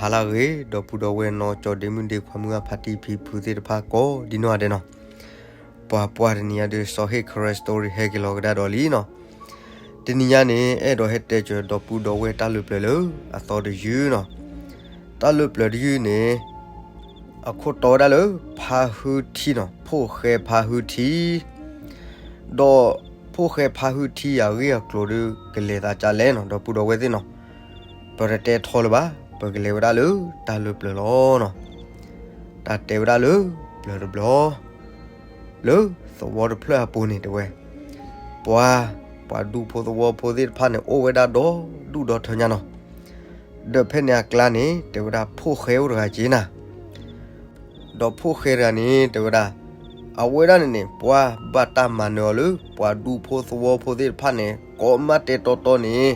ဟါလၢအဂ့ၤ ဒီပုၢ်ဒီဝဲၢ်နီၢ်ကၠီဒ့မုၣ်ဒ့ခွါမုၢ်အဖါတံၢ်ဖံဖုသ့ၣ်တဖၣ်ကိးဒ်နီၢ်ဂၤဒဲးနီၤ, ပှၤပှၢ်တနံၤညါဒုး စီၤဟ့ၣ် Karen Story ဟဲက့ၤလီၤကဒါဒီးလံနီၤ, တနံၤညါန့ၣ် အဲၣ်ဒိးဟဲတဲစၢၤဒီပုၢ်ဒီဝဲၢ်တၢ်လုၢ်ပျၢၤလၢအသီတယုၢ်နီၤ, တၢ်လုၢ်ပျၢၤတယုၢ်န့ၣ် အခိၣ်တီဝဲဒၣ်လၢ ဖါဟုထံနီၤ, ဖိၣ်ဃဲဖါဟုထံ ဒီးဖိၣ်ဃဲဖါဟုထံအဂ့ၢ်အကျိၤဒီး ကလဲၤသးကလဲၣ်နီၤ ဒီပုၢ်ဒီဝဲၢ်သ့ၣ်နီၤ, ပတတဲထီလၢၤဘၣ်, ပကလဲၤဝဲဒၣ်လၢတၢ်လုၢ်ပျၢၤလီၤနီၤ, တၢ်တဲဝဲဒၣ်လၢ ပျၢၤတဘျီ လၢသဝီတဖျၢၣ်အပူၤန့ၣ်တဲဝဲ, ပှၤ ပှၤဒူဖိသဝီဖိသ့ၣ်တဖၣ်န့ၣ် အိၣ်ဝဲဒၣ်ဒီဒူၣ်ဒီထၢညါနီၤ, ဒီးဖဲန့ၣ်အကျါန့ၣ် တဲဝဲဒၣ်ဖိၣ်ဃဲအိၣ်တဂၤက့ၤနၤ ဒီးဖိၣ်ဃဲတဂၤန့ၣ် တဲဝဲဒၣ် အဝဲဒၣ်န့ၣ်န့ၣ် ပှၤဘၣ်တၢ်မၤနၢၤအီၤလၢ ပှၤဒူဖိသဝီဖိသ့ၣ်တဖၣ်န့ၣ် ကိးမးတဲတီတီန့ၣ်,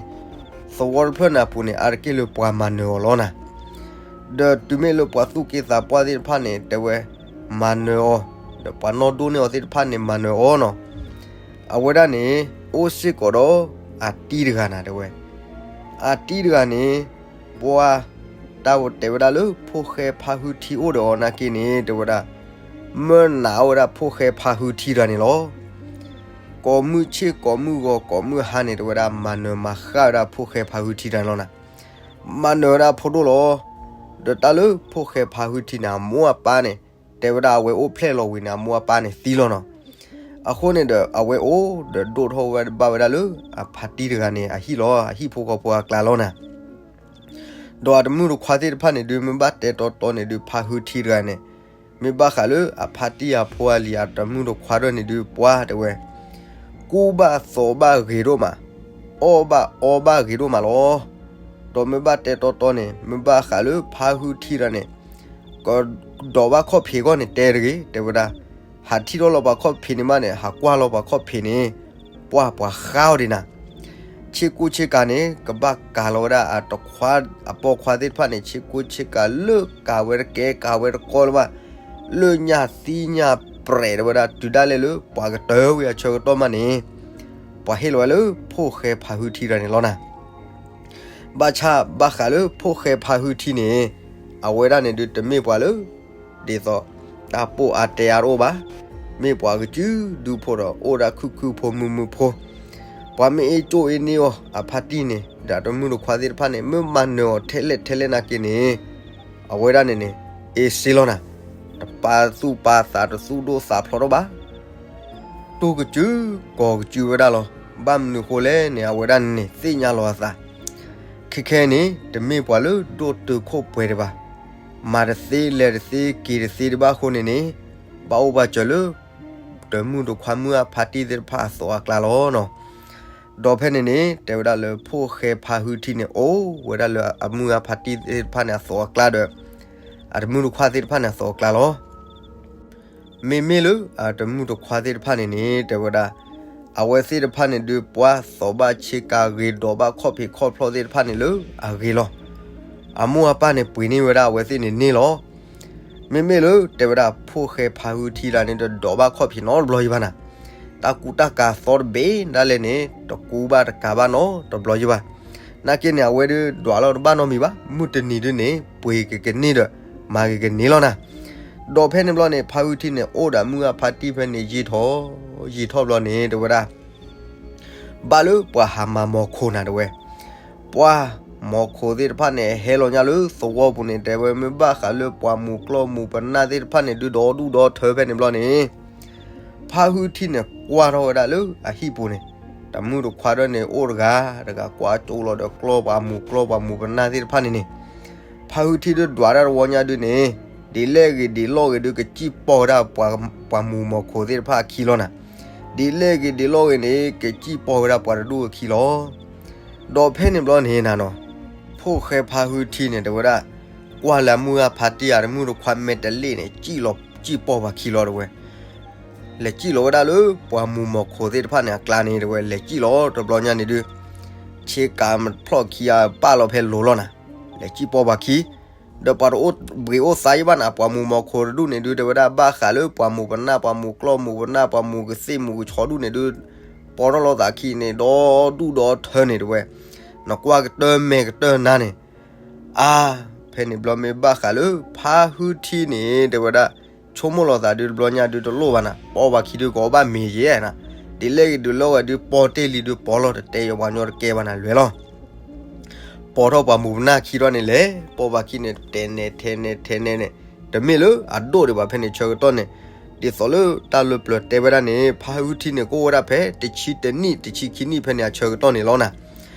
သဝီတဖျၢၣ်န့ၣ်အပူၤန့ၣ် အါတက့ၢ်လၢပှၤမၤနၢၤအီၤလီၤနၤ, ဒီးတုၤမ့ၢ်လၢပှၤသူၣ်က့သးပှၢ်သ့ၣ်တဖၣ်န့ၣ် တဲဝဲ မၤနၢၤအီၤ, ဒီးပှၤနီၢ်ဒိၣ်န့ၢ်အီၤသ့ၣ်တဖၣ်န့ၣ် မၤနၢၤအီၤနီၤ, အဝဲဒၣ်န့ၣ် အိၣ်စ့ၢ်ကီးဒီး အတံၢ်တဂၤနၤတဲဝဲ, အတံၢ်တဂၤန့ၣ် ပှၤ တၢ်တဲဝဲဒၣ်လၢဖိၣ်ဃဲဖါဟုထံအိၣ်ဒီးအီၤနာ်က့န့ၣ် တဲဝဲဒၣ် မၢနးအီၣ်ဝဲဒၣ်ဖိၣ်ဃဲဖါဟုထံတဂၤန့ၣ်လီၤ. ကိးမုၢ်ဆ့ၣ်ကိးမုၢ်ဂီၤကိးမုၢ်ဟါန့ၣ် တဲဝဲဒၣ် မၤနၢၤမၤဃၣ်ဝဲဒၣ်ဖိၣ်ဃဲဖါဟုထံတဂၤန့ၣ်လီၤနၤ. မၤနၢၤဝဲဒၣ်ဖိဒိၣ်လီၤ. ဒီးတၢ်လၢဖိၣ်ဃဲဖါဟုထံန့ၣ် အမိၢ်အပၢ်န့ၣ် တဲဝဲဒၣ်အဝဲအိၣ်ဖျဲၣ်လီၤဝံၤန့ၣ် အမိၢ်အပၢ်န့ၣ်သံလီၤနီၤ. အဃိန့ၣ်ဒီး အဝဲအိၣ်ဒီးဒိၣ်ထီၣ်ဝဲဘၣ်ဝဲဒၣ်လၢ အဖါတံၢ်တဂၤန့ၣ် အဟံၣ်လီၤ, အဟံၣ်ဖိဃီဖိအကျါလီၤနၤ. ဒီးအတမုၣ်တခွါသ့ၣ်တဖၣ်န့ၣ်ဒုး မ့ၢ်ဘၣ်တဲတီတီန့ၣ်ဒုး ဖါဟုထံတဂၤန့ၣ် မ့ၢ်ဘၣ်ဃးလၢအဖါတံၢ်အဖိအလံၤ အတမုၣ်တခွါဒၣ်န့ၣ်ဒုး ပှၤတဲဝဲ ကူၣ်ဘၣ်သိးဘၣ်ဂ့ၤဒိၣ်မး, အီၣ်ဘၣ်အီဘၣ်ဂ့ၤဒိၣ်မးလီၤ. ဒီးမ့ၢ်ဘၣ်တဲတီတီန့ၣ် မ့ၢ်ဘၣ်ဃးလၢဖါဟုထံတဂၤန့ၣ် ကဒိးဘၣ်ခီၣ်ဖံးအဂီၢ်န့ၣ် တဲတဂ့ၤ, တဲဝဲဒၣ် ဟးထံၣ်ထီၣ်လီၤပှၤခီၣ်ဖံးန့ၣ်မးန့ၣ် ဟးကွၢ်လီၤပှၤခီၣ်ဖံးန့ၣ် ပှၢ်ပှၤဃါအီၤဒံးနၤ. ဆ့ကူဆ့ကၤန့ၣ် ကဘၣ်ကၤလီၤဝဲဒၣ်အတခွါ အပိာ်ခွါသ့ၣ်တဖၣ်န့ၣ် ဆ့ကူဆ့ကၤလၢကၤဝဲတကဲကၤဝဲတကီလၢၤဘၣ်, လၢညၣ်သံညၣ်ပြဲး တဲဝဲဒၣ် တုၤဒၣ်လဲာ်လၢပှၤကတၢၢ်ဝံၤအဆၢကတီၢ်မးန့ၣ် ပှၤဟ့ၣ်လီၤဝဲလၢဖိၣ်ဃဲဖါဟုထံတဂၤန့ၣ်လီၤနၤ. ဘၣ်ဆၣ်ဘၣ်ဃးလၢဖိၣ်ဃဲဖါဟုထံန့ၣ် အဝဲဒၣ်န့ၣ်ဒုးတမ့ၢ်ပှၤလၢ ဒ်သိး တၢ်ပိၢ်အါတဲအါတအိၣ်ဘၣ်. မ့ၢ်ပှၤကစုဒုဖိဒီး အိၣ်ဒၣ်ခုၣ်ခုၣ်ဖိမုာ်မုာ်ဖိ, ပှၤမ့ၢ်အ့ၣ်ကၠိၣ်အ့ၣ်န့ၢ်အီၤ အဖါတံၢ်န့ၣ် ဒီးတမုၣ်တခွါသ့ၣ်တဖၣ်န့ၣ် မ့ၢ်မၤနၢၤအီၤထဲလဲၣ်ထဲလဲၣ်နာ်က့န့ၣ် အဝဲဒၣ်န့ၣ်န့ၣ် အ့ၣ်စ့လီၤနၤ. တပာ်သူၣ်ပာ်သး တသူၣ်ဒိၣ်သးဖျိးထီၣ်ဘၣ်. တူၢ်ကစု ကီၢ်ကစုဝဲဒၣ်လီၤ. ဘၣ်မနုၤဃိလဲၣ်န့ၣ် အဝဲဒၣ်န့ၣ်န့ၣ် သ့ၣ်ညါလီၤအသး ခဲခဲန့ၣ် တမ့ၢ်ပှၤလၢဒိၣ်တုာ်ခိၣ်ပှဲၤဒံးဘၣ်. မၤတသ့လဲၤတသ့က့ၤတသ့ဒံးဘၣ်အဃိန့ၣ်န့ၣ် ဘၣ်အိၣ်ဘၣ်စၢၤလၢ တမုၣ်တခွါမုၣ်အဖါတံၢ်သ့ၣ်တဖၣ်အသိးအကျါလီၤနီၤ. ဒီးဖဲန့ၣ်န့ၣ် တဲဝဲဒၣ်လၢဖိၣ်ဃဲဖါဟုထံန့ၣ် အိၣ်ဝဲဒၣ်လၢအမုၣ်အဖါတံၢ်သ့ၣ်တဖၣ်န့ၣ်အသိးအကျါဒီး အတမုၣ်တခွါသ့ၣ်တဖၣ်န့ၣ်အသိးအကျါလီၤ. မ့မ့ၢ်လၢအတမုၣ်တခွါသ့ၣ်တဖၣ်န့ၣ်န့ၣ် တဲဝဲဒၣ် အဝဲသ့ၣ်တဖၣ်န့ၣ်ဒုး ပှၤသိးဘၣ်ဆ့ကၤဂ့ၤ ဒိးဘၣ်ခီၣ်ဖံးခီၣ်ဖျီၣ်သ့ၣ်တဖၣ်န့ၣ်လၢအဂ့ၤလီၤ. အမိၢ်အပၢ်န့ၣ် ပှ့ၤန့ၢ်ဝဲဒၣ်အဝဲသ့ၣ်န့ၣ်န့ၢ်လီၤ. မ့မ့ၢ်လၢတဲဝဲဒၣ် ဖိၣ်ဃဲဖါဟုထံတဂၤန့ၣ် တဒိးဘၣ်ခီၣ်ဖံးနီတဘျီယံၤဘၣ်နၤ. တၢ်ကူတၢ်ကၤသီတဘ့ၣ်ဒၣ်လဲာ်န့ၣ် တကူဘၣ်တကၤဘၣ်နီတဘျီယံၤဘၣ်. နာ်က့န့ၣ် အဝဲဒုးဒွးလီၤတဘၣ်နီတမံၤဘၣ်. မုၢ်တနံၤဒုးန့ၣ် ပှ့ၤကကန့ၢ်ဒီး မၤကကန့ၢ်လီၤနၤ. ဒီးဖဲန့ၣ်ဘျီန့ၣ် ဖါဟုထံန့ၣ် အိၣ်ဒီးမုၢ်အဖါတံၢ်ဖဲန့ၣ် ယံာ်ထီၣ်ယံာ်ထီၣ်ဘျီန့ၣ် တဲဝဲဒၣ် ဘၣ်လၢပှၤဟးမၤမီၤခိၣ်နၤတဲဝဲ. ပှၤမီၤခိၣ်သ့ၣ်တဖၣ်န့ၣ် ဟဲလီၤညါလၢသဝီပူၤန့ၣ် တဲဝဲ မ့ၢ်ဘၣ်ဃးလၢပှၤမူၤကျီၢ်မူၤပနၢ်သ့ၣ်တဖၣ်န့ၣ် ဒုးဒီဒူၣ်ဒီထၢဖဲန့ၣ်ဘျီန့ၣ် ဖါဟုထံန့ၣ် ကွၢ်ထီၣ်ဝဲဒၣ်လၢအဟံၣ်ပူၤန့ၣ် တမုၣ်တခွါဒၣ်န့ၣ် အိၣ်တဂၤတဂၤ ကွၢ်ကၠိလီၤဒီးကျီၢ်ပှၤမူၤကျီၢ်ပှၤမူၤပနၢ်သ့ၣ်တဖၣ်န့ၣ်န့ၣ် ဖါဟုထံဒုးဒွးတၢ်တဝီညါဒုးန့ၣ် ဒ်လဲၣ်ဂ့ၤဒ်လဲၣ်ဂ့ၤဒုး ကစံၣ်ပီၢ်ဝဲဒၣ် ပှၤမူၤမီၤခိၣ်သ့ၣ်တဖၣ်အခံလီၤနၤ. ဒ်လဲၣ်ဂ့ၤဒ်လဲၣ်ဂ့ၤန့ၣ် ကစံၣ်ပီၢ်ဝဲဒၣ်ပှၤတဒူၣ်အခံလီၤ. ဒီးဖဲန့ၣ်ဘျီန့ၣ်နၤနီၤ ဖိၣ်ဃဲဖါဟုထံန့ၣ် တဲဝဲဒၣ် ကွၢ်လၢအမုၢ်အဖါတံၢ်အတမုၣ်တခွါမဲာ်တလ့ၣ်န့ၣ် စံၣ်လီၤစံၣ်ပီၢ်ပှၤခံလီၤတဲဝဲ. လဲၤစံၣ်လီၤဝဲဒၣ်လၢပှၤမူၤမီၤခိၣ်သ့ၣ်တဖၣ်န့ၣ်အကျါန့ၣ် တဲဝဲ လဲၤစံၣ်လီၤတဘျီညါန့ၣ်ဒုး ဆ့ကၤဖျီၣ်ခံအပၢ်လီၤဖဲလိၤလီၤနၤ. လဲၤစံၣ်ပီၢ်ပှၤခံ ဒီးပှၤတအိၣ်ဘှံးအိၣ်သါယံၤဘၣ်နၤ ပှၤမူၤမီၤခိၣ်တဒူၣ်န့ၣ်ဒုး တဲဝဲဒၣ်ဘၣ်ဃးလၢပှၤမူၤပနၢ် ပှၤမူၤကျီၢ်မူၤပနၢ် ပှၤမူၤကသ့ၣ်မူၤကဆီဒူၣ်န့ၣ်ဒုး ပီၢ်ထီၣ်လီၤသးခံန့ၣ် ဒီဒူၣ်ဒီထၢန့ၣ်တဲဝဲ နကွၢ်ကတၢၢ်မဲာ်ကတၢၢ်နါန့ၣ် အါ ဖဲန့ၣ်ဘျီမ့ၢ်ဘၣ်ဃးလၢဖါဟုထံန့ၣ် တဲဝဲဒၣ်, ဆိကမိၣ်လီၤသးဒုးတဘျီညါဒုးတလိၣ်ဘၣ်နၤ, ပီၢ်ပှၤခံဒုးကအီၣ်ဘၣ်မ့ၤယဲနၤ, ဒ်လဲၣ်ဂ့ၤဒုးလီၢ်ဂ့ၤဒုးပီၢ်တ့ၢ်လံဒုးပီၢ်လီၤ, တတဲယပှၤညီတကဲဘၣ်နၤ လွဲၤလီၤ. ပိာ်ထီၣ်ပှၤမူၤပနၢ်ခံထီၣ်န့ၣ်လဲၤ, ပိာ်ပှၤခံန့ၣ် တဲနဲထဲနဲထဲနဲန့ၣ်, တမ့ၢ်လၢအဒိၣ်ဒံးဘၣ် ဖဲန့ၣ်ဆၢကတီၢ်န့ၣ်, ဒ်သိးလၢတၢ်လၢပျၢၤတဲဝဲဒၣ်န့ၣ် ဖါဟုထံန့ၣ် ကအိၣ်ဝဲဒၣ်ဖဲတဆံတနံၣ် တဆံခံနံၣ်ဖဲန့ၣ်အဆၢကတီၢ်န့ၣ်လီၤနၤ.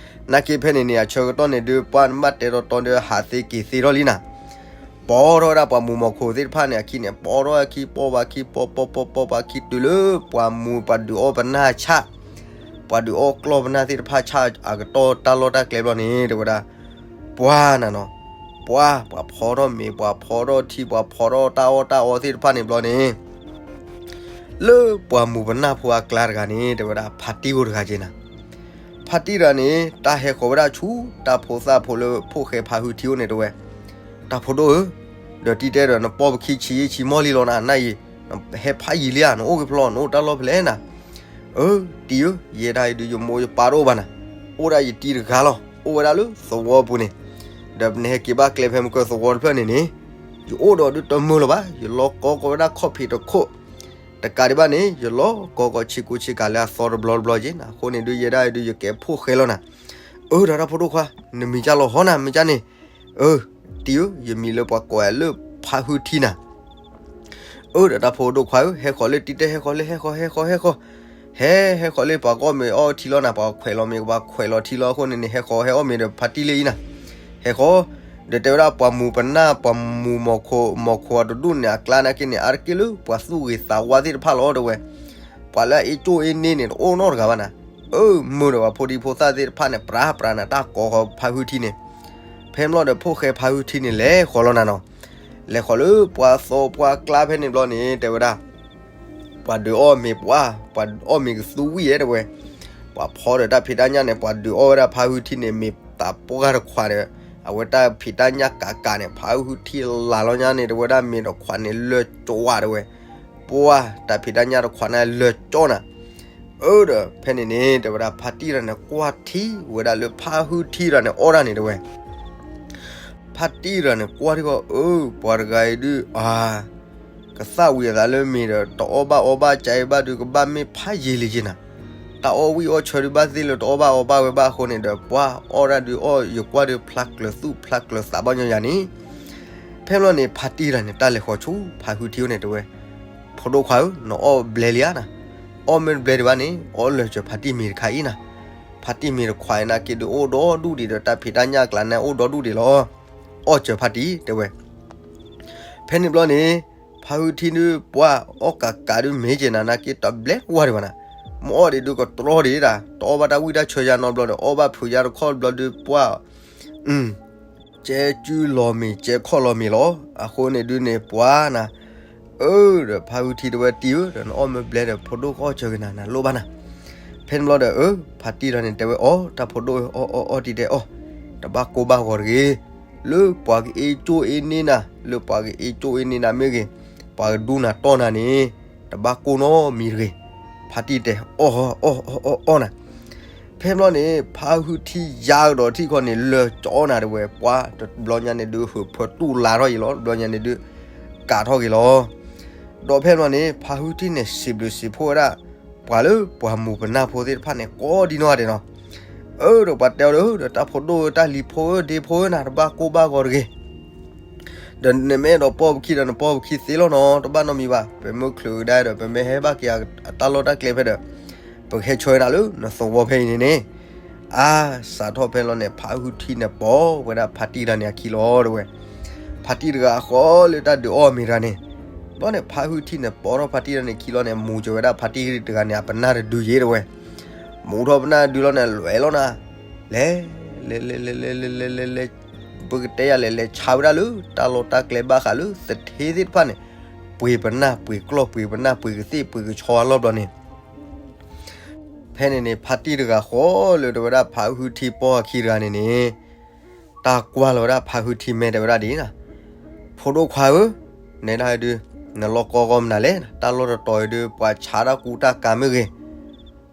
နာ်က့ဖဲန့ၣ်န့ၣ် အဆၢကတီၢ်န့ၣ်ဒုး ပှၤနဘၣ်တဲတီတီဒုးဟးသ့က့ၤသ့ထီၣ်လံနၤ. ပိာ်ထီၣ်ဝဲဒၣ်ပှၤမူၤမီၤခိၣ်သ့ၣ်တဖၣ်န့ၣ် အခံန့ၣ် ပိာ်ထီၣ်အခံ ပိာ်ပှၤခံ ပိာ်ပိာ်ပိာ်ပိာ်ပှၤခံ တုၤလၢပှၤမူၤပှၤဒုးအီၣ်ပနၢ်ဆၣ်, ပှၤဒုးအီၣ်ကျီၢ်ပနၢ်သ့ၣ်တဖၣ်ဆၣ်အကတီၢ်တၢ်လီၢ်တၢ်ကျဲဘျီန့ၣ် တဲဝဲဒၣ်, ပှၤနၤနီၤ, ပှၤ, ပှၤဖီထီၣ်မ့ၤ ပှၤဖီထီၣ်ထံ ပှၤဖီထီၣ်တၢ်အီၣ်တၢ်အီသ့ၣ်တဖၣ်န့ၣ်ဘျီန့ၣ် လၢပှၤမူၤပနၢ်ဖိအကျါတဂၤန့ၣ် တဲဝဲဒၣ် ဖါတံၢ်ဧိၤတဂၤက့ၤနၤ. ဖါတံၢ်တဂၤန့ၣ် တၢ်ဟဲဃီၤဝဲဒၣ်ဆူတၢ်ဖိသၣ်ဖိလၢဖိၣ်ဃဲဖါဟုထံအိၣ်န့ၣ် တဲဝဲ, တၢ်ဖိဒိၣ်ဧၢ, ဒီးတံၤတဲဒီး နပိာ်ပခံဆံးယံာ်ဆံးမီၢ်လံလီၤနၤ, နအံၤ နဟဲဖးယံာ်လံဧါ, နအိၣ်ဂ့ၤဖျီ နအိၣ်တၢ်လီၢ်ဖဲလဲၣ်နၤ. အၢ, တံၤဧၢ, ယဲဒၣ်အံၤဒုးယမိၢ်ယပၢ်တအိၣ်ဘၣ်နၤ, အိၣ်ဒၣ်ယတံၤတဂၤလီၤ, အိၣ်ဝဲဒၣ်လၢသဝီပူၤန့ၣ်, ဒီးနဟဲက့ၤဘၣ်ကျဲဖဲမုၢ်ကၢၢ်သဝီတဖျၢၣ်န့ၣ်န့ၣ်, ယအိၣ်ဒီးဒုးတမုာ်လၢၤဘၣ်, ယလီၤကီကီးဝဲဒၣ်ခီၣ်ဖံးတခိၣ်, တကးဒံးဘၣ်န့ၣ် ယလီၤကီကီးဆ့ကူဆ့ကၤလၢအသီတဘျီတဘျီက့ၤနၤ, အဃိန့ၣ်ဒုးယဲဒၣ်အံၤဒုးယကဲဖိၣ်ဃဲလီၤနၤ. အၢ ဒီးတၢ်ဖိဒိၣ်ခွါ, နမံၤကၢ်လီၤဟီနၤ မ့ၢ်ကၢ်န့ၣ်, အၢ, တံၤဧၢ, ယမံၤလၢပှၤကိးယၤလၢဖါဟုထံနၤ. အၢ ဒီးတၢ်ဖိဒိၣ်ခွါဧၢ, ဟဲဃီၤလၢတံၤတဲ ဟဲဃီၤလၢ ဟဲဃီၤ ဟဲဃီၤ ဟဲဃီၤ, ဟဲ ဟဲဃီၤလၢပှၤကအီၣ်မ့ၤအီထံလီၤနၤ, ပှၤခွဲးလီၤမ့ၤ ပှၤခွဲးလီၤထံလီၤအဃိန့ၣ်န့ၣ် ဟဲဃီၤဟဲအီၣ်မ့ၤဒီးဖါတံၢ်လၢအံၤနၤ, ဟဲဃီၤ, ဒီးတဲဝဲဒၣ်ပှၤမူၤပနၢ် ပှၤမူၤမီၤခိၣ် မီၤခိၣ်အတဒူၣ်န့ၣ် အကျါနာ်က့န့ၣ် အါတက့ၢ်လၢပှၤသူၣ်ဂ့ၤသးဝါသ့ၣ်တဖၣ်လီၤ တဲဝဲ, ပှၤလၢအအ့ၣ်ကၠိၣ်အ့ၣ်န့ၢ်န့ၣ် တအိၣ်နီတဂၤဘၣ်နၤ. အၢ မုာ်ဒီးပှၤဖိဒံဖိသၣ်သ့ၣ်တဖၣ်န့ၣ် ပြးပြးနၤ တၢ်ကိးဃီၤဖါဟုထံန့ၣ်, ဖဲမ့ၢ်လီၤဒီးဖိၣ်ဃဲဖါဟုထံန့ၣ် လဲၤဃီၤလီၤနၤနီၤ, လဲၤဃီၤလၢပှၤသီပှၢ်ကျါဖဲန့ၣ်ဘျီန့ၣ် တဲဝဲဒၣ် ပှၤဒုးအီၣ်မ့ၤပှၤ, ပှၤအီၣ်မ့ၤကသူဝံၣ်ဧါ တဲဝဲ, ပှၤဖီဒီးတၢ်ဖံးတၢ်ညၣ်န့ၣ် ပှၤဒုးအီၣ်ဝဲဒၣ်ဖါဟုထံန့ၣ် မ့ၤသးပှၢ်တခွးဒီး, အဝဲတၢ်ဖံးတၢ်ညၣ်ကးကးန့ၣ် ဖါဟုထံလၤလီၤညါန့ၣ် တဲဝဲဒၣ်မ့ၤတခွးန့ၣ်လၢာ်ကၠီဝါ တဲဝဲ, ပှၤတၢ်ဖံးတၢ်ညၣ်တခွးန့ၣ်လၢာ်ကၠီနၤ. အၢ ဒီးဖဲန့ၣ်န့ၣ် တဲဝဲဒၣ်ဖါတံၢ်တဂၤန့ၣ် ကွၢ်ထံဝဲဒၣ်လၢဖါဟုထံတဂၤန့ၣ် အီၣ်ဒၣ်န့ၣ် တဲဝဲ ဖါတံၢ်တဂၤန့ၣ် ကွၢ်ထံဃီ အၢ ပှၤတဂၤအံၤဒုး အါ ကသၣ်ဝံၤအသးလၢမ့ၤဒီး တအီၣ်ဘၣ်အီဘၣ်ကါအံၤဘၣ်ဒုး ကဘၣ်မ့ၢ်ဖးယံာ်လံက့နၤ, တၢ်အီၣ်ဝံၣ်အီၣ်ဆၢဒုးဘၣ်သ့ၣ်လၢတအီၣ်ဘၣ်အီဘၣ်ဝဲဘၣ်အဃိန့ၣ်ဒီး ပှၤအီၣ်ဒၣ်ဒုးအီၣ် ယကွၢ်ဒုးဖျါကျၢၤသူၣ်ဖျါကျၢၤသးဘၣ်ညီယၤန့ၣ်, ဖဲမ့ၢ်လီၤန့ၣ် ဖါတံၢ်တဂၤန့ၣ် တၢ်လဲၤဃီၤဆူဖါဟုထံအိၣ်န့ၣ် တဲဝဲ, ဖိဒိၣ်ခွါဧၢ, နအီၣ်ဘျဲလံဧါနၤ, အီၣ်မ့ၢ်တဘျဲဒံးဘၣ်န့ၣ် အီၣ်လၢာ်စၢၤဖါတံၢ်မ့ၤတခါအံၤနၤ, ဖါတံၢ်မ့ၤတခွးအံၤနာ်က့ဒုးအိၣ်ဒီဒူၣ်ဒံးဒီး တၢ်ဖံးတၢ်ညၣ်အကျါန့ၣ် အိၣ်ဒီဒူၣ်ဒံးလီၤ, အီၣ်စၢၤဖါတံၢ် တဲဝဲ. ဖဲန့ၣ်ဘျီန့ၣ် ဖါဟုထံဒုး ပှၤအီၣ်ကးကးဒုးမ့ၢ်က့နၤ နာ်က့တဘျဲကွၢ်ဒံးဘၣ်နၤ, မ့ၢ်အီၣ်ဒံးဒုးကတြီဒံးဒၣ် တအီၣ်ဘၣ်တၢ်ဝံၣ်တၢ်ဆၢယါနီတဘျီဒီး အီၣ်ဘၣ်ဖုးယါတခီတဘျီဒုး ပှၤ ကဲကုလီၤမ့ၤ ကဲခီၣ်လီၤမ့ၤလီၤ. အဃိန့ၣ်ဒုးန့ၣ် ပှၤနၤ, အၢ ဒီးဖါဟုထံတဲဝဲ တံၤဧၢ, ဒီးနအီၣ်မ့ၢ်ဘျဲဒီး ဖိဒိၣ်ကအီၣ်စၢၤက့နၤ နလိၣ်ဘၣ်နၤ. ဖဲန့ၣ်ဘျီဒီး အၢ ဖါတံၢ်တဂၤန့ၣ် တဲဝဲ အီၣ် တၢ်ဖိဒိၣ်ဧၢ, အီၣ် အီၣ် အီၣ် တံၤတဲအီၣ်, တဘၣ်ကိၢ်ဘၣ်ဂီၤတဂ့ၤ. လၢပှၤကအ့ၣ်ကၠိၣ်အ့ၣ်န့ၢ်နၤ, လၢပှၤကအ့ၣ်ကၠိၣ်အ့ၣ်န့ၢ်နၤမ့ၢ်ဂ့ၤ, ပှၤကဒူနၤတီၢ်နၤန့ၣ် တဘၣ်ကိၢ်နီတမံၤတဂ့ၤ. ဖါတံၢ်တဲ အီၣ် အီၣ် အီၣ် အီၣ် အီၣ်နၤ. ဖဲဘျီန့ၣ် ဖါဟုထံယါကဒီးထံၣ်ခီန့ၣ် လၢာ်ကၠီနၤတဲဝဲ, ပှၤတဘျီညါန့ၣ်ဒုး ဟုးဖၢတူၢ်လါထီၣ်အံၤလီၤ, တဘျီညါန့ၣ်ဒုး ကးထီၣ်က့ၤလီၤ. ဒီးဖဲဘျီန့ၣ် ဖါဟုထံန့ၣ် စံးဘျုးစံးဖှိၣ်ဝဲဒၣ် ပှၤလၢပှၤမူၤပနၢ်ဖိသ့ၣ်တဖၣ်န့ၣ် ကိးဒံနီၢ်ဂၤဒဲးနီၤ. အၢ ဒီးပှၤတဲအီၤဒီး တၢ်ဖိဒိၣ်ဧၢ, တၢ်လံၤဖိဧၢ, ဒ့ဖိဧၢနၤ, တဘၣ်ကိၢ်ဘၣ်ဂီၤတဂ့ၤ. ဒီးနမ့ၢ်အဲၣ်ဒိးပိာ်ပခံဒီး နပိာ်ပခံသ့လီၤနီၤ, တဘၣ်နီတမံၤဘၣ်. ပမ့ၢ်ချုးကဒါဒီး ပမ့ၢ်ဟဲဘၣ်က့ၤအတၢ်လီၢ်တၢ်ကျဲဖဲဒီး ပကဟဲဆှၢနၤလၢနသဝီဖဲအံၤန့ၣ်န့ၣ်. အါ စးထီၣ်ဖဲလီၤန့ၣ် ဖါဟုထံန့ၣ် ပိာ်ဝဲဒၣ်ဖါတံၢ်တဂၤန့ၣ်အခံလီၤတဲဝဲ. ဖါတံၢ်တဂၤဃီလၢတၢ်ဒုးအီၣ်မ့ၤတဂၤန့ၣ်, ဘျီန့ၣ် ဖါဟုထံန့ၣ် ပိာ်ထီၣ်ဖါတံၢ်တဂၤန့ၣ်အခံလီၤန့ၣ် မူၤစၢၤဝဲဒၣ်ဖါတံၢ်တဂၤန့ၣ် အပနၢ်တဒုယ့ၣ်တဲဝဲ. မူၤထီၣ်ပနၢ်တဒုလီၤန့ၣ် လဲၤလီၤနၤ, လဲၤ လဲၤ လဲၤ လဲၤ လဲၤ လဲၤ လဲၤ ပကတဲယၤလဲၤ လဲၤဆါဝဲဒၣ်လၢတၢ်လီၢ်တၢ်ကျဲဘၣ်ဃးလၢသထ့သ့ၣ်တဖၣ်န့ၣ်, ပှ့ၤပနၢ်ပှ့ၤကျီၢ် ပှ့ၤပနၢ်ပှ့ၤကသ့ၣ်ပှ့ၤကဆီအလီၢ်ဘျီန့ၣ် ဖဲန့ၣ်န့ၣ် ဖါတံၢ်တဂၤဃီလၢတဲဝဲဒၣ်ဖါဟုထံပိာ်အခံတဂၤန့ၣ်န့ၣ်, တၢ်ကွၢ်လီၤဝဲဒၣ်ဖါဟုထံမဲာ်တဲဝဲဒၣ်ဒ်နၤ, ဖိဒိၣ်ခွါဧၢ, နဲဒၣ်ဒုး နလီၢ်ကီကီမနုၤလဲၣ်, တၢ်လီၢ်တတီၤအံၤဒုး ပှၤဆါတၢ်ကူတၢ်ကၤမ့ၢ်ဂ့ၤ,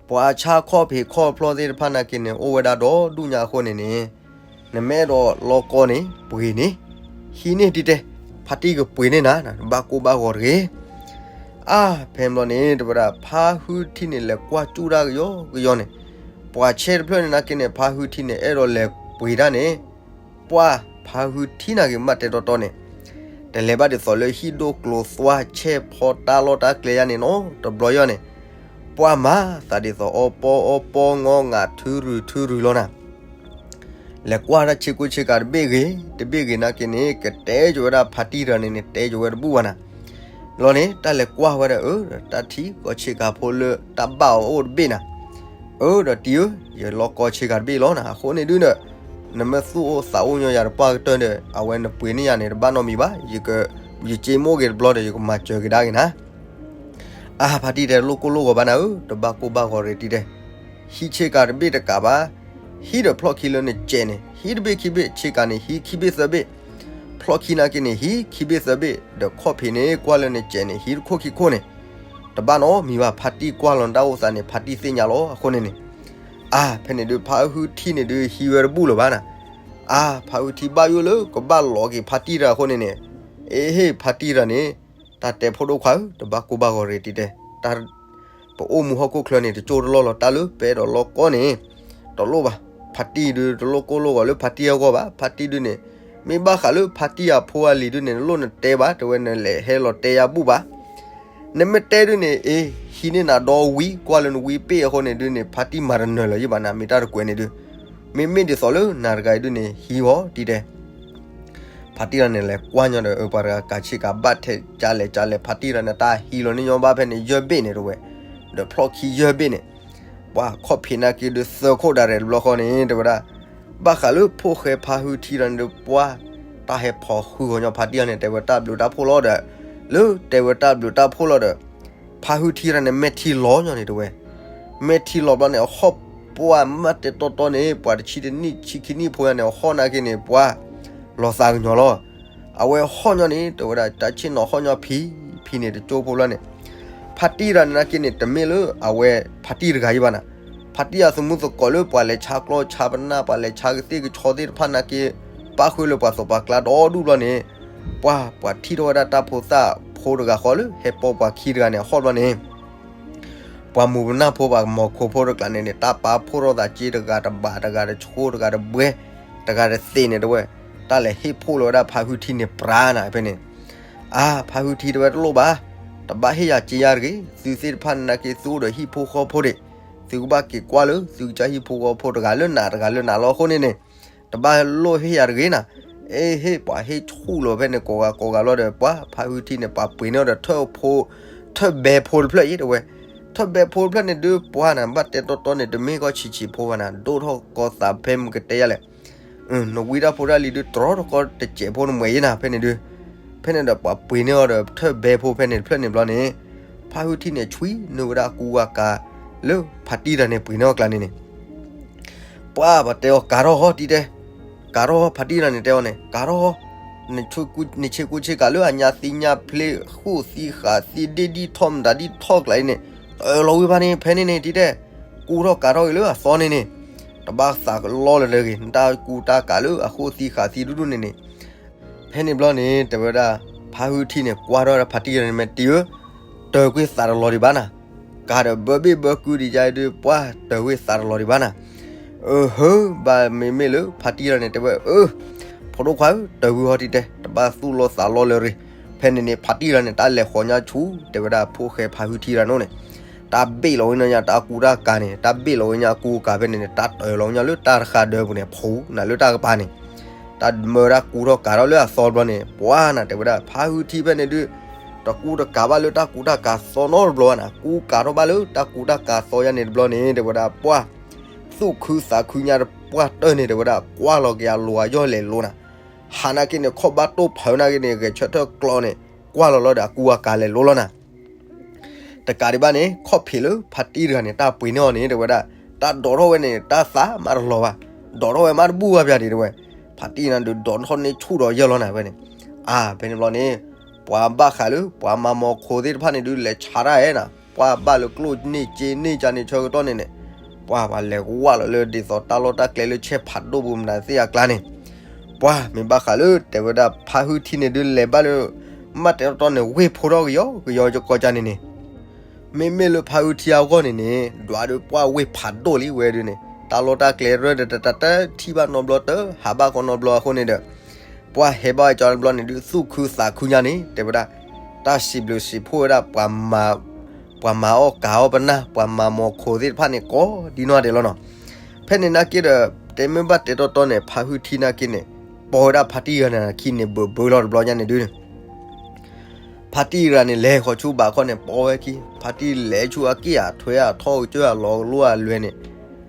ပှၤဆါခီၣ်ဖံးခီၣ်ဖျီၣ်သ့ၣ်တဖၣ်နာ်က့န့ၣ် အိၣ်ဝဲဒၣ်ဒီဒူၣ်ညါအဃိန့ၣ်န့ၣ်, နမ့ၢ်အဲၣ်ဒိးလီၢ်ကီန့ၣ် ပှ့ၤန့ၣ် ဟံးန့ၢ်တံၤတဲ, ဖါတံၢ်ကပှ့ၤန့ၢ်နၤ, ဘၣ်ကိၢ်ဘၣ်ဂီၤတဂ့ၤ. အါ, ဖဲန့ၣ်ဘျီန့ၣ် တဲဝဲဒၣ် ဖါဟုထံန့ၣ် လဲၤကွၢ်ကၠူၣ်တၢ်ကယီကယီန့ၣ်, ပှၤဆဲတဖျၢၣ်န့ၣ်နာ်က့န့ၣ် ဖါဟုထံန့ၣ် အဲၣ်ဒိးလဲၤပှ့ၤတၢ်န့ၣ်, ပှၤဖါဟုထံနာ်က့ မ့ၢ်တဲတီတီန့ၣ် တလဲၤဘၣ်ဒ်သိးလၢဟံၣ်ဒိၣ်ကျိၤသွါ ဆဲးဖီတၢ်လီၢ်တၢ်ကျဲယါန့ၣ်နီၤ, တဘျီယီၤန့ၣ် ပှၤမၤသးဒ်သိးအီပီအီပီ ငီငးထုရုၤထုရုၤလီၤနၤ. လဲၤကွၢ်တၢ်ဆ့ကိၣ်ဆ့ကၤတဘ့ၣ်ဂ့ၤ, တဘ့ၣ်ဂ့ၤနာ်က့န့ၣ် ကတဲက့ၤဝဲဒၣ်ဖါတံၢ်တဂၤန့ၣ်န့ၣ် တဲက့ၤဝဲတဘူၣ်ဘၣ်နၤ. လီၤန့ၣ် တၢ်လဲၤကွၢ်ဝဲဒၣ် အၢ တၢ်ထံကီၢ်ဆ့ကၤဖိလၢတၢ်ဘၣ်အီၤအိၣ်တဘ့ၣ်နၤ. အၢ ဒီးတံၤဧၢ, ယလီၢ်ကီၢ်ဆ့ကၤတဘ့ၣ်လီၤနၤ. အဃိန့ၣ်ဒုဒီး နမ့ၢ်သူၣ်အိၣ်သးအိၣ်ညီယၤတပှၢ်ကတၢၢ်ဒီး အဝဲနပှ့ၤန့ၢ်ယၤန့ၣ် တဘၣ်နီတမံၤဘၣ်. ယက, ယစ့မ့ၢ်အိၣ်က့ၤတဘျီဒီး ယကမၤစၢၤက့ၤဒၣ်က့ၤနၤ. အါ ဖါတံၢ်တဲ လိၣ်ကိၢ်လိၣ်ဂီၤဘၣ်နၤဧၢ, တဘၣ်ကိၢ်ဘၣ်ဂီၤရ့ၤတံၤတဲ. ဟံးဆ့ကၤတဘ့ၣ်တကးဘၣ်, ဟံးဒီးဖျီၣ်ခံလၢနစဲးန့ၣ် ဟံးတဘ့ၣ်ခံဘ့ၣ်, ဆ့ကၤန့ၣ် ဟံးခံဘ့ၣ်သၢဘ့ၣ်, ဖျီၣ်ခံနာ်က့န့ၣ် ဟံးခံဘ့ၣ်သၢဘ့ၣ်, ဒီးခီၣ်ဖံးန့ၣ် ကွၢ်လၢနစဲးန့ၣ် ဟံးတခိၣ်ခံခိၣ်န့ၣ် တဘၣ်နီတမံၤဘၣ်. ဖါတံၢ်ကွၢ်လီၤနတၢ်အိၣ်သးန့ၣ် ဖါတံၢ်သ့ၣ်ညါလီၤ. အဃိန့ၣ်န့ၣ် အါ ဖဲန့ၣ်ဒု ဖါဟုထံန့ၣ်ဒု ဟံးဝဲတဘူၣ်လၢၤဘၣ်နၤ. အါ ဖါဟုထံဘၣ်ယိၣ်လၢကဘၣ်လီၤက့ၤဖါတံၢ်တဂၤအဃိန့ၣ်န့ၣ်, အ့ဟ့ၣ် ဖါတံၢ်တဂၤန့ၣ် တၢ်တဲဖိဒိၣ်ခွါဧၢ, တဘၣ်ကိၢ်ဘၣ်ဂီၤရ့ၤတံၤတဲ, တၢ် ပအိၣ်မူဟီၣ်ခိၣ်ချၢန့ၣ် တကၠိတလီၢ်လီၤ, တၢ်လၢပအဲၣ်ဒိးလီၢ်ကီၢ်န့ၣ် တလိၣ်ဘၣ်. ဖါတံၢ်ဒု တလိၣ်ကိၢ်လိၣ်ဂီၤလၢဖါတံၢ်အဂီၢ်ဘၣ်. ဖါတံၢ်ဒုန့ၣ် မ့ၢ်ဘၣ်ဃးလၢဖါတံၢ်အဖိအလံၤဒုန့ၣ် နလိၣ်နတဲဘၣ်, တဲဝဲနလဲၤဟဲလီၤတဲယါဘူၣ်ဘၣ်. နမ့ၢ်တဲဒုန့ၣ် အ့ ဟံးန့ၢ်နၤဒီဝံၤ ကွၢ်လၢနဝံပ့ၢ်အဃိန့ၣ်ဒုန့ၣ် ဖါတံၢ်မၤတနၢၤလၢၤယဘၣ်နၤ, မ့ၢ်တၢ်တကွဲးန့ၣ်ဒု, မ့မ့ၢ်ဒ်သိးလၢနၤတဂၤအံၤဒုန့ၣ် ဟံးအီၤတံၤတဲ. ဖါတံၢ်တဂၤန့ၣ် လဲၤကွၢ်ညီဒီး အၢ ပှၤတဂၤကၤဆ့ကၤဘၣ်ထဲကလဲၣ်ကလဲၣ်, ဖါတံၢ်တဂၤန့ၣ် တၢ်ဟံးလီၤန့ၢ်ညီဘၣ်ဖဲန့ၣ် ယဲၢ်ဘ့ၣ်န့ၣ်တဲဝဲ, ဒီးဖျီၣ်ခံယဲၢ်ဘ့ၣ်န့ၣ်, ပှၤခီၣ်ဖံးနာ်က့ဒု သၢခိၣ်ဒၣ်ရဲၣ်တဘျီဃီန့ၣ် တဲဝဲဒၣ်, ဘၣ်ဃးလၢဖိၣ်ဃဲဖါဟုထံတဂၤန့ၣ်ဒု ပှၤ တၢ်ဟဲဖီၣ်ဃုာ်ဂီၤညီဖါတံၢ်တဂၤန့ၣ် တဲဝဲတၢ်ဘျုးတၢ်ဖှိၣ်လီၤဒီး, လၢတဲဝဲတၢ်ဘျုးတၢ်ဖှိၣ်လီၤဒီး ဖါဟုထံတဂၤန့ၣ် မဲာ်ထံလီၤညီန့ၣ်တဲဝဲ, မဲာ်ထံလီၤဘျီန့ၣ် အဟီၣ်ပှၢ် မ့ၢ်တဲတီတီန့ၣ် ပှၤတဆံတနံၣ်ဆံခံနံၣ်ဖိယါန့ၣ် အဟီၣ်နာ်က့န့ၣ် ပှၤ လီၤသးကညီၤလီၤ. အဝဲဟီၣ်ညီန့ၣ် တဲဝဲဒၣ် တၢ်ဆ့ၣ်နီၤဟီၣ်ညီဖံးဖံးန့ၣ် တကၠိဖိလီၤန့ၣ်, ဖါတံၢ်တဂၤန့ၣ်နာ်က့န့ၣ် တမ့ၢ်လၢအဝဲဖါတံၢ်တဂၤယဘၣ်နၤ, ဖါတံၢ်အသမူသကိးလၢပှၤလဲၤဆါကျီဆါပနၢ် ပှၤလဲၤဆါကသ့ၣ်ကဆီသ့ၣ်တဖၣ်နာ်က့ ပၣ်ဃုာ်လၢပှၤသးပှၢ်ကျါဒီဒူၣ်ဘျီန့ၣ်, ပှၤ ပှၤထံၣ်ထီၣ်ဝဲဒၣ်တၢ်ဖိသၣ်ဖိတဂၤဃီလၢ ဟဲပိာ်ပှၤခံတဂၤန့ၣ် အဟီၣ်ဘျီန့ၣ် ပှၤမူးပနၢ်ဖိ ပှၤမီၤခိဖိတကျးန့ၣ်န့ၣ် တၢ်ပာ်ဖှိၣ်ထီၣ်သးက့ တဂၤတဘး တဂၤတဆိ တဂၤတဘှဲ တဂၤတသ့ၣ်န့ၣ်တဲဝဲ, တၢ်လဲၤဟ့ၣ်ဖှိၣ်လီၤဝဲဒၣ်ဖါဟုထံန့ၣ်ပြးနၤဖဲန့ၣ်, အါ ဖါဟုထံတဲဝဲတလိၣ်ဘၣ်, တဘၣ်ဟ့ၣ်ယၤက့ယါတဂ့ၤ, သုသ့ၣ်တဖၣ်န့ၣ်နာ်က့ သုအိၣ်ဒီးဟံၣ်ဖိဃီဖိဒံး, သုကဘၣ်က့ၤကွၢ်လၢ သုကစၢ်ဟံၣ်ဖိဃီဖိတဂၤလၢနၤတဂၤလၢနၤလီၤအဃိန့ၣ်န့ၣ်, တဘၣ်လိၣ်ဟ့ၣ်ယၤတဂ့ၤနၤ, အ့ ဟ့ၣ်ပှၤဟ့ၣ်ဆူၣ်လီၤဖဲန့ၣ် ကိးဂၤကိးဂၤလီၤဒီး ပှၤဖါဟုထံန့ၣ် ပှၤပှ့ၤန့ၢ်အီၤဒီးထၢၣ်ဖိ, ထၢၣ်ဘဲဖိတဖျၢၣ်အံၤတဲဝဲ, ထၢၣ်ဘဲဖိတဖျၢၣ်န့ၣ်ဒုးပှၤနၤ ဘၣ်တဲတီတီန့ၣ် တမ့ၢ်ကီၢ်ဆံးဆံးဖိဘၣ်နၤ ဒိၣ်ထီၣ်ကီသးဖဲမုၢ်ကတဲယါလဲၣ်, နဝံတၢ်ဖိတၢ်လံၤဒုးတြီထီၣ်ကီတစဲးဖိနမှဲၤယဲနၤဖဲန့ၣ်ဒုး, ဖဲန့ၣ်ဒီးပှၤပှ့ၤန့ၢ်အီၤဒီးထၢၣ်ဘဲဖိဖဲန့ၣ်တဖျၢၣ်န့ၣ်ဘျီန့ၣ်, ဖါဟုထံန့ၣ်ဆွံနုာ်ဝဲဒၣ်အကူအကၤလၢဖါတံၢ်တဂၤန့ၣ်ပှ့ၤန့ၢ်အီၤကျါန့ၣ်န့ၣ် ပှၤပှၤတဲအီၤကၤထီၣ်ဟီတံၤတဲ, ကၤထီၣ်ဟီ ဖါတံၢ်တဂၤန့ၣ်တဲအီၤန့ၣ် ကၤထီၣ်ဟီ, နဆ့ကူဆ့ကၤလၢအညါသံညါဖျ့ ဃိၣ်သံဃာ်သံဒ့ၣ်ဒ်ထီၣ်မတၤဒ်ထီၣ်ကျါအံၤန့ၣ်, တၢၢ်လီၤဝံၤဘၣ်န့ၣ် ဖဲန့ၣ်န့ၣ်တံၤတဲ, ကူထီၣ်ကၤထီၣ်က့ၤလၢအသီန့ၣ်န့ၣ်, တဘၣ်သးလီလၢၤတဂ့ၤ နတၢ်ကူတၢ်ကၤလၢအဃိၣ်သံဃာ်သံဒူၣ်ဒူၣ်န့ၣ်န့ၣ် ဖဲန့ၣ်ဘျီန့ၣ် တဲဝဲဒၣ် ဖါဟုထံန့ၣ် ကွၢ်ထီၣ်ဝဲဒၣ်ဖါတံၢ်တဂၤန့ၣ် မ့ၢ်တံၤဧၢ, တၢၢ်ကွံာ်သးတလီၤဒံးဘၣ်နၤ, ကၤဒီးဘၢဘ့ၣ်ဘၢကုဒံးယါဒုး ပှၤတၢၢ်ကွံာ်သးတလီၤဒံးဘၣ်နၤ, အဟၢ ဘၣ်မ့မ့ၢ်လၢဖါတံၢ်တဂၤန့ၣ် တဲဝဲ အၢ ဖိဒိၣ်ခွါဧၢ တၢၢ်ကွံာ်ဟီတံၤတဲ တဘၣ်သူၣ်လီၤသးလီလၢၤတဂ့ၤ, ဖဲန့ၣ်န့ၣ် ဖါတံၢ်တဂၤန့ၣ် တၢ်လဲၤဃီၤညါဆူ တဲဝဲဒၣ်ဖိၣ်ဃဲဖါဟုထံတဂၤန့ၣ်န့ၣ်, တၢ်ဘ့ၣ်လီၤဝဲညါတၢ်ကူတၢ်ကၤန့ၣ် တၢ်ဘ့ၣ်လီၤဝဲညါအကူအကၤဖဲန့ၣ်န့ၣ် တၢ်တၢၢ်လီၤဝဲညါလၢတၢ်တဃာ်ဒၢပူၤန့ၣ် ဖူးနၤလၢတၢ်ကပၤန့ၣ်, တၢ်မၢတၢ်ကူထီၣ်ကၤထီၣ်လၢအသီတဘျီန့ၣ် ပှၤနၤ တဲဝဲဒၣ် ဖါဟုထံဖဲန့ၣ်ဒုး တကူတကၤဘၣ်လၢတၢ်ကူတၢ်ကၤသီနီတဘျီဘၣ်နၤ, ကူကၤထီၣ်ဘၣ်လၢတၢ်ကူတၢ်ကၤသီယါန့ၣ်တဘျီန့ၣ် တဲဝဲဒၣ် ပှၤ သူၣ်ခုသးခုညါတပှၢ်တၢၢ်န့ၣ် တဲဝဲဒၣ် ကွၢ်လီၤက့ၤအလိၤအယီၢ်လဲၤလိၤနၤ, ဟးနာ်က့န့ၣ် ခီၣ်ဘၣ်တိၢ်ဖုးနာ်က့န့ၣ် ဂဲၤဆၢထၢၣ်ကျီန့ၣ် ကွၢ်လီၤလီၤဒီးအကူအကၤလဲၤလိၤလီၤနၤ တကးဒံးဘၣ်န့ၣ် ခီၣ်ဖံးလၢဖါတံၢ်တဂၤန့ၣ် တၢ်ပှ့ၤန့ၢ်အီၤန့ၣ် တဲဝဲဒၣ် တၢ်ဒိးထီၣ်ဝဲန့ၣ် တၢ်သးမးတလီၤဘၣ်, ဒိးထီၣ်ဝဲမးတဘူၣ်ဘၣ်ပၠးဒံးတဲဝဲ, ဖါတံၢ်နၤဒုးဒိးထီၣ်န့ၢ်ဆူၣ်ဒီးယဲၢ်လီၤနၤဖဲန့ၣ်, အါ ဖဲန့ၣ်ဘျီန့ၣ် ပှၤဘၣ်ဃးလၢ ပှၤမၤမီၤခိသ့ၣ်တဖၣ်န့ၣ်ဒုး လဲၤဆါတၢ်အဲၣ်နၤ ပှၤဘၣ်လၢကျိၣ်န့ၢ်စ့န့ၢ်ကန့ၣ်ဆၢကတီၢ်န့ၣ်န့ၣ်, ပှၤပှၤလဲၤဝၢ်လီၤလၢဒ်သိးတၢ်လီၢ်တၢ်ကျဲလၢဆဲးဖးဒိၣ်ပူၤမတၤသ့ၣ်အကျါန့ၣ်, ပှၢ်မ့ၢ်ဘၣ်ဃးလၢတဲဝဲဒၣ်ဖါဟုထံန့ၣ်ဒုးလဲၤဘၣ်လၢ မ့ၢ်တဲတီတီန့ၣ် ဝ့ၢ်ဖိထီၣ်ကယီကယီကီကန့ၣ်န့ၣ်, မ့မ့ၢ်လၢဖါဟုထံအဂီၢ်န့ၣ်န့ၣ် ဒွးဒုးပှၢ်ဝ့ၢ်ဖးဒိၣ်လံဝဲဒုးန့ၣ် တၢ်လီၢ်တၢ်ကျဲရၢဒီးတတၢ်တထံၣ်ဘၣ်နီတဘျီ တဟးဘၣ်ဃီနီတဘျီအဃိန့ၣ်ဒီး ပှၢ်ဟဲဘၣ်ဝဲကၠီတဘျီန့ၣ်ဒုး သူၣ်ခုသးခုညါန့ၣ် တဲဝဲဒၣ် တၢ်စံးဘျုးစံးဖှိၣ်ဝဲဒၣ် ပှၤမၤအီၣ်ကၤအီၣ်ပနၢ် ပှၤမၤမိၢ်ခိၣ်သ့ၣ်တဖၣ်န့ၣ် ကိးဒ်နီၢ်ဒဲးလီၤနီၤ. ဖဲန့ၣ်နာ်က့ဒီး တဲမ့ၢ်ဘၣ်တဲတီတီန့ၣ် ဖါဟုထံနာ်က့န့ၣ် ပိာ်ဝဲဒၣ်ဖါတံၢ်တဂၤန့ၣ်အခံန့ၣ် ဘၢဘၢလီၤတဘျီညါန့ၣ်ဒုး ဖါတံၢ်တဂၤန့ၣ် လဲၤဃီၤဆူဘးခီန့ၣ် ပိာ်ဝဲခံ ဖါတံၢ်လဲၤဆူအက့ၢ်အထွဲအထီၣ်ကစၢၢ်အလီၤ ကလိအလွဲန့ၣ်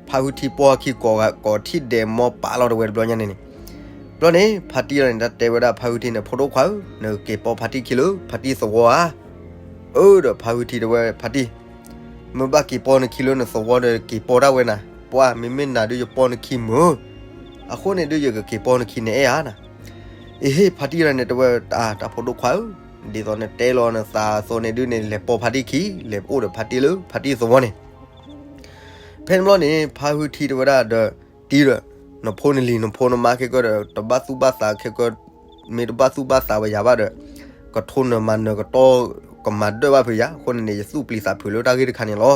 ဖါဟုထံပိာ်အခံ ကိးထံၣ်ဒဲးမီပာ်လီၤတဝဲတဘျီညါန့ၣ်န့ၣ်, ဘျီန့ၣ် ဖါတံၢ်တဂၤန့ၣ် တၢ်တဲဝဲဒၣ်ဖါဟုထံန့ၣ် ဖိဒိၣ်ခွါဧၢ, နက့ၤပိာ်ဖါတံၢ်ခံလၢဖါတံၢ်သဝီဧါ. အၢဒီးဖါဟုထံတဲဝဲဖါတံၢ်, မ့ၢ်ဘၣ်က့ၤပိာ်နခံလၢနသဝီဒီးက့ၤပိာ်ဒၣ်ဝဲနၤ, ပှၢ်မ့မ့ၢ်နၤဒုးယပိာ်နခံမုာ်, အဃိန့ၣ်ဒုး ယကက့ၤပိာ်နခံန့ၣ်အဲၣ်ဧါနၤ. အ့ဟ့ၣ် ဖါတံၢ်တဂၤန့ၣ် တဲဝဲ တၢ်ဖိဒိၣ်ခွါဧၢ, ဒ်သိးနတဲလီၤနသးအသိးန့ၣ်ဒုးန့ၣ် လဲၤပိာ်ဖါတံၢ်ခံ, လဲၤအိၣ်ဒီးဖါတံၢ်လၢဖါတံၢ်သဝီန့ၣ် ဖဲန့ၣ်ဘျီန့ၣ် ဖါဟုထံတဲဝဲဒၣ်ဒီး တံၢ်ဒီး နဖိနလံၤနဖိနမါခဲကၢဒီး တဘၣ်သူၣ်ဘၣ်သးခဲကၢ, မ့ၢ်တဘၣ်သူၣ်ဘၣ်သးဝဲယၤဘၣ်ဒီး ကထိနၢၤမၤနၢၤကတီၢ် ကမၤဒၢၣ်ဘၣ်ဖုးယၤ, အဃိန့ၣ်န့ၣ် ယသူၣ်ပျံၤသးဖုးလၢတၢ်ဂ့ၢ်တခါန့ၣ်လီၤ.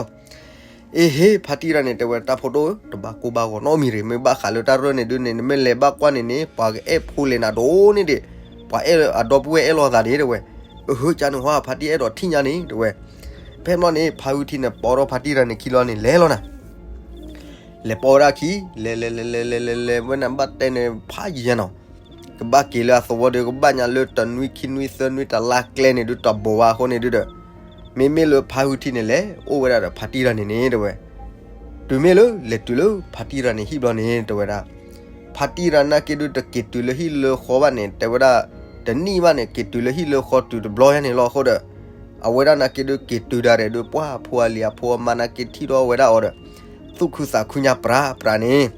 အ့ဟ့ၣ် ဖါတံၢ်တဂၤန့ၣ် တဲဝဲတၢ်ဖိဒိၣ်ဧၢ, တဘၣ်ကိၢ်ဘၣ်ဂီၤနီတမံၤတဂ့ၤ, မ့ၢ်ဘၣ်ဃးလၢတၢ်ရၢၢ်န့ၣ်ဒုးန့ၣ် နမ့ၢ်လဲၤဘၣ်ကွၢ်န့ၣ်န့ၣ် ပှၤကအဲၣ်ဖိလဲၤနၤဒိၣ်န့ၢ်ဒံး, ပှၤအဲၣ်အဒီပုၢ်ဝဲၢ်အဲၣ်လိာ်သးဒံးတဲဝဲ, အဟၢကန့ၣ်ဟါ ဖါတံၢ်အဲၣ်ဒိးထံၣ်ညါန့ၣ်တဲဝဲ. ဖဲန့ၣ်ဘျီန့ၣ် ဖါဟုထံန့ၣ် ပိာ်ထီၣ်ဖါတံၢ်တဂၤန့ၣ်ခံလီၤန့ၣ် လဲၤလီၤနၤ လဲၤပိာ်ဝဲဒၣ်ခံ, လဲၤလဲၤလဲၤလဲၤလဲၤလဲၤလဲၤဝဲန့ၣ် ဘၣ်တဲန့ၣ်ဖးယံာ်ညါနီၤ, ကဘၣ်က့ၤလၢအသဝီဒီး ကဘၣ်ညါလၢတနွံခံနွံသၢနွံတလါကျဲန့ၣ်ဒုး တဘိးဘၣ်အဃိန့ၣ်ဒုးဒီး, မ့မ့ၢ်လၢဖါဟုထံန့ၣ် လဲၤအိၣ်ဝဲဒၣ်ဒီးဖါတံၢ်တဂၤန့ၣ်န့ၣ်တဲဝဲ, တုၤမ့ၢ်လၢလဲၤတုၤလၢဖါတံၢ်တဂၤန့ၣ်ဟံၣ်ဘျီန့ၣ် တဲဝဲဒၣ် ဖါတံၢ်တဂၤနာ်က့ဒုး တက့ၤတုၤလၢဟံၣ်လၢဃီဘၣ်န့ၣ် တဲဝဲဒၣ်, တနံၣ်ဘၣ်န့ၣ် က့ၤတုၤလၢဟံၣ်လၢဃီတုၤတဘျီညါန့ၣ်လီၤ. အဃိဒီး အဝဲဒၣ်နာ်က့ဒုး က့ၤတုၤဒၣ်ဒီး ပှၢ်ဖိအလံၤအဖိအမါနာ်က့ထံၣ်ထီၣ်ဝဲဒၣ်အီၤဒီး သူၣ်ခုသးခုညါပြးပြးန့ၣ်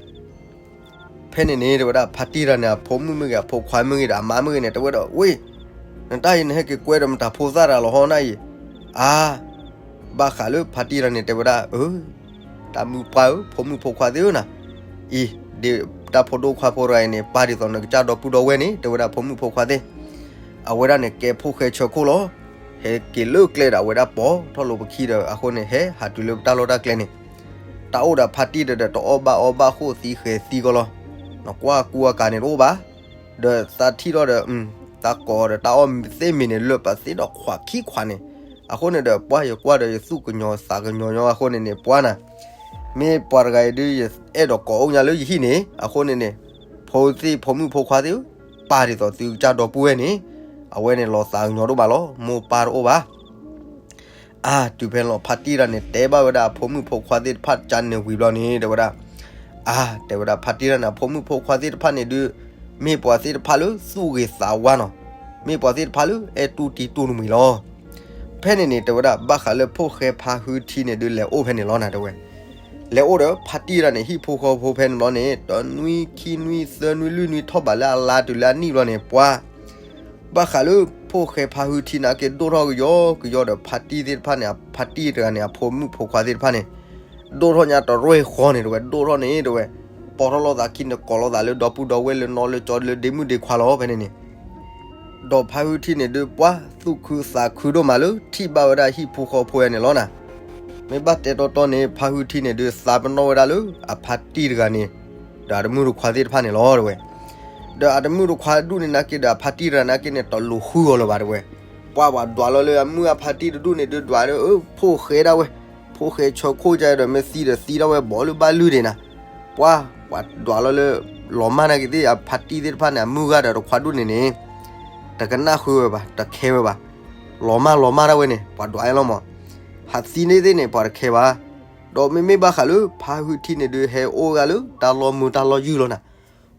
ဖဲန့ၣ်န့ၣ် တဲဝဲဒၣ် ဖါတံၢ်တဂၤန့ၣ် အဖိမုၣ်မ့ၢ်ဂ့ၤ အဖိခွါမ့ၢ်ဂ့ၤဒီး အမါမ့ၢ်ဂ့ၤန့ၣ် တဲဝဲဒီး ဝ့ၢ်, နတၢ်အံၤနဟဲက့ၤကွဲဒီးမတၤဖိသၣ်တဂၤလီၤဟီနၢ်အံၤ, အါ ဘၣ်ဃးလၢဖါတံၢ်တဂၤန့ၣ် တဲဝဲဒၣ် အၢ, တၢ်မုၣ်ပှၢ်ဧၢ ဖိမုၣ်ဖိခွါသ့ၣ်ဧၢနၤ, အံၤ ဒ်တၢ်ဖိဒိၣ်ခွါဖိတဂၤအံၤန့ၣ် ပၢ်ဒ်သိးနကစၢ်ဒီပုၢ်ဒီဝဲၢ်န့ၣ် တဲဝဲဒၣ်ဖိမုၣ်ဖိခွါသ့ၣ်, အဝဲဒၣ်န့ၣ် ကဲဖိၣ်ဃဲဆၢခိၣ်လီၤ. ဟဲက့ၤလၢကျဲဒီး အဝဲဒၣ်ပိာ်ထီၣ်လိာ်ပခံဒီး အဃိန့ၣ် ဟဲဟးတုၤလၢပတၢ်လီၢ်တၢ်ကျဲန့ၣ်, တၢ်အိၣ်ဒီးဖါတံၢ်ဒီး တအီၣ်ဘၣ်အီဘၣ်ဃိၣ်သံဃဲၤသံကီလီၤ. နကွၢ်ကူအကၤန့ၣ်တအိၣ်ဘၣ်, ဒီးသးထံၣ်ထီၣ်ဒီး သးကိးဒီးတၢ်အီၣ်သ့ၣ်မံၤန့ၣ် လၢပသ့ဒီးခွးခံခွးန့ၣ်, အဃိန့ၣ်ဒီး ပှၢ်ယကွၢ်ဒီးယသူၣ်ကညီၤသးကညီၤညီအဃိန့ၣ်န့ၣ် ပှၢ်နၤ, မ့ၢ်ပှၤတဂၤအံၤဒုး ယအဲၣ်ဒိးကိးအိၣ်ညါလၢယဟံၣ်န့ၣ် အဃိန့ၣ်န့ၣ်, ဖိသ့ၣ်ဖိမုၣ်ဖိခွါသ့ၣ်ဧၢ, ပၢ်ဒ်သိးသုကစၢ်ဒီပုၢ်ဝဲၢ်န့ၣ်, အဝဲန့ၣ်လီၤသးကညီၤဒိၣ်မးလီၤ. မိၢ်ပၢ်တအိၣ်ဘၣ် အါ တုၤဖဲန့ၣ်လီၤ ဖါတံၢ်တဂၤန့ၣ် တဲဘၣ်ဝဲဒၣ်အဖိမုၣ်ဖိခွါသ့ၣ်တဖၣ်ကန့ၣ်ဝံၤဘျီန့ၣ် တဲဝဲဒၣ်, အါ တဲဝဲဒၣ် ဖါတံၢ်တဂၤန့ၣ် အဖိမုၣ်ဖိခွါသ့ၣ်တဖၣ်န့ၣ်ဒုး မ့ၢ်ပှၤသ့ၣ်တဖၣ်လၢသူၣ်ဂ့ၤသးဝါနီၤ, မ့ၢ်ပှၤသ့ၣ်တဖၣ်လၢအဲၣ်တူၢ်တံၢ်တူၢ်တမှံၤလီၤ. ဖဲန့ၣ်န့ၣ် တဲဝဲဒၣ် ဘၣ်ဃးလၢဖိၣ်ဃဲဖါဟုထံန့ၣ်ဒုး လဲၤအိၣ်ဖဲန့ၣ်လီၤနၤ တဲဝဲ, လဲၤအိၣ်ဒီးဖါတံၢ်တဂၤန့ၣ် ဟံၣ်ဖိဃီဖိဖဲန့ၣ်ဘျီန့ၣ် တနွံခံနွံသၢနွံလွံၢ်နွံ ထီၣ်ဘးလၢအလါတုၤလၢအနံၣ်ဘျီန့ၣ် ပှၤ ဘၣ်ဃးလၢဖိၣ်ဃဲဖါဟုထံနာ်က့ ဒိၣ်ထီၣ်ကယီကယီဒီး ဖါတံၢ်သ့ၣ်တဖၣ်န့ၣ် ဖါတံၢ်တဂၤန့ၣ် အဖိမုၣ်ဖိခွါသ့ၣ်တဖၣ်န့ၣ် ဒိၣ်ထီၣ်ညါတရဲၣ်ဃီန့ၣ် တဲဝဲ ဒိၣ်ထီၣ်န့ၣ် တဲဝဲ, ပိာ်ထီၣ်လိာ်သးခံန့ၣ် ကိးလိာ်သးလၢဒီပုၢ်ဒီဝဲၢ်လၢနီၢ်လၢကၠီလၢဒ့မုၣ်ဒ့ခွါလီၤ ဖဲန့ၣ်န့ၣ် ဒီးဖါဟုထံန့ၣ်ဒုး ပှၤသူၣ်ခုသးခုဒိၣ်မးလၢ ထံၣ်ဘၣ်ဝဲဒၣ်ဟံၣ်ဖိဃီဖိန့ၣ်လီၤနၤ. မ့ၢ်ဘၣ်တဲတီတီန့ၣ် ဖါဟုထံန့ၣ်ဒုး သးပနီၣ်ဝဲဒၣ်လၢအဖါတံၢ်တဂၤန့ၣ် ဒီးအတမုၣ်တခွါသ့ၣ်တဖၣ်န့ၣ်လီၤ တဲဝဲ. ဒီးအတမုၣ်တခွါဒူၣ်န့ၣ်နာ်က့ဒီး အဖါတံၢ်တဂၤနာ်က့န့ၣ် တလိၤဃုအီၤလၢၤဘၣ် တဲဝဲ. ပှၤပှၤဒွးလီၤလၢအမုၣ်အဖါတံၢ်တဒူၣ်န့ၣ်ဒုး ဒွးလၢ အၢ ဖိၣ်ဃဲဒၣ်ဝဲ, ဖိၣ်ဃဲဆၢခိၣ်ကဒီး မ့ၢ်သံဒီးသံဒၣ်ဝဲ ဘီးလၢဘၣ်လုၢ်ဒံးနၤ. ပှၤပှၤဒွးလီၤလၢ လီၤမၢ်နာ်က့သ့ၣ် အဖါတံၢ်သ့ၣ်တဖၣ်န့ၣ် အမုၢ်ဂၤဒီးတခွါဒူၣ်န့ၣ်န့ၣ် တကနၣ်ဃုဝဲဘၣ် တခဲဝဲဘၣ်. လီၤမၢ်လီၤမၢ်ဒၣ်ဝဲန့ၣ် ပှၤဒွးအလီၤမး. ဟးသံန့ၣ်သ့ၣ်န့ၣ် ပှၤတခဲဘၣ်. ဒီးမ့မ့ၢ်ဘၣ်ဃးလၢ ဖါဟုထံန့ၣ်ဒုး ဟဲအိၣ်ဂၤလၢတၢ်လီၢ်မုာ်တၢ်လီၢ်ယုၢ်လီၤနၤ.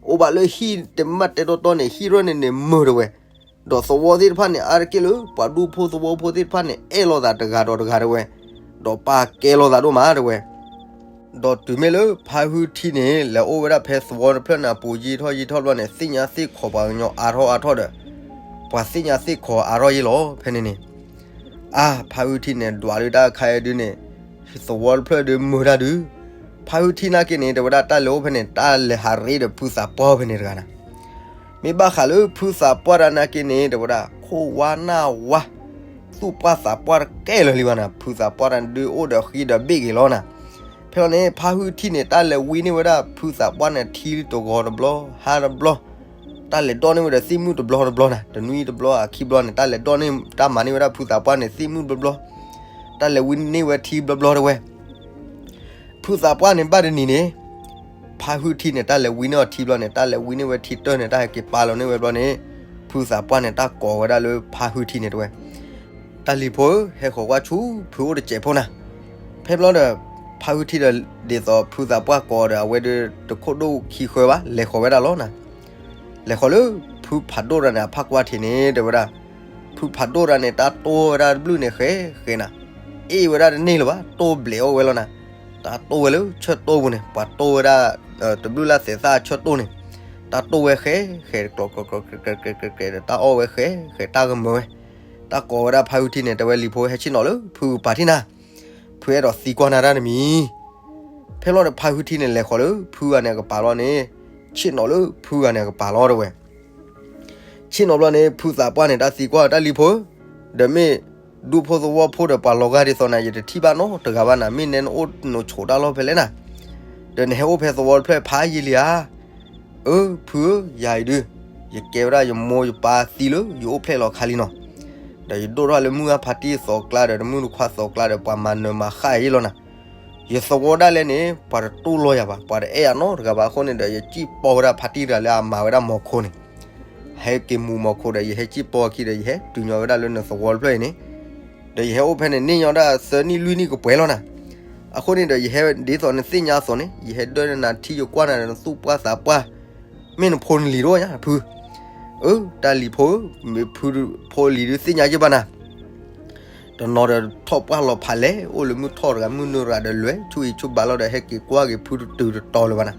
အိၣ်ဘၣ်လၢဟံၣ်တမၣ်တဲတီတီန့ၣ် ဟံၣ်ရၢၢ်န့ၣ်န့ၣ်မုာ် တဲဝဲ. ဒီးသဝီသ့ၣ်တဖၣ်န့ၣ် အါတက့ၢ်လၢ ပှၤဒူဖိသဝီဖိသ့ၣ်တဖၣ်န့ၣ် အဲၣ်လိာ်သးတဂၤဒီးတဂၤ တဲဝဲ. ဒီးပာ်ကဲလိာ်သးဒိၣ်မး တဲဝဲ. ဒီးတုၤမ့ၢ်လၢဖါဟုထံန့ၣ် လဲၤအိၣ်ဝဲဒၣ်ဖဲသဝီတဖျၢၣ်န့ၣ် အပူၤယံာ်ထီၣ်ယံာ်ထီၣ်ဘျီန့ၣ် သ့ၣ်ညါသ့ၣ်ခိးပှၤကညီအါထီၣ်အါထီၣ်ဒီး ပှၤသ့ၣ်ညါသ့ၣ်ခိးအါထီၣ်ယ့ၢ်လီၤ ဖဲန့ၣ်န့ၣ်. အါ ဖါဟုထံန့ၣ် ဒွးဒုးတၢ်ခါအံၤဒုးန့ၣ် သဝီတဖျၢၣ်ဒုးမုာ်တၢ်ဒုး ဖါဟုထံနာ်က့န့ၣ် တဲဝဲဒၣ်တၢ်လဲၤအိၣ်ဖဲန့ၣ် တၢ်လဲၤဟးရ့ဒီးဖုသးပှၢ်ဖဲန့ၣ်တဂၤနၤ. မ့ၢ်ဘၣ်ဃးလၢဖုသးပှၢ်တၢ်နာ်က့န့ၣ် တဲဝဲဒၣ် ခိၣ်ဝါနၢ်ဝါ သူၣ်ပှၢ်သးပှၢ်တကဲလၢၤလံဘၣ်နၤ, ဖုသးပှၢ်တၢ်ဒုးအိၣ်ဒီးဃံဒီးဘ့ၣ်ဂ့ၤလီၤနၤ. ဖဲလီၤန့ၣ် ဖါဟုထံန့ၣ် တၢ်လဲၤဝံန့ၢ်ဝဲဒၣ်ဖုသးပှၢ်န့ၣ် ထံတဂီၤတဘျီ ဟါတဘျီ, တၢ်လဲၤဒိးန့ၢ်ဝဲဒီးသ့ၣ်မုၣ်တဘျီတဘျီနၤ, တနွံတဘျီ အခံဘျီန့ၣ် တၢ်လဲၤဒိးန့ၢ် တၢ်မၤန့ၢ်ဝဲဒၣ်ဖုသးပှၢ်န့ၣ် သ့ၣ်မုၣ်တဘျီဘျီ, တၢ်လဲၤဝံန့ၢ်ဝဲထံဘျီဘျီတဝဲ ဖုသးပှၢ်န့ၣ် ဘၣ်တနံၤန့ၣ် ဖါဟုထံန့ၣ် တၢ်လဲၤဝံန့ၢ်အီၤထံဘျီန့ၣ် တၢ်လဲၤဝံန့ၢ်ဝဲထံတၢၢ်န့ၣ် တၢ်ဟဲက့ၤပာ်လီၤန့ၢ်ဝဲဘျီန့ၣ် ဖုသးပှၢ်န့ၣ် တၢ်ကိးဝဲဒၣ်လၢဖါဟုထံန့ၣ်တဝဲ, တၢ်လံၤဖိဧၢ, ဟဲဃီၤကွၢ်ဆူဖုအိၣ်တစဲးဖိနၤ. ဖဲဘျီဒီး ဖါဟုထံဒီး ဒ်သိးဖုသးပှၢ်ကိးဒီး အဝဲဒီးတခိၣ်ဒိၣ်ခံဃၢဘၣ် လဲၤဃီၤဝဲဒၣ်လီၤနၤ. လဲၤဃီၤလၢ ဖုဖးဒိၣ်တဂၤန့ၣ် အဖးကွၢ်ထံးန့ၣ် တဲဝဲဒၣ်, ဖုဖးဒိၣ်တဂၤန့ၣ် တၢ်တိၢ်ဝဲဒၣ်တဘျုးန့ၣ် ဃဲဃဲနၤ, အ့ၣ်ဝဲဒၣ်တန့ၢ်လၢၤဘၣ် တိၢ်ဘျဲးအီၣ်ဝဲလီၤနၤ. တၢ်တိၢ်ဝဲလၢဆၢတိၢ်ပူၤန့ၣ် ပှၤတိၢ်ဝဲဒၣ် တဘျုးလၢ်သဲးသၣ်ဆၢတိၢ်န့ၣ်, တၢ်တိၢ်ဝဲဃဲဃဲ ကျိးကျိးကျဲးကျဲးကျဲးကျဲး တၢ်အီၣ်ဝဲဃဲဃဲ တၢ်ကမၢဝဲ, တၢ်ကိးဝဲဒၣ်ဖါဟုထံန့ၣ် တဲဝဲလံၤဖိ ဟဲဆ့ၣ်နီၤလၢဖုကပၤထံၣ်နၤ ဖုအဲၣ်ဒိးသံကွၢ်နၤတၢ်တမံၤ. ဖဲလီၤဒီးဖါဟုထံန့ၣ် လဲၤဃီၤလၢဖုဂၤန့ၣ်အကပၤလီၤန့ၣ်, ဆ့ၣ်နီၤလၢဖုဂၤန့ၣ်အကပၤလီၤတဝဲ. ဆ့ၣ်နီၤဘျီန့ၣ် ဖုသးပှၢ်န့ၣ် တၢ်သံကွၢ်တၢ်လံၤဖိ, ဒီးမ့ၢ်ဒူဖိသဝီဖိဒီးပှၤလီၤဂာ်ဒ်သိးနၤ ယတထံၣ်ဘၣ်နီတဂၤဘၣ်နၤ, မ့ၢ်နဲနအိၣ်နဆိးတၢ်လီၢ်ဖဲလဲၣ်နၤ, ဒီးနဟဲအိၣ်ဖဲသဝီတဖျၢၣ်ဖးယံာ်လံဧါ. အၢ ဖုဧၢ, ယၤအံၤဒုး ယကဲဝဲဒၣ်ယမိၢ်ယပၢ်သံလၢယအိၣ်ဖျဲၣ်လီၤခါလံနီၤ, ဒီးယဒိၣ်ထီၣ်လၢမုၢ်ဂၢ်ဖါတံၢ်သီးကျါဒီး တမုၢ်တခွါသီးကျါဒီး ပှၤမၤနၢၤမၤဃၣ်ယလီၤနၤ. ယသဝီဒၣ်လဲာ်န့ၣ် ပှၤတတူၢ်လိာ်ယၤဘၣ်, ပှၤတအဲၣ်ယၤနီတဂၤဘၣ်အဃိန့ၣ်ဒီး ယစံၣ်ပိာ်ဝဲဒၣ်ဖါတံၢ်တဂၤလၢအမၤဝဲဒၣ်မီၤခိန့ၣ်, ဟဲက့ၤမူးမီၤခိဒီး ယဟဲစံၣ်ပိာ်အခံဒီး ယဟဲတုၤညီဝဲဒၣ်လၢနသဝီတဖျၢၣ်အံၤန့ၣ်, ဒီးယဟဲအိၣ်ဖဲန့ၣ်န့ၢ်ညီဒၣ်သၢနံၣ်လွံၢ်နံၣ်ကပှဲၤလီၤနၤ. အဃိန့ၣ်ဒီး ယဟဲဒ်သိးနသ့ၣ်ညါအသိးန့ၣ် ယဟဲဒၢနၤထံယကွၢ်နၤဒီး နသူၣ်ပှၢ်သးပှၢ် မ့ၢ်နဖိနလံၤတအိၣ်ညါဖု. အၢ တၢ်လံၤဖိဧၢ, မ့ၢ်ဖုဖိလံၤဒုးသ့ၣ်ညါယဘၣ်နၤ, တနီၤဒီးထီၣ်ပှၢ်လီၤဖးလဲၣ်, အိၣ်လၢမုၢ်ထီၣ်တဂၤမုၢ်နုာ်တဂၤဒီး လဲၤဆူအံၤဆူဘးလီၤဒီး ဟဲက့ၤကွၢ်က့ၤဖုတတုၤတတီၤလၢၤဘၣ်နၤ.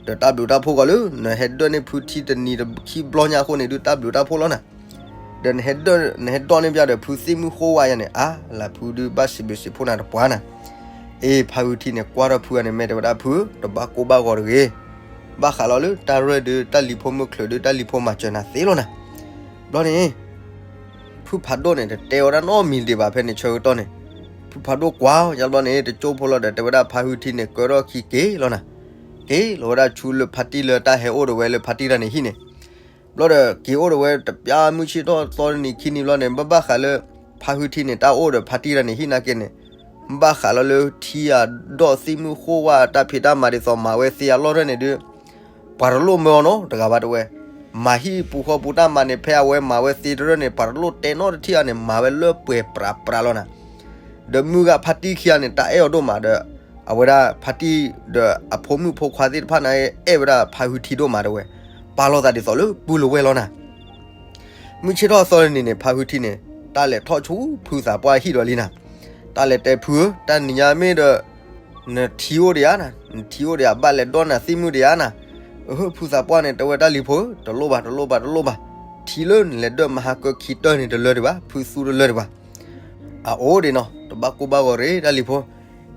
ဒီးတၢ်ဘျုးတၢ်ဖှိၣ်ကီးလၢ နဟဲဒၢန့ၢ်ဖုထံတနံၤတခံဘျီညါအဃိန့ၣ်ဒုး တၢ်ဘျုးတၢ်ဖှိၣ်လီၤနၤ. ဒီးနဟဲဒိးန့ၢ်ဘၣ်ဒီး ဖုသ့ၣ်မုၢ်ဃိဝါယါန့ၣ် အါလၢဖုဒုးဘၣ်စံးဘျုးစံးဖှိၣ်နၤတပှၢ်နၤ. အ့ ဖါဟုထံန့ၣ် ကွၢ်ထီၣ်ဖုဂၤန့ၣ် မ့ၢ်တဲဝဲဒၣ်ဖု တဘၣ်ကိၢ်ဘၣ်ဂီၤတဂ့ၤ. ဘၣ်ဃးလီၤလၢတၢ်ရၢၢ်ဒုး တၢ်လံၤဖိမုၢ်ချုးဒုး တၢ်လံၤဖိမၤစၢၤနၤသ့လီၤနၤ. ဘျီန့ၣ် ဖုဖးဒိၣ်န့ၣ် တတဲဝဲဒၣ်နီတမံၤဒံးဘၣ်ဖဲန့ၣ်ဆၢကတီၢ်န့ၣ်, ဖုဖးဒိၣ်ကွၢ်ညါဘျီန့ၣ် တကၠိဖိလီၤဒီး တဲဝဲဒၣ်ဖါဟုထံန့ၣ် ကၢထီၣ်ခံက့ၤလီၤနၤ. က့ၤလီၤဝဲဒၣ်ဆူလၢဖါတံၢ်လၢတၢ်ဟဲအိၣ်ဒီးဝဲလၢဖါတံၢ်တၢ်န့ၣ်ဟံၣ်န့ၣ် ဘျီဒီးက့ၤအိၣ်ဒီးဝဲတပျၢ်မုၢ်ဆ့ၣ်ထီၣ်သီတနံၤခံနံၤဘျီန့ၣ် ဘၣ်ဘၣ်ဃးလၢ ဖါဟုထံန့ၣ် တၢ်အိၣ်ဒီးဖါတံၢ်တၢ်န့ၣ်ဟံၣ်နာ်က့န့ၣ်, ဘၣ်ဃးလီၤလၢထံအဒိၣ်သ့ၣ်မုၢ်ဃိဝါတၢ်ဖံးတၢ်မၤဒ်သိးမၤဝဲသ့အလီၢ်တၢ်န့ၣ်ဒုး ပှၤတလိၣ်မၢအီၤနီတဂၤဘၣ်တဝဲ. မၤဟံၣ်ပူၤဃီပူၤတၢ်မၤန့ၣ် ဖဲအဝဲမၤဝဲသ့တရၢၢ်န့ၣ် ပှၤတလိၣ်တဲနီတထံၣ်အါန့ၣ် မၤဝဲလၢပှဲၤပြးပြးလီၤနၤ. ဒီးမုၢ်ဂၤဖါတံၢ်ခံဂၤန့ၣ် တၢ်အဲၣ်အီၤဒိၣ်မးဒီး အဝဲဒၣ်ဖါတံၢ်ဒီးအဖိမုၣ်ဖိခွါသ့ၣ်တဖၣ်န့ၣ် အဲၣ်ဝဲဒၣ်ဖါဟုထံဒိၣ်မးတဝဲ. ပာ်လီၤသးဒ်သိးလၢပုၢ်လၢဝဲၢ်လီၤနၤ. မုၢ်ဆ့ၣ်ထီၣ်သီတနံၤန့ၣ် ဖါဟုထံန့ၣ် တၢ်လဲၤထီၣ်ဆူဖုသးပှၢ်ဟံၣ်ဒီးလံနၤ. တၢ်လဲၤတဲဖုဧၢ, တၢ်နံၤညါမ့ၢ်ဒီး နထံအိၣ်ဒံးဧါနၤ, နထံအိၣ်ဒံးဧါ, ဘၣ်လဲၤဒိးနၤသ့ၣ်မုၢ်ဒံးဧါနၤ. အဟၢ ဖုသးပှၢ်န့ၣ် တဲဝဲတၢ်လံၤဖိဧၢ, တလိၣ်ဘၣ် တလိၣ်ဘၣ် တလိၣ်ဘၣ်. ထံလၢနလဲၤဒၢမဟါကၢခံတၢၢ်န့ၣ် တလၢဒံးဘၣ်, ဖုသူတလၢဒံးဘၣ်. အအိၣ်ဒံးနီၤ, တဘၣ်ကိၢ်ဘၣ်ဂီၤရ့ၣ်တၢ်လံၤဖိ.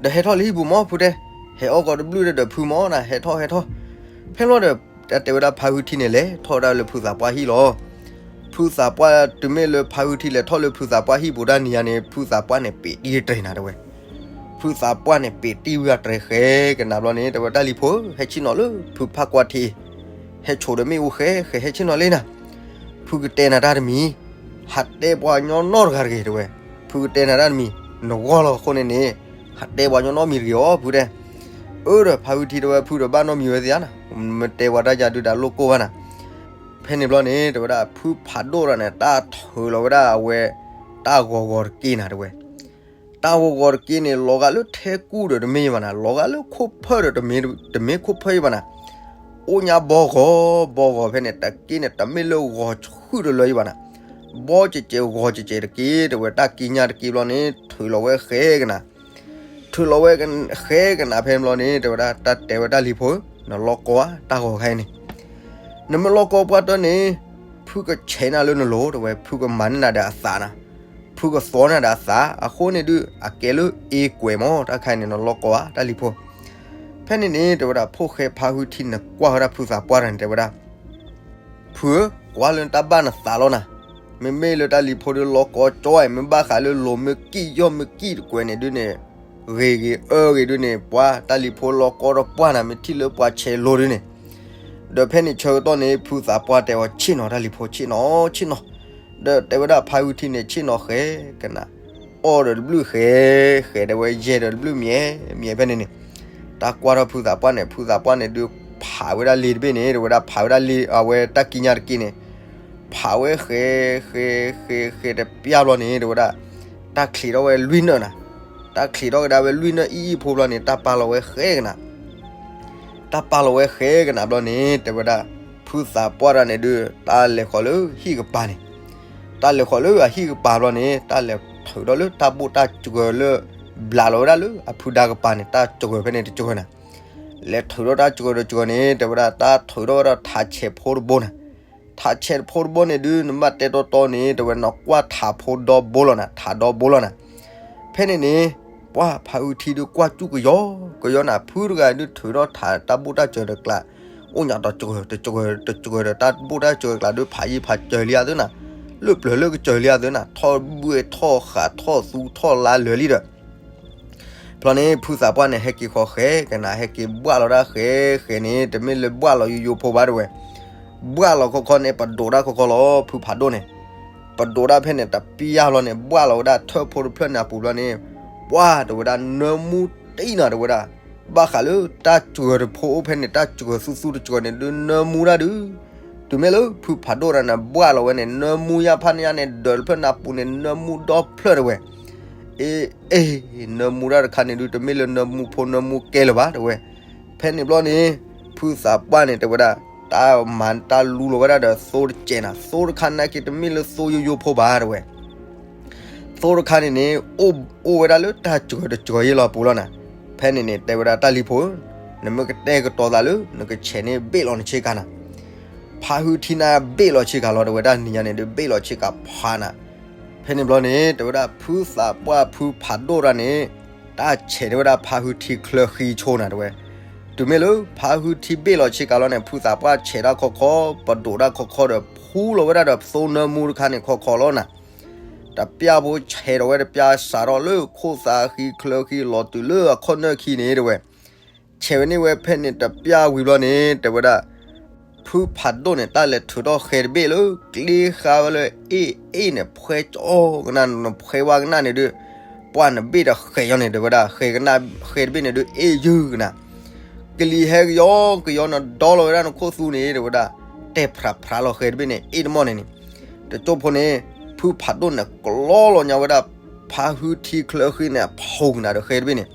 ဒီးဟဲထီၣ်လၢဟံၣ်ပူၤမၢ်ဖုတဲ, ဟဲအီၣ်ကီးတဘျုးဒီးဖုမၢ်နၤ, ဟဲထီၣ်ဟဲထီၣ်. ဖဲလီၤဒီး တၢ်တဲဝဲဒၣ်ဖါဟုထံန့ၣ် လဲၤထီၣ်ဝဲဒၣ်လၢဖုသးပှၢ်ဟံၣ်လီၤ. ဖုသးပှၢ်တုၤမ့ၢ်လၢဖါဟုထံလဲၤထီၣ်လၢဖုသးပှၢ်ဟံၣ်ပူၤတၢ်နံၤညါန့ၣ် ဖုသးပှၢ်န့ၣ် ပ့းတံၢ်တြဲၤနၤတဝဲ. ဖုသးပှၢ်န့ၣ် ပ့းတံၢ်ဝဲတြဲၤဃဲကနၤဘျီန့ၣ် တဲဝဲတၢ်လံၤဖိဧၢ, ဟဲဆ့ၣ်နီၤလၢဖုဖးကွၢ်ထံး, ဟဲဆိးဒီးမ့ၣ်အူဃဲဃဲ ဟဲဆ့ၣ်နီၤလံနၤ. ဖုကတဲနၤတၢ်တမံၤ, ဟးတဲပှၤကညီနီတဂၤတဂ့ၤတဝဲ. ဖုကတဲနၤတၢ်တမံၤ, နဂီၢ်လီၤအဃိန့ၣ်န့ၣ် ဟးတဲပှၤကညီနီတမံၤတဂ့ၤအီၤ ဖုတဲ. အၢ ဒီးဖါဟုထံတဲဝဲ ဖုဒီးဘၣ်နီတမံၤဝဲသ့ဧါနၤ, မ့ၢ်တဲပှၤတၢ်ယါဒုးတၢ်လိၣ်ကိၢ်ဘၣ်နၤ. ဖဲန့ၣ်ဘျီန့ၣ် တဲဝဲဒၣ်ဖုဖးဒိၣ်တဂၤန့ၣ် တၢ်ထုးလီၤဝဲဒၣ်အဝဲ တၢ်ဂီၤဂီၤတက့ၢ်နၤတဝဲ. တၢ်ဂီၤဂီၤတက့ၢ်န့ၣ် လီၤဂာ်လၢထဲကူၣ်ဒီးတမ့ၢ်ဘၣ်နၤ, လီၤဂာ်လၢခိၣ်ဖၢၣ်ဒီးတမ့ၢ်ခိၣ်ဖၢၣ်ဘၣ်နၤ. အိၣ်ညါဘီဂီၤဘီဂီၤဖဲန့ၣ် တက့ၢ်န့ၣ် တမ့ၢ်လၢဂီၤဆှုၣ်တလၢဘၣ်နၤ. ဘီကဲးကဲးဂီၤကဲးကဲးတက့ၢ် တဲဝဲတၢ်က့ၢ်ညါတက့ၢ်ဘျီန့ၣ် ထုးလီၤဝဲဃဲကနၤ ထုးလီၤဝဲဃဲကနၤဖဲန့ၣ်ဘျီန့ၣ် တဲဝဲဒၣ်တၢ်တဲဝဲတၢ်လံၤဖိဧၢ, နလီၢ်ကီဧါ တၢ်ဂီၤခါအံၤန့ၣ်. နမ့ၢ်လီၢ်ကီပှၢ်တၢၢ်န့ၣ် ဖုကဆဲးနၤလၢနလိၤတဝဲ, ဖုကမၤန့ၢ်နၤဒီးအသးနၤ, ဖုကသီနၤဒီးအသး, အဃိန့ၣ်ဒုး အကဲလၢအ့ကွဲးမၢ် တၢ်ခါအံၤန့ၣ် နလီၢ်ကီဧါ တၢ်လံၤဖိ. ဖဲန့ၣ်န့ၣ် တဲဝဲဒၣ်ဖိၣ်ဃဲဖါဟုထံန့ၣ် ကွၢ်ဝဲဒၣ်ဖုသးပှၢ်တဂၤန့ၣ် တဲဝဲဒၣ် ဖုဧၢ, ကွၢ်လၢတၢ်ဘၣ်နသးလီၤနၤ. မ့မ့ၢ်လၢတၢ်လံၤဖိဒုးလီၤကီကၠီဝဲ, မ့ၢ်ဘၣ်ဃးလၢလိၤမ့ၢ်ကံၣ်ယီၢ်မ့ၢ်ကံၣ်တကွဲးန့ၣ်ဒုးန့ၣ်, ဂ့ၤဂ့ၤအၢဂ့ၤဒုးန့ၣ် ပှၤတၢ်လံၤဖိလီၤကီဒီးပှၢ်နၤ မ့ၢ်ထံၣ်လၢပှၤဆဲးလိၤဒုးန့ၣ်. ဒီးဖဲန့ၣ်ဆၢကတီၢ်န့ၣ် ဖုသးပှၢ်တဲအီၤ ဆ့ၣ်နီၤတၢ်လံၤဖိ ဆ့ၣ်နီၤ ဆ့ၣ်နီၤ. ဒီးတဲဝဲဒၣ်ဖါဟုထံန့ၣ် ဆ့ၣ်နီၤဃဲကနၣ်, အီၣ်ဒီးတဘျုးဃဲ, ဃဲဒီးဝဲယဲၢ်ဒီးတဘျုး မံၤမံၤဖဲန့ၣ်န့ၣ်, တၢ်ကွၢ်ထီၣ်ဖုသးပှၢ်န့ၣ်, ဖုသးပှၢ်န့ၣ်ဒုး ဖးဝဲဒၣ်လ့တဘ့ၣ်န့ၣ် တဲဝဲဒၣ် ဖးဝဲဒၣ်လ့အဝဲတၢ်ကံးညာ်တက့ၢ်န့ၣ်, ဖးဝဲဃဲ, ဃဲ, ဃဲ, ဃဲတပျၢ်ဘျီန့ၣ် တဲဝဲဒၣ်, တၢ်ချံးထီၣ်ဝဲလွံၢ်နၢၣ်နၤ, တၢ်ချံးထီၣ်ကဒါဝဲလွံၢ်နၢၣ်အံၤအံၤဖိဘျီန့ၣ် တၢ်ပာ်လီၤဝဲဃဲကနၣ် တၢ်ပာ်လီၤဝဲဃဲကနၣ်ဘျီန့ၣ် တဲဝဲဒၣ်, ဖုသးပှၢ်တဂၤန့ၣ်ဒုး တၢ်လဲၤဃီၤလၢဟံၣ်ကပၤန့ၣ်, တၢ်လဲၤဃီၤလၢအဟံၣ်ကပၤဘျီန့ၣ် တၢ်လဲၤထုးထီၣ်လၢတၢ်ဘိၣ်တၢ်စှၤလၢ ဘျးလီၤဝဲဒၣ်လၢအဖုဒါကပၤန့ၣ် တၢ်စှၤဖဲန့ၣ်တစှၤနၤ, လဲၤထုးထီၣ်တၢ်စှၤဒီးစှၤန့ၣ် တဲဝဲဒၣ် တၢ်ထုးထီၣ်ဝဲဒၣ်ထးဆဲးဖိတဘိနၤ, ထးဆဲးဖိတဘိန့ၣ်ဒုး နဘၣ်တဲတီတီန့ၣ် တဲဝဲ နကွၢ်ထးဖိဒီဘိလီၤနၤ, ထးဒီဘိလီၤနၤ. ဖဲန့ၣ်န့ၣ် ပှၤဖါဟုထံဒုးကွၢ်စူၣ်ကယီကယီနၤ, ဖုတဂၤဒုးထုးထီၣ်ထးတၢ်ဘိၣ်တၢ်စှၤတကျး, အိၣ်ညါတစှၤတစှၤတစှၤဒီးတၢ်ဘိၣ်တၢ်စှၤတကျးဒုး ဖးယံၤဖးစၢၤလံအသးနၤ, လၢပျၢၤလၢကစၢၤလံအသးနၤ, ထီၣ်ဘှဲၣ်ထီၣ်ဃးထီၣ်သူထီၣ်လါလၢာ်လံဒီး ဖျီန့ၣ် ဖုသးပှၢ်န့ၣ် ဟဲက့ၤဃီၤဃဲကနၣ်, ဟဲက့ၤဘှၣ်လီၤဒၣ်ဃဲဃဲန့ၣ် တမ့ၢ်လၢဘှၣ်လီၤယိယိဖိဘၣ်တဲဝဲ, ဘှၣ်လီၤခီခီန့ၣ် ပဒိးတၢ်ခီခီလီၤ ဖုဖးဒိၣ်န့ၣ်, ပဒိးတၢ်ဖဲန့ၣ် တပျၢ်လီၤန့ၣ် ဘှၣ်လီၤဝဲဒၣ်ထၢၣ်ဖိတဖျၢၣ်န့ၣ်အပူၤဘျီန့ၣ်, ပှၤတဲဝဲဒၣ်နၢမူတံၢ်နၤတဲဝဲဒၣ်, ဘၣ်ဃးလၢတၢ်စှၤတဖိအိၣ်ဖဲန့ၣ် တၢ်စှၤသူသူတစှၤန့ၣ်ဒုးနၢမူဒၣ်ဒုး တုၤမ့ၢ်လၢဖုဖးဒိၣ်တဂၤန့ၣ် ဘှၣ်လီၤဝဲန့ၣ် နၢမူယၢ်ဖးန့ၢ်ယၢ်န့ၣ် ဒၢးတဖျၢၣ်န့ၣ်အပူၤန့ၣ် နၢမူဒီဖျၢၣ်တဲဝဲ, အ့ အ့ နၢမူဒၣ်တခါန့ၣ်ဒုး တမ့ၢ်လၢနၢမူဖိနၢမူကဲလၢၤဘၣ်တဲဝဲ, ဖဲန့ၣ်ဘျီန့ၣ် ဖုသးပှၢ်န့ၣ် တဲဝဲဒၣ် တၢ်မၤတၢ်လူလီၤဝဲဒၣ်ဒီးသိတစဲးနၤ, သိတခါနာ်က့တမ့ၢ်လၢသိယိယိဖိဘၣ်တဲဝဲ သိတခါန့ၣ်န့ၣ် အိၣ်ဝဲဒၣ်လၢတၢ်စှၤတစှၤယဲလီၤပူၤလီၤနၤ, ဖဲန့ၣ်န့ၣ် တဲဝဲဒၣ်တၢ်လံၤဖိဧၢ, နမ့ၢ်ကတဲာ်ကတီၤသးလၢ နကဆဲးန့ၢ်ဘ့ၣ်လီၤနဆ့ကၤနၤ, ဖါဟုထံန့ၣ်ဘ့ၣ်လီၤဆ့ကၤလီၤတဲဝဲဒၣ် နံၤညါန့ၣ်ဒုးဘ့ၣ်လီၤဆ့ကၤဖးနၤ, ဖဲန့ၣ်ဘျီန့ၣ် တဲဝဲဒၣ်ဖုသးပှၢ်ဖုဖးဒိၣ်တဂၤန့ၣ် တၢ်ဆဲးန့ၢ်ဝဲဒၣ်ဖါဟုထံချၢဃံဆိနၤတဲဝဲ, တုၤမ့ၢ်လၢဖါဟုထံဘ့ၣ်လီၤဆ့ကၤလီၤန့ၣ် ဖုသးပှၢ်ဆဲးတၢ်ခီခီ ပဒိးတၢ်ခီခီဒီး ဖူလီၤဝဲဒၣ်ဒီးသိနၢမူတခါန့ၣ်ခီခီလီၤနၤ တပျၢ်ဖိဆဲးထီၣ်ဝဲတပျၢ် စးထီၣ်လၢခိၣ်သးဃံချၢဃံလီၤတုၤလၢအခီၣ်နၢၣ်ခံန့ၣ်တဲဝဲ, ဆဲးဝဲန့ၢ်ဝဲဖဲန့ၣ်တပျၢ်ဝံၤဘျီန့ၣ် တဲဝဲဒၣ် ဖုဖးဒိၣ်န့ၣ် တၢ်လဲၤထုးထီၣ်ဃဲတဘ့ၣ်လၢ ကျ့ဃါဝဲလၢအ့ၣ်အ့ၣ်န့ၣ် ဖှဲကၠီကနၣ် နဖှဲဝါကနၣ်န့ၣ်ဒုး ပှၢ်နဘ့ၣ်တဃဲးယီၤန့ၣ် တဲဝဲဒၣ် ဃဲကနၣ် ဃဲတဘ့ၣ်န့ၣ်ဒုး အ့ၣ်ယုၢ်ကနၣ် ကလံၤဟဲကယီကယီနဒီလီၤဝဲဒၣ်နခိၣ်သူန့ၣ် တဲဝဲဒၣ် တဲာ်ဖြးဖြးလီၤဃဲတဘ့ၣ်န့ၣ် အ့ၣ်တမီၢ်န့ၣ်န့ၣ် တကၠိဖိန့ၣ် ဖုဖးဒိၣ်န့ၣ် ကျီလီၤညါဝဲဒၣ် ဖါဟုထံချၢဃံန့ၣ် အဖီကနၣ်ဒီးဃဲတဘ့ၣ်န့ၣ်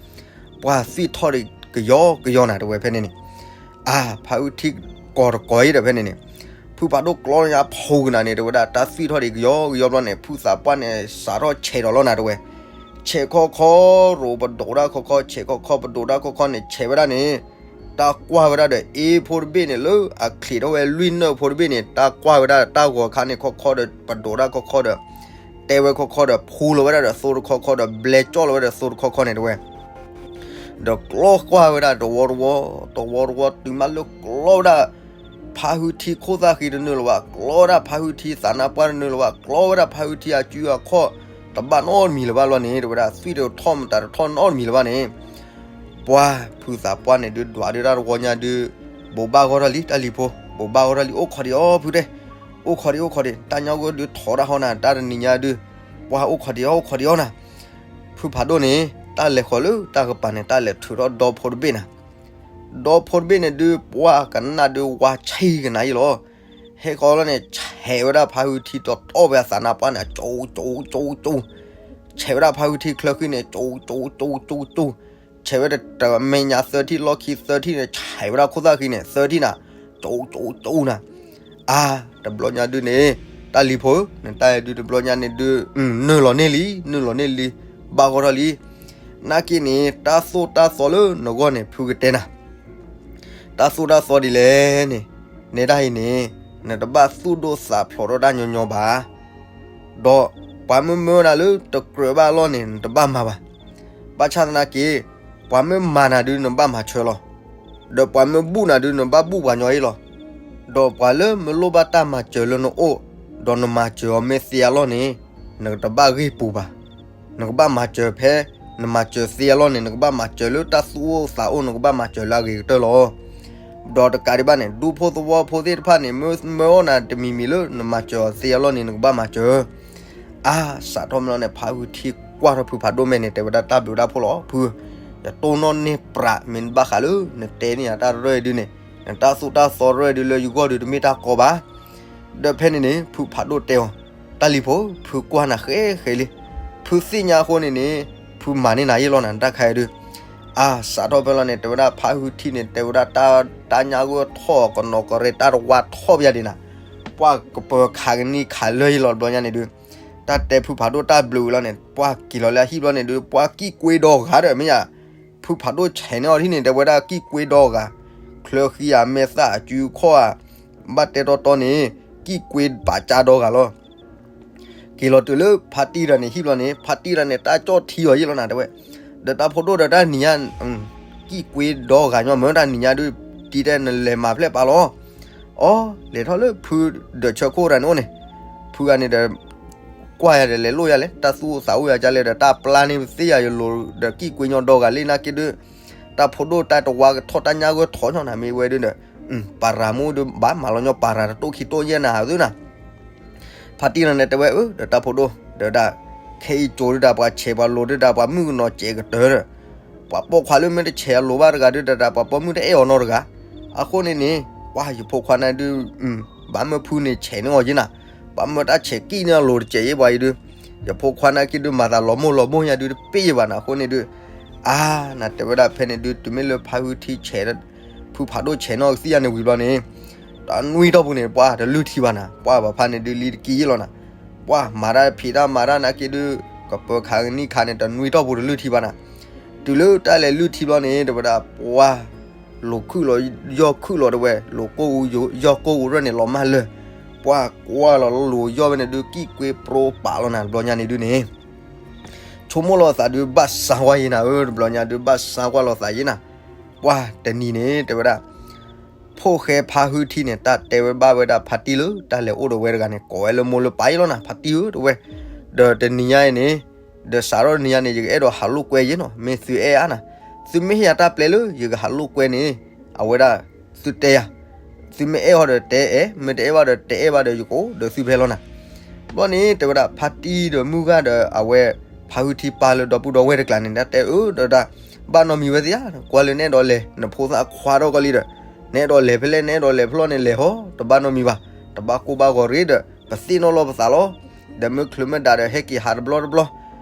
ပှၢ်သွံၣ်ထီၣ်ဒံးကယီကယီနၤ တဲဝဲဖဲန့ၣ်န့ၣ် အါ ဖါဟုထံကီၤတကီၤအံၤဒီးဖဲန့ၣ်န့ၣ် ဖုဖးဒိၣ်ကျီလီၤညါဖီကနၣ်န့ၣ် တဲဝဲဒၣ် တၢ်သွံၣ်ထီၣ်ဒံးကယီကယီဘျီန့ၣ် ဖုသးပှၢ်န့ၣ် စးထီၣ်ဆဲးဒီးလီၤနၤ တဲဝဲ ဆဲးခီခီ ရိးပဒိးတၢ်ခီခီ ဆဲးခီခီပဒိးတၢ်ခီခီန့ၣ် ဆဲးဝဲဒၣ်န့ၣ် တၢ်ကွၢ်ဝဲဒၣ်ဒီးအ့ၣ်ဖိတဘ့ၣ်န့ၣ် လၢအချံးထီၣ်ဝဲလွံၢ်နၢၣ်ဖိတဘ့ၣ်န့ၣ် တၢ်ကွၢ်ဝဲဒၣ်တၢ်ဂီၤခါန့ၣ်ခီခီဒီး ပဒိးတၢ်ခီခီဒီး တဲဝဲခီခီဒီး ဖူလီၤဝဲဒၣ်ဒီးသိတခီခီဒီး ဘျဲကၠီလီၤဝဲဒီးသိတခီခီန့ၣ် တဲဝဲ ဒီးကျီကွၢ်ဝဲဒၣ်တဝီတဝီ တဝီတဝီတုၤမးလၢကျီဝဲဒၣ် ဖါဟုထံခိၣ်သၣ်ဃံတနုာ်လၢၤဘၣ် ကျီဝဲဒၣ်ဖါဟုထံသးနါပှၢ်တနုာ်လၢၤဘၣ် ကျီဝဲဒၣ်ဖါဟုထံအစုအခီၣ် တဘၣ်နီတမံၤလၢၤဘၣ်လီၤန့ၣ် တဲဝဲဒၣ် သွံၣ်တထီၣ်မတၤတထီၣ်နီတမံၤလၢၤဘၣ်န့ၣ် ပှၢ်ဖုသးပှၢ်န့ၣ်ဒုး ဒွးဒုးတၢ်တဝီညါဒုး ဘိးဘၣ်ဂီၢ်ထီၣ်လံ တၢ်လံၤဖိ ဘိးဘၣ်ဂီၢ်ထီၣ်လံ အိၣ်ခိးဒံးအီၤဖုတဲ အိၣ်ခိးဒံး အိၣ်ခိးဒံး တၢ်ညါဂီၢ်ဒုးထီဒါဟီၣ်နၤ တၢ်တနံၤညါဒုး ပှၢ်အိၣ်ခိးဒံးအီၤ အိၣ်ခိးဒံးအီၤနၤ ဖုဖးဒိၣ်န့ၣ် တၢ်လဲၤဃီၤလၢတၢ်ကပၤန့ၣ် တၢ်လဲၤထုးထီၣ်ဒီဖိတဘ့ၣ်နၤ ဒီဖိတဘ့ၣ်န့ၣ်ဒုး ပှၢ်ကနၣ်ဒုးဝါဆံးကနၣ်အံၤလီၤ ဟဲဃီၤလီၤန့ၣ် ဆဲးဝဲဒၣ်ဖါဟုထံတီတီဝဲအသးနါပှၢ်န့ၣ် ကၠိကၠိကၠိကၠိ ဆဲးဝဲဒၣ်ဖါဟုထံချၢဃံန့ၣ် ကၠိကၠိကၠိကၠိကၠိ ဆဲးဝဲဒၣ်တမဲာ်ညါသၢထံၣ် လီၢ်ခံသၢထံၣ်န့ၣ် ဆဲးဝဲဒၣ်ခိၣ်သၣ်ဃံန့ၣ် သၢထံၣ်နၤ ကၠိကၠိကၠိနၤ အါ တဘျီညါဒုးန့ၣ် တၢ်လံၤဖိ နတၢ်အဲၣ်ဒုးတဘျီညါန့ၣ်ဒုး နုာ်လီၤန့ၢ်လံ နုာ်လီၤန့ၢ်လံ ဘၣ်ဂီၢ်ထီၣ်လံ နာ်က့န့ၣ် တၢ်သိၣ်တၢ်သီလၢနဂီၢ်န့ၣ် ဖုကတဲနၤ တၢ်သိၣ်တၢ်သီဒ်လဲၣ်န့ၣ် နဲဒၣ်အံၤန့ၣ် နတဘၣ်သူၣ်ဒိၣ်သးဖျိးထီၣ်တၢ်ညီညီဘၣ် ဒီးပှၤမ့ၢ်မၢနၤလၢတကြၢးဘၣ်အလီၢ်န့ၣ် နတဘၣ်မၤဘၣ် ဘၣ်ဆၣ်သနာ်က့ ပှၤမ့ၢ်မၤနၤဒုးနဘၣ်မၤဆၢလီၤ ဒီးပှၤမ့ၢ်ဘူၣ်နၤဒုးနဘၣ်ဘူၣ်ပှၤညီအံၤလီၤ ဒီးပှၤလၢမ့ၢ်လိၣ်ဘၣ်တၢ်မၤစၢၤလၢနအိၣ်, ဒီးနမၤစၢၤအီၤမ့ၢ်သ့အလီၢ်န့ၣ်, နကတဘၣ်ဂ့ၢ်ပူၤဘၣ်. နကဘၣ်မၤစၢၤဖဲ, နမၤစၢၤသ့အလီၢ်န့ၣ် နကဘၣ်မၤစၢၤလၢတၢ်သူၣ်အိၣ်သးအိၣ် နကဘၣ်မၤစၢၤလၢအဂ့ၤကတၢၢ်လီၤ. ဒီးတကးဒံးဘၣ်န့ၣ် ဒူဖိသဝီဖိသ့ၣ်တဖၣ်န့ၣ် မ့ၢ်မၢအီၣ်နၤတမံၤမံၤလၢနမၤစၢၤအီၤသ့အလီၢ်န့ၣ် နကဘၣ်မၤစၢၤ အါ စးထီၣ်မ့ၢ်လီၤန့ၣ် ဖါဟုထံကွၢ်ထီၣ်ဖုဖးဒိၣ်မဲာ်န့ၣ် တဲဝဲဒၣ် တၢ်ဘျုးတၢ်ဖှိၣ်လီၤ ဖု, ယတိၢ်နီၣ်န့ၢ်ပြး မ့ၢ်ဘၣ်ဃးလၢ နတဲန့ၢ်ယၤတၢ်ရဲၣ်ဒုန့ၣ်, နတၢ်သိၣ်တၢ်သီရဲၣ်ဒုလၢယဂီၢ်ဒုတမ့ၢ်တၢ်ကီဘၣ်. ဒီးဖဲန့ၣ်န့ၣ် ဖုဖးဒိၣ်တဲအီၤ, တၢ်လံၤဖိ, ဖုကွၢ်နၤဃဲဃဲလံ, ဖုသ့ၣ်ညါအဃိန့ၣ်န့ၣ်, ဖုမၤန့ၢ်နၤယ့ၢ်လီၤနၤ နတၢ်ခါအံၤဒု အါ စးထီၣ်ဖဲလီၤန့ၣ် တဲဝဲဒၣ် ဖါဟုထံန့ၣ် တဲဝဲဒၣ် တၢ်ညါဂိၢ်ထီၣ် ကနီၤကရဲ တၢ်တဝါထီၣ်ပယါဒံးနၤ, ပှၢ်ကပၢၤခးကနံၣ်ခးလၢယ့ၢ်လီၤ တဘျီညါန့ၣ်ဒု, တၢ်တဲဖုဖးဒိၣ်တၢ်ဘျုးဝံၤလီၤန့ၣ် ပှၢ်က့ၤလီၤလၢအဟံၣ်ဘျီန့ၣ်ဒု ပှၢ်ကံၣ်ကွ့ဒီဂၤဒီး မ့ၢ်ယါ, ဖုဖးဒိၣ်ဆဲးန့ၢ်အီၤဒ်န့ၣ် တဲဝဲဒၣ် ကံၣ်ကွ့ဒီဂၤ, ချၢဃံဧါမဲာ်သၣ်အစုခီၣ်ဧါ, ဘၣ်တဲတီတီန့ၣ်, ကံၣ်ကွ့ပာ်ကၢ်ဒီဂၤလီၤ. က့ၤလီၤတုၤလၢဖါတံၢ်တဂၤန့ၣ်ဟံၣ်ဘျီန့ၣ် ဖါတံၢ်တဂၤန့ၣ် တၢ်ကၠီၣ်ထံအီၤယ့ၢ်လီၤနၤ တဲဝဲ, ဒီးတၢ်ဖိဒိၣ်ဒီးတၢ်နံၤညါ, ကံၣ်ကွ့ဒီဂၤညီမ့ၢ်တၢ်နံၤညါဒု တံၤတဲနလဲၤမၤဖျဲၣ်ပာ်လီၤ. အီ လဲၤထီၣ်လၢဖုဒီးဆၢခိၣ်တဂၤန့ၣ်အိၣ်န့ၣ်, ဖုဂၤန့ၣ်ဒီး ကွၢ်ယၤဒီးလဲၤလိၣ်ယၤလဲၣ် တၢ်သူၣ်အိၣ်သးအိၣ်ယၤကလဲၣ်ဒီး တၢ်ပျၢ်န့ၢ်သ့ယၤယလိၤဒီးကံၣ်ကွ့ညီဒီဂၤလံနာ်က့ဒု, တၢ်ဖိဒိၣ်တၢ်တဝါကထီၣ်တၢ်ညါဂၢၢ်ထီၣ်ညီနၤ မ့ၢ်ဝဲဒုဒီး, ပၤရၤမူဒုဘၣ်မၤလီၤညီပၤရၤတတိၢ်ခံတိၢ်ယဲၢ်နၤသုနၤ ဖါတံၢ်လီၤန့ၣ်တဲဝဲအၢ ဒီးတၢ်ဖိဒိၣ် ဒီးဒၣ်, ခဲအံၤကၠိဒုဒၣ်ပှၤဆဲးပှၤလိၤဒုဒၣ်ပှၤမုၣ်ကနီၤစဲးကတၢၢ်ဒီး, ပှၤပိာ်ခွါလၢမ့ၢ်တဆဲးအလိၤဘၣ်တဂၤဒုဒၣ်ဒၣ်ပှၤပိာ်မုၣ်တအဲၣ်အီၤနီတဂၤ, အဃိန့ၣ်န့ၣ်, ပှၢ်ယဖိခွါန့ၣ်ဒု, ဘၣ်မၢဖုန့ၣ်ဆဲးန့ၢ်အီၤယ့ၢ်နၤ, ဘၣ်မၢတၢ်ဆဲးကံၣ်န့ၢ်အလိၤတစဲးယ့ၢ်ပှၤအံၤဒု, ယဖိခွါနာ်က့ဒုမၤသးလီၤမိၢ်လီၤမိၢ်ယၤဒုတပ့ၢ်ယ့ၢ်ဘၣ်နၤ အဃိန့ၣ်ဒု, အါ, နတဲဝဲဒၣ်ဖဲန့ၣ်ဒု တုၤမ့ၢ်လၢဖါဟုထံဆဲး ဖုဖးဒိၣ်ဆဲးနီၢ်ကသံၣ်ယါန့ၣ်ဝံၤဘျီန့ၣ်, တနွံတီၢ်ပူၤန့ၣ် ပှၢ်တလုၢ်ထံဘၣ်နၤ ပှၢ်ဘၣ်ဖးန့ၣ်ဒုလံတကံၢ်ယ့ၢ်လီၤနၤ, ပှၢ်မၤတၢ်ဖံးတၢ်မၤတၢ်နာ်က့ဒု, ကပၢၤခးကနံၣ်ခးန့ၣ် တနွံတီၢ်ပူၤတလုၢ်ထံဘၣ်နၤ, တုၤလၢတၢ်လဲၤလုၢ်ထံဘျီန့ၣ် တဲဝဲဒၣ်ပှၢ်, လိၤခုၣ်လီၤယီၢ်ခုၣ်လီၤတဲဝဲ လိၤကိၢ်ယီၢ်ကိၢ်ရၢၢ်န့ၣ်လီၤမၢ်လၢ, ပှၢ်ကွၢ်လီၤလၢလိၤယီၢ်ဝဲန့ၣ်ဒု ကံၣ်ကွ့ပြိပာ်လီၤနၤ တဘျီညါန့ၣ်ဒုန့ၣ် ဆိကမိၣ်လီၤသးဒုဘၣ်စါကွၢ်ယ့ၢ်နၤဧၢ တဘျီညါဒုဘၣ်စါကွၢ်လီၤသးယ့ၢ်နၤ, ပှၢ်တနံၤန့ၣ် တဲဝဲဒၣ်, ဖိၣ်ဃဲဖါဟုထံန့ၣ် တၢ်တဲဝဲဘၣ်ဝဲဒၣ်ဖါတံၢ်လၢတၢ်လဲၤအိၣ်ဒီးဝဲတဂၤန့ၣ် ကိးဝဲလၢမိၢ်လၢပၢ်ယ့ၢ်လီၤနၤ ဖါတံၢ်ဧၢ တဲဝဲ, ဒီးတနံၤညါအံၤန့ၣ်, ဒီးစးထီၣ်တနံၤညါန့ၣ် ယကအဲၣ်ဒိးဟးလိာ်ကွဲယ့ၢ်နီၤ မ့ၢ်သုအဲၣ်အါနၤ, သုမ့ၢ်ဟ့ၣ်ယၤတၢ်ပျဲလၢယကဟးလိာ်ကွဲန့ၣ်, အဝဲဒၣ်, သုတဲယၤ သုမ့ၢ်အဲၣ်အီၤဒီးတဲအဲၣ် မ့ၢ်တအဲၣ်ဘၣ်ဒီးတအဲၣ်ဘၣ်ဒီးယကအိၣ်ဒီးသုဖဲလီၤနၤ, ဘျီန့ၣ် တဲဝဲဒၣ်ဖါတံၢ်ဒီးမုၢ်ဂၢ်ဒီးအဝဲ, ဖါဟုထံပၢ်လၢဒီပုၢ်ဒီဝဲၢ်တကျါန့ၣ် တဲအၢဒီးဒၣ်, ဘၣ်နီတမံၤဝဲသ့ဧါ ကွၢ်လၢနအဲၣ်ဒိးလဲၤ နဖိသၣ်ခွါထီၣ်ကီလံဒီး, နအဲၣ်ဒိးလဲၤဖဲလဲၣ် နအဲၣ်ဒိးလဲၤဖဲလဲၣ်န့ၣ်လဲၤဟီ တဘၣ်နီတမံၤဘၣ်, တဘၣ်ကိၢ်ဘၣ်ဂီၤရ့ဒီး ပသ့ၣ်နီၣ်လီၤပသးလီၤ, ဒီးမ့ၢ်ချုးမ့ၢ်ဒၣ်ဒီးဟဲက့ၤဟးတဘျီတဘျီ,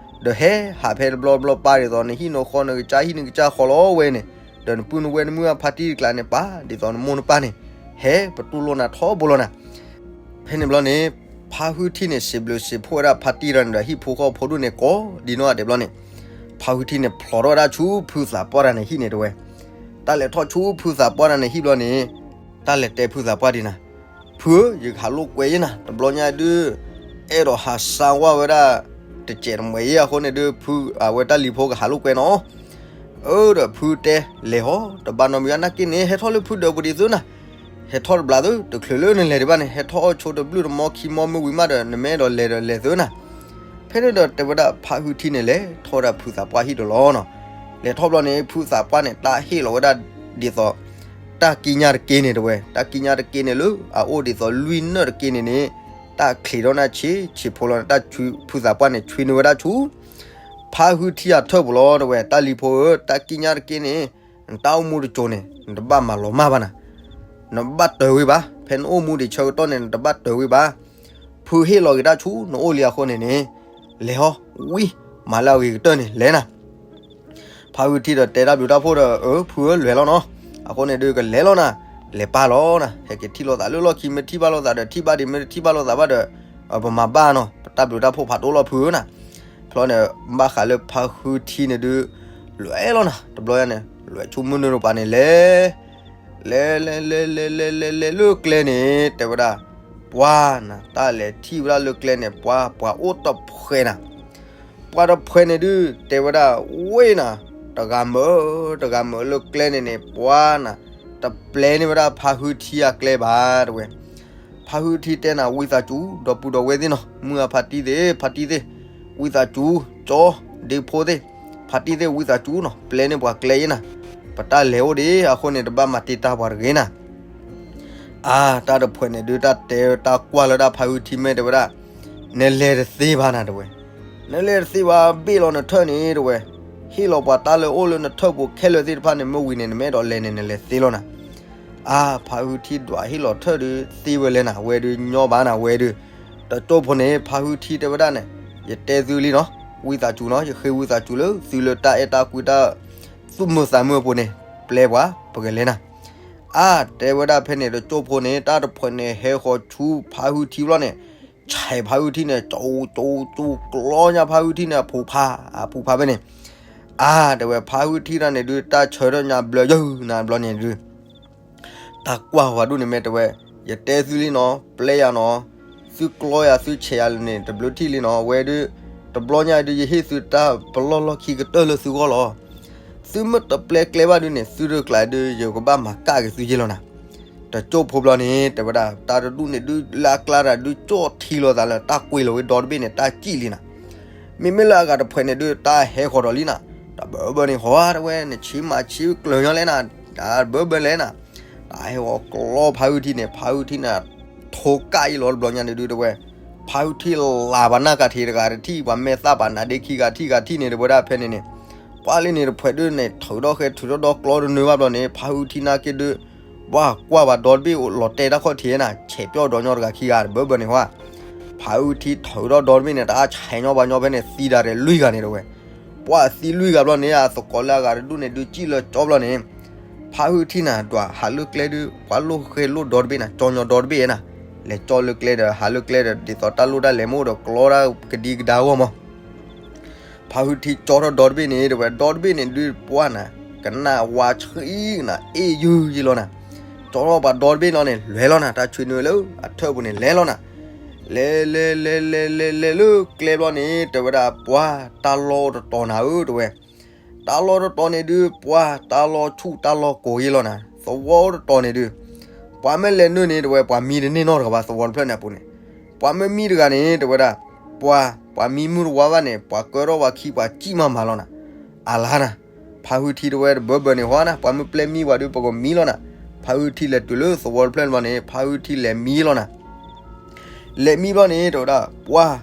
ဒီးဟဲဟးဖဲတဘျီတဘျီပၢ်ဒ်သိးနဟံၣ်နဃီ နကစၢ်ဟံၣ်နကစၢ်ဃီလီၤဝဲန့ၣ်, ဒီးနပုၢ်နဝဲၢ်နမုၢ်အဖါတံၢ်တကျါန့ၣ် ပၢ်ဒ်သိးနမိၢ်နပၢ်န့ၣ်, ဟဲပတူၢ်လိာ်နၤထီဘိလီၤနၤ ဖဲန့ၣ်ဘျီန့ၣ်, ဖါဟုထံန့ၣ် စံးဘျုးစံးဖှိၣ်ဝဲဒၣ်ဖါတံၢ်ဒီးန့ၣ်ဒီးဟံၣ်ဖိဃီဖိဒိၣ်န့ၣ်ကိးဒ်နီၢ်ဂၤဒဲးဘျီန့ၣ်, ဖါဟုထံန့ၣ်ဖျိးထီၣ်ဝဲဒၣ်ဆူဖုသးပှၢ်တဂၤန့ၣ်ဟံၣ်န့ၣ်တဲဝဲ, တၢ်လဲၤထီၣ်ဆူဖုသးပှၢ်တဂၤန့ၣ်ဟံၣ်ဘျီန့ၣ်, တၢ်လဲၤတဲဖုသးပှၢ်ဒ်နၤ, ဖုဧၢ ယကဟးလိာ်ကွဲယ့ၢ်နၤ တဘျီညါဒု, အဲၣ်ဒိးဟးစါဝဲဒၣ်, တစဲးတမှဲးယ့ၢ်အဃိန့ၣ်ဒု ဖုအဝဲတၢ်လံၤဖိကဟးလိာ်ကွဲနီၤ အၢ ဒီးဖုတဲလဲၤဟီ တဘၣ်နီတမံၤဘၣ် နာ်က့န့ၣ် ဟဲထီၣ်လၢဖုဒၢးပူၤဒံးသုနၤ, ဟဲထီၣ်တဘျီသု တချုးလၢနလဲၤဒံးဘၣ်န့ၣ် ဟဲထီၣ်အိၣ်ဆိတဘျုးတမီခံမီမ့ၢ်ဝံၤမးဒီး နမ့ၢ်အဲၣ်ဒိးလဲၤဒီးလဲၤသုနၤ, ဖဲန့ၣ်ဒီးတဲဝဲဒၣ်ဖါဟုထံန့ၣ်လဲၤထီၣ်ဝဲဒၣ်ဖုသးပှၢ်ဟံၣ်ဒီးလီၤနီၤ, လဲၤထီၣ်ဘျီန့ၣ် ဖုသးပှၢ်န့ၣ် တၢ်ဟ့ၣ်လီၤဝဲဒၣ်ဒ်သိး တၢ်ကံးညာ်တက့ၢ်န့ၣ်တဲဝဲ တၢ်ကံးညာ်တက့ၢ်န့ၣ်လၢအအိၣ်ဒ်သိးလွံၢ်နၢၣ်တက့ၢ်န့ၣ်န့ၣ်, တၢ်ချံးထီၣ်နၢ်ဆံးဆံးဖိလီၤန့ၣ် တၢ်ဖုသးပှၢ်န့ၣ် ဆွံနုာ်ဝဲဒၣ်ဆူ ဖါဟုထံအထၢၣ်ပူၤလီၤတဲဝဲ တၢ်လံၤဖိဧၢ တၢ်ကံးညာ်တက့ၢ်န့ၣ်, နတၢ်အိၣ်မူတစိၤန့ၣ် နတဘၣ်မၤလီၤမၢ်ဘၣ်နၤ, နဘၣ်တၢၤဝံၤဘၣ် ဖဲနအိၣ်မူဒံးဆၢကတီၢ်န့ၣ် နတဘၣ်တၢၤဝံၤဘၣ်, ဖုဟ့ၣ်လီၤက့ၤတၢ်ဆူနအိၣ်လံအဃိန့ၣ်န့ၣ်, လဲၤဟီ ဝံၤ မၤလၢအဂ့ၤကတၢၢ်န့ၣ် လဲၤနၤ ဖါဟုထံဒီးတဲတၢ်ဘျုးတၢ်ဖှိၣ်ဒီး အၢ ဖုဧၢ လဲၤလီၤနီၤ, အဃိန့ၣ်ဒုးကလဲၤလီၤနၤ, လဲၤပၢ်လီၤနၤ ဟဲက့ၤထံၣ်လိာ်သးလၢလီၢ်ခံ မ့ၢ်ထံၣ်ဘၣ်လိာ်သးဒီးထံၣ်ဘၣ်ဒံး မ့ၢ်တထံၣ်ဘၣ်လိာ်သးဘၣ်ဒီး, ပမၤဘၣ်နီၤ ပတၢ်ဘျုးတၢ်ဖှိၣ်ဖးဒိၣ်လီၤဖုဧၢနၤ, ဖျီန့ၣ် ဘၣ်ဃးလၢဖါဟုထံန့ၣ်ဒုး, လဲၤလီၤနၤ တဘျီညါန့ၣ် လဲၤဆူမုၢ်နုာ်တပၤန့ၣ်လဲၤ လဲၤလဲၤလဲၤလဲၤလဲၤလဲၤလဲၤလၢကျဲန့ၣ် တဲဝဲဒၣ်, ပှၤနၤ တၢ်လဲၤထံၣ်ဝဲဒၣ်လၢကျဲန့ၣ် ပှၤ ပှၤအိၣ်တဖှဲးနၤ, ပှၤတဖှဲးန့ၣ်ဒုး တဲဝဲဒၣ်, ဝ့ၢ်နၤ, တဂၤမုာ်, တဂၤမုာ်လၢကျဲန့ၣ်န့ၣ် ပှၤနၤ, တပျဲန့ၢ်ဝဲဒၣ်ဖါဟုထံအကျဲဘၣ်တဝဲ. ဖါဟုထံတဲနၤ ဝံသးစူၤ ဒီပုၢ်ဒီဝဲၢ်သ့ၣ်နီၤ, မုၢ်အဖါတံၢ်သ့ၣ် ဖါတံၢ်သ့ၣ်, ဝံသးစူၤ ကၠီ ဒ့ဖိသ့ၣ်, ဖါတံၢ်သ့ၣ် ဝံသးစူၤနီၤ, ပျဲန့ၢ်ပှၤကျဲအံၤနၤ, ပတၢ်လဲၤအိၣ်ဒံးအဃိန့ၣ် တဘၣ်မၤတ့ၢ်တၢ်ပှၤတဂ့ၤနၤ. အါ တၢ်တဖှဲးန့ၣ်ဒုး တၢ်တဲတၢ်ကွၢ်လၢဒၣ်ဖါဟုထံ မ့ၢ်တဲဝဲဒၣ်, နလဲၤတသ့ဘၣ်နၤတဝဲ, နလဲၤတသ့ဘၣ် ဘ့ၣ်လီၤနထၢၣ်န့ၣ်တဝဲ, ဟ့ၣ်လီၤပှၤတၢ်လၢအိၣ်လၢနထၢၣ်ပူၤခဲလၢာ်သ့ၣ်တဖၣ်န့ၣ် မ့ၢ်ဝံၤန့ၣ် နမ့ၢ်အဲၣ်ဒိးလဲၤန့ၣ် နလဲၤသ့လီၤနၤ. အါ ဖါဟုထံဒွးဟ့ၣ်လီၤထၢၣ်ဒုး သ့ဝဲလဲၣ်နၤ, ဝဲဒုးညီဘၣ်နၤ ဝဲဒုး, တကၠိၢ်ဖိန့ၣ် ဖါဟုထံတဲဝဲဒၣ်န့ၣ်, ယတဲသုလံနီၤ, ဝံသးစူၤနီၤ, ယဃ့ဝံသးစူၤလၢသုလၢတၢ်အဲၣ်တၢ်ကွံတၢ် သူၣ်မုာ်သးမုာ်အပူၤန့ၣ်, ပျဲပှၤ ပကလဲၤနၤ. အါ တဲဝဲဒၣ်ဖဲန့ၣ် တကၠိၢ်ဖိန့ၣ် တၢ်တဖှဲးန့ၣ် ဟဲဃီၤဆူဖါဟုထံဘျီန့ၣ်, ဆဲးဖါဟုထံန့ၣ် ကၠိကၠိကၠိ ကျီညါဖါဟုထံန့ၣ် အဖူးဖး အဖူးဖးဖဲန့ၣ်. အါ တဲဝဲ ဖါဟုထံတၢ်န့ၣ်ဒုး တၢ်ဆၢထၢၣ်ညါဘျၢယုၢ်နၤဘျီန့ၣ်ဒုး တၢ်ကွၢ်ဝဲဒၣ်န့ၣ် မ့ၢ်တဲဝဲ, ယတဲသုလံနီၤ, ပျဲယၤနီၤ, သုကျီယၤသုဆဲးယၤလၢန့ၣ် တဘျုးထံၣ်လံနီၤ, ဝဲဒုး, တဘျီညါဒုး ယဟ့ၣ်သုတၢ်ပလီၢ်လီၢ်ခံကတၢၢ်လၢသုဂီၢ်လီၤ. သုမ့ၢ်တပျဲကျဲဘၣ်ဒုးန့ၣ် သုတကျးဒုး ယကဘၣ်မၤကၣ်က့ၤသုယ့ၢ်လီၤနၤ. တကၠိၢ်ဖိဘျီန့ၣ် တဲဝဲဒၣ် တၢ်တဒူၣ်န့ၣ်ဒုး လၢအကျါတၢ်ဒုး ကၠီၣ်ထံလီၤသးလၢတၢ်ကွံာ်လီၤဝဲဒီတဘ့ၣ်န့ၣ် တၢ်စံၣ်လံနၤ. မ့မ့ၢ်လၢအဂၤတဖှဲးန့ၣ်ဒုး တၢ်ဟဲဃီၤဒီးလံနၤ, တၢ်ဘၢဘၢန့ၣ် ဟီတဝဲ နဆံးမၤဆံးကျၢၤညီလဲၣ်နၤ, တၢ်ဘၢဘၢလဲၣ်နၤ, တၢ်ဟဲဃီၤကျီဖါဟုထံန့ၣ် ဖါဟုထံန့ၣ် ထိကၣ်အံၤလီၤတဘျီညါန့ၣ်ဒုး တဲဝဲ, ဖါဟုထံလၢ်ဘၣ်နၢ်ကၤထံးတဂၤတထံၣ် ပှၤမဲာ်သၣ်ပှၤနါဒ့ခံဂၤထံၣ်ဂၤထံၣ်န့ၣ် တဲဝဲဒၣ်ဖဲန့ၣ်န့ၣ်, ပှၤလၢန့ၣ်တဖှဲးဒုးန့ၣ် ထုးထီၣ်ဃဲထုးထီၣ်ဒီကျီတနၢၤဘၣ်ဘျီန့ၣ် ဖါဟုထံနာ်က့ဒုး ပှၤကွၢ်ဘၣ်ဒီတဘ့ၣ်လီၤတဲာ်တၢ်ခီၣ်ထံးနၤ, ဆဲးပျီၢ်ဒီညီတဂၤခံဂၤတဘၢဘၢန့ၣ်ဟီဧါ. ဖါဟုထံထုးထီၣ်ဒီတဘ့ၣ်န့ၣ် တၢ်ဆဲးညီဘၣ်ညီဖဲန့ၣ် သံဒၣ်ရဲၣ်လွံၢ်ဂၤန့ၣ်တဲဝဲ, ပှၤသံလွံၢ်ဂၤဘျီန့ၣ် အသကိးလၢအဂၤတဒူၣ်န့ၣ်ဒုး စံၣ်လၢကၠီဘျီန့ၣ်, ဖါဟုထံနၤ ဒွးဟးလၢကျဲဒုး ပှၤလိၣ်ဃဲလိၣ်ဒီတဘ့ၣ်နၤ ကၠီညီဒီတဘ့ၣ်နၤ, လဲၤကၠီလၢကျဲဒီး ဟးလၢကျဲဒီး ဒ်သိးတၢ်လိၣ်တၢ်လဲၤမ့ၢ်အိၣ်ဒီးကျီတၢ်ကဒံကဒါအဂီၢ်မး ဖါဟုထံကၠီထီၣ်ဒီတဘ့ၣ်န့ၣ် တဲဝဲ ဒီတဘ့ၣ်န့ၣ်ဒုးပှၢ်နၤ, ကနၣ်ဝါဆှံနၤ အ့ၣ်ယုၢ်ယ့ၢ်လီၤနၤ, ကၠီထီၣ်ပှၤဒီတဘ့ၣ်လီၤန့ၣ် လဲၤလီၤနၤ, တၢ်ဆွံနုာ်လၢအထၢၣ်ပူၤန့ၣ် လဲၤလီၤနၤ, လဲၤလဲၤလဲၤလဲၤလဲၤလဲၤလၢကျဲဘျီန့ၣ် တဲဝဲဒၣ်ပှၢ်တၢ်လီၢ်အိၣ်တတီၤနၤဧၢ တဲဝဲ, တၢ်လီၢ်တတီၤန့ၣ်ဒုးပှၢ်တၢ်လီၢ်ဆူၣ်တၢ်လီၢ်ကိၤယ့ၢ်လီၤနၤ, သဝီအိၣ်တတီၤန့ၣ်ဒုး ပှၤမ့ၢ်လဲၤနုာ်န့ၣ် တဲဝဲ ပှၤမံတန့ၢ်နီတဂၤဘၣ် သဝီတဖျၢၣ်န့ၣ်အပူၤန့ၣ်, ပှၤမ့ၢ်မံတဂၤန့ၣ် တဲဝဲဒၣ်, ပှၤ, ပှၤမံမုၢ်တဝါဘၣ်န့ၣ် ပှၤကၢထီၣ်ပှၤခံ ပှၤစံၣ်မးမးလီၤနၤ, အလါနၤ, ဖါဟုထံတဝဲတဘၢဘၢန့ၣ်ဟီနၤ ပှၤမ့ၢ်ပျဲမံပှၤဒုး ပကမံလီၤနၤ, ဖါဟုထံလဲၤတုၤလၢသဝီတဖျၢၣ်န့ၣ်ဘျီန့ၣ် ဖါဟုထံလဲၤမံလီၤနၤ လဲၤမံဘျီန့ၣ် တဲဝဲဒၣ် ပှၢ်,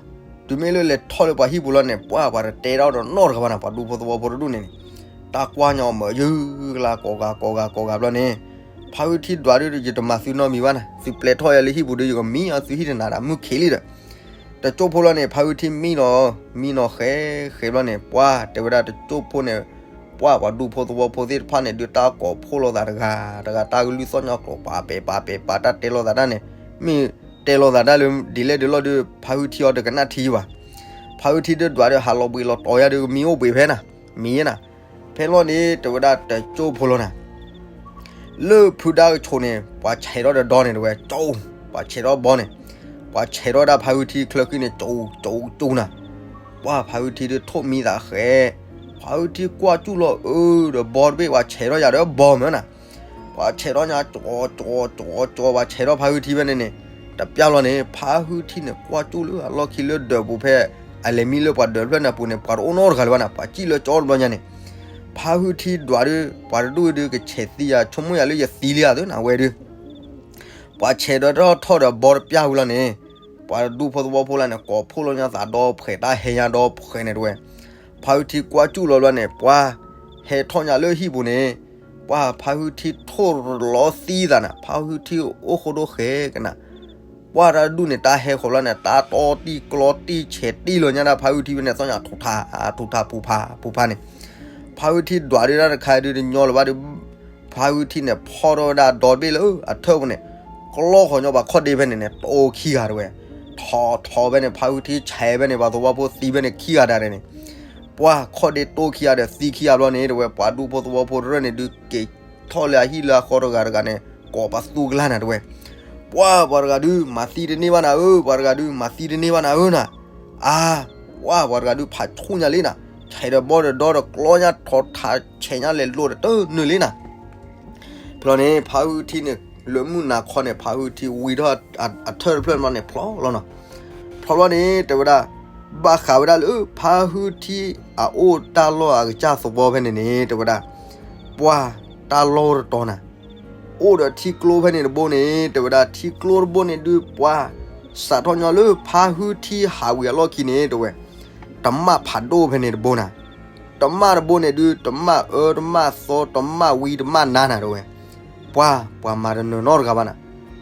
တုၤမ့ၢ်လၢလဲၤထီၣ်လၢပှၤဟံၣ်ပူၤလီၤန့ၣ် ပှၢ်ပှၤတတဲတၢ်ဒီးနီတဂၤဘၣ်နၤ ပှၤဒူဖိသဝီဖိတဒူၣ်န့ၣ်န့ၣ်, တၢ်ကွၢ်ညီမၢယုၢ်ကလၤကိးဂၤကိးဂၤကိးဂၤဘျီန့ၣ်, ဖါဟုထံဒွးဒုး ယတမၤသုနီတမံၤဘၣ်နၤ သုပျဲထီၣ်ယၤလၢဟံၣ်ပူၤဒုး ယကမံအီၤသုဟံၣ်တနၤဒၣ်မုၢ်ခံးလံဒီး တကၠိၢ်ဖိလီၤန့ၣ် ဖါဟုထံမံနီၤ, မံနီၤဃဲဃဲဘျီန့ၣ် ပှၢ်တဲဝဲဒၣ်တကၠိၢ်ဖိန့ၣ်, ပှၢ်ပှၤဒူဖိသဝီဖိသ့ၣ်တဖၣ်န့ၣ်ဒုး တၢ်ကိးဖှိၣ်လိာ်သးတဂၤ, တဂၤတၢ်ကလုၢ်သီၣ်ညီကျိၤ ပာ်ပဲာ်ပာ်ပဲာ်ပာ်တၢ်တဲလိာ်သးတၢ်န့ၣ်, မ့ၢ်တဲလိာ်သးတၢ်လၢဒ်လဲၣ်ဒ်လဲၣ်ဒုး ဖါဟုထံအီၤတကနၣ်ထံဘၣ်. ဖါဟုထံဒုးဒွးဒီးဟးလီၤဘှံးလီၤတီၤယၤဒုး မံအိၣ်ဘှံးဖဲနၤ, မံယဲနၤ ဖဲလီၤန့ၣ် တဲဝဲဒၣ်တကၠိၢ်ဖိလီၤနၤ လၢဖုဒါကဆိးန့ၣ် ပှၤဆဲးထီၣ်ဒီးဒီန့ၣ်တဲဝဲ ကၠိ, ပှၤဆဲးထီၣ်ဘီန့ၣ်, ပှၤဆဲးထီၣ်ဒၣ်ဖါဟုထံချၢဃံန့ၣ် ကၠိကၠိကၠိနၤ, ပှၢ်ဖါဟုထံဒုးထိၣ်မံသးဃဲ, ဖါဟုထံကွၢ်ကၠူၣ်လီၤအၢဒီးဘီတဘ့ၣ် ပှၤဆဲးထီၣ်ယၤဒီးဘီမၢနၤ, ပှၤဆဲးထီၣ်ညါ ကၠိကၠိကၠိကၠိ ပှၤဆဲးထီၣ်ဖါဟုထံဖဲန့ၣ်န့ၣ်, တပျၢ်လီၤန့ၣ် ဖါဟုထံန့ၣ် ကွၢ်ကၠူၣ်လၢအလီၢ်ခံလၢဒၢးပူၤဖဲ အလဲၤမံလၢပှၤဒၢးဖျၢၣ်န့ၣ်အပူၤန့ၣ် ပှၤတအိၣ်နီတဂၤလၢၤဘၣ်နၤ ပှၤစံၣ်လၢကၠီတဘျီညါန့ၣ်, ဖါဟုထံဒွးဒုး ပှၤတဒူၣ်ဒုးကဆဲးသံယၤ ဆိကမိၣ်ယၤလၢယသံလံဧါသုနၤဝဲဒုး ပှၤဆဲးဒီးထီၣ်ထီၣ်ဒီးဘီတပျၢ်ဝံၤလီၤန့ၣ်, ပှၤတဒူဖိသဝီဖိလၢန့ၣ် ကိးဖှိၣ်လိာ်ညါသးဒီဖှဲး တၢ်ဟဲညါဒီဖှဲးန့ၣ်တဲဝဲ, ဖါဟုထံကွၢ်ကၠူၣ်လီၤဘျီန့ၣ် ပှၢ်ဟဲထီၣ်ညါလၢဟံၣ်ပူၤန့ၣ်, ပှၢ်ဖါဟုထံထိၣ်လီၤသံသးနၤ ဖါဟုထံအိၣ်ဃိဒိၣ်ဃဲကနၤ, ပှၢ်တၢ်တဒူၣ်န့ၣ် တၢ်ဟဲဃီၤလီၤန့ၣ် တၢ်တီတံၢ်ကျီတံၢ်ဆဲးတံၢ်လီၤညါဒၣ်ဖါဟုထံဖဲန့ၣ် သီၣ်ညါထူးထါထူးထါပူၤဖးပူၤဖးန့ၣ်, ဖါဟုထံဒွးဒုးတၢ်တခါဒုးတညီလၢၤဘၣ်ဒုး ဖါဟုထံန့ၣ် ဖီၣ်ထီၣ်ဝဲဒၣ်ဒီတဘ့ၣ်လၢအထၢၣ်ပူၤန့ၣ်, ကျီဃီၤညီပှၤခီၣ်ဒ့ဖဲန့ၣ်န့ၣ် တိခံဂၤတဲဝဲ, ထီထီဖဲန့ၣ် ဖါဟုထံဆဲးဖဲန့ၣ် ပှၤသဝီဖိသံဖဲန့ၣ်ခံဂၤဒၣ်န့ၣ်, ပှၢ်ခီၣ်ဒ့တိခံဂၤဒီးသံခံဂၤဘျီန့ၣ်တဲဝဲ ပှၤဒူဖိသဝီဖိတရၢၣ်န့ၣ်ဒုး က့ၤထီၣ်လၢအဟံၣ်လၢအဃီတဂၤတဂၤန့ၣ် ကိးပသူကလါနၤတဲဝဲ, ပှၢ်ပှၤတဂၤဒုး မၤသံတန့ၢ်ဘၣ်နၤဧၢ, ပှၤတဂၤဒုး မၤသံတန့ၢ်ဘၣ်နၤဧၢနၤ, အါ ပှၢ်ပှၤတဂၤဒုး ဖးဆူၣ်ညါလံနၤ, ဆဲးဒီးဘီဒီးဒီဒီးကျီညါထီထါဆဲးညါလဲၤလိာ်ဒီးတနုာ်လံနၤ, ဖ ဘျီန့ၣ် ဖါဟုထံန့ၣ် လၢမုၢ်နၤခီန့ၣ် ဖါဟုထံဝံထီၣ်အထၢၣ်တဖျၢၣ်ဘျီန့ၣ် ဖျီလီၤနီၤ. ဖျီဘျီန့ၣ် တဲဝဲဒၣ် ဘၣ်ဃးဝဲဒၣ်လၢဖါဟုထံအအိၣ်တၢ်လီၢ်အကစၢ်သဝီဖဲန့ၣ်န့ၣ် တဲဝဲဒၣ် ပှၤတၢ်လီၢ်တတီၤနၤ အိၣ်ဒီးထံကျိဖဲန့ၣ်တဘိန့ၣ် တဲဝဲဒၣ် ထံကျိတဘိန့ၣ်ဒုး ပှၤ စးထီၣ်ညီလၢဖါဟုထံဟးဝံၤအလီၢ်ခံန့ၣ် တဲဝဲ တမၣ်ဖးဒိၣ်ဖဲန့ၣ်တဘိနၤ. တမၣ်တဘိန့ၣ်ဒုး တမၣ်အၢ တမၣ်သီ တမၣ်ဝံ တမၣ်နါနၤ တဲဝဲ. ပှၤ ပှၤမၤတနၢၤနီတဂၤဘၣ်နၤ.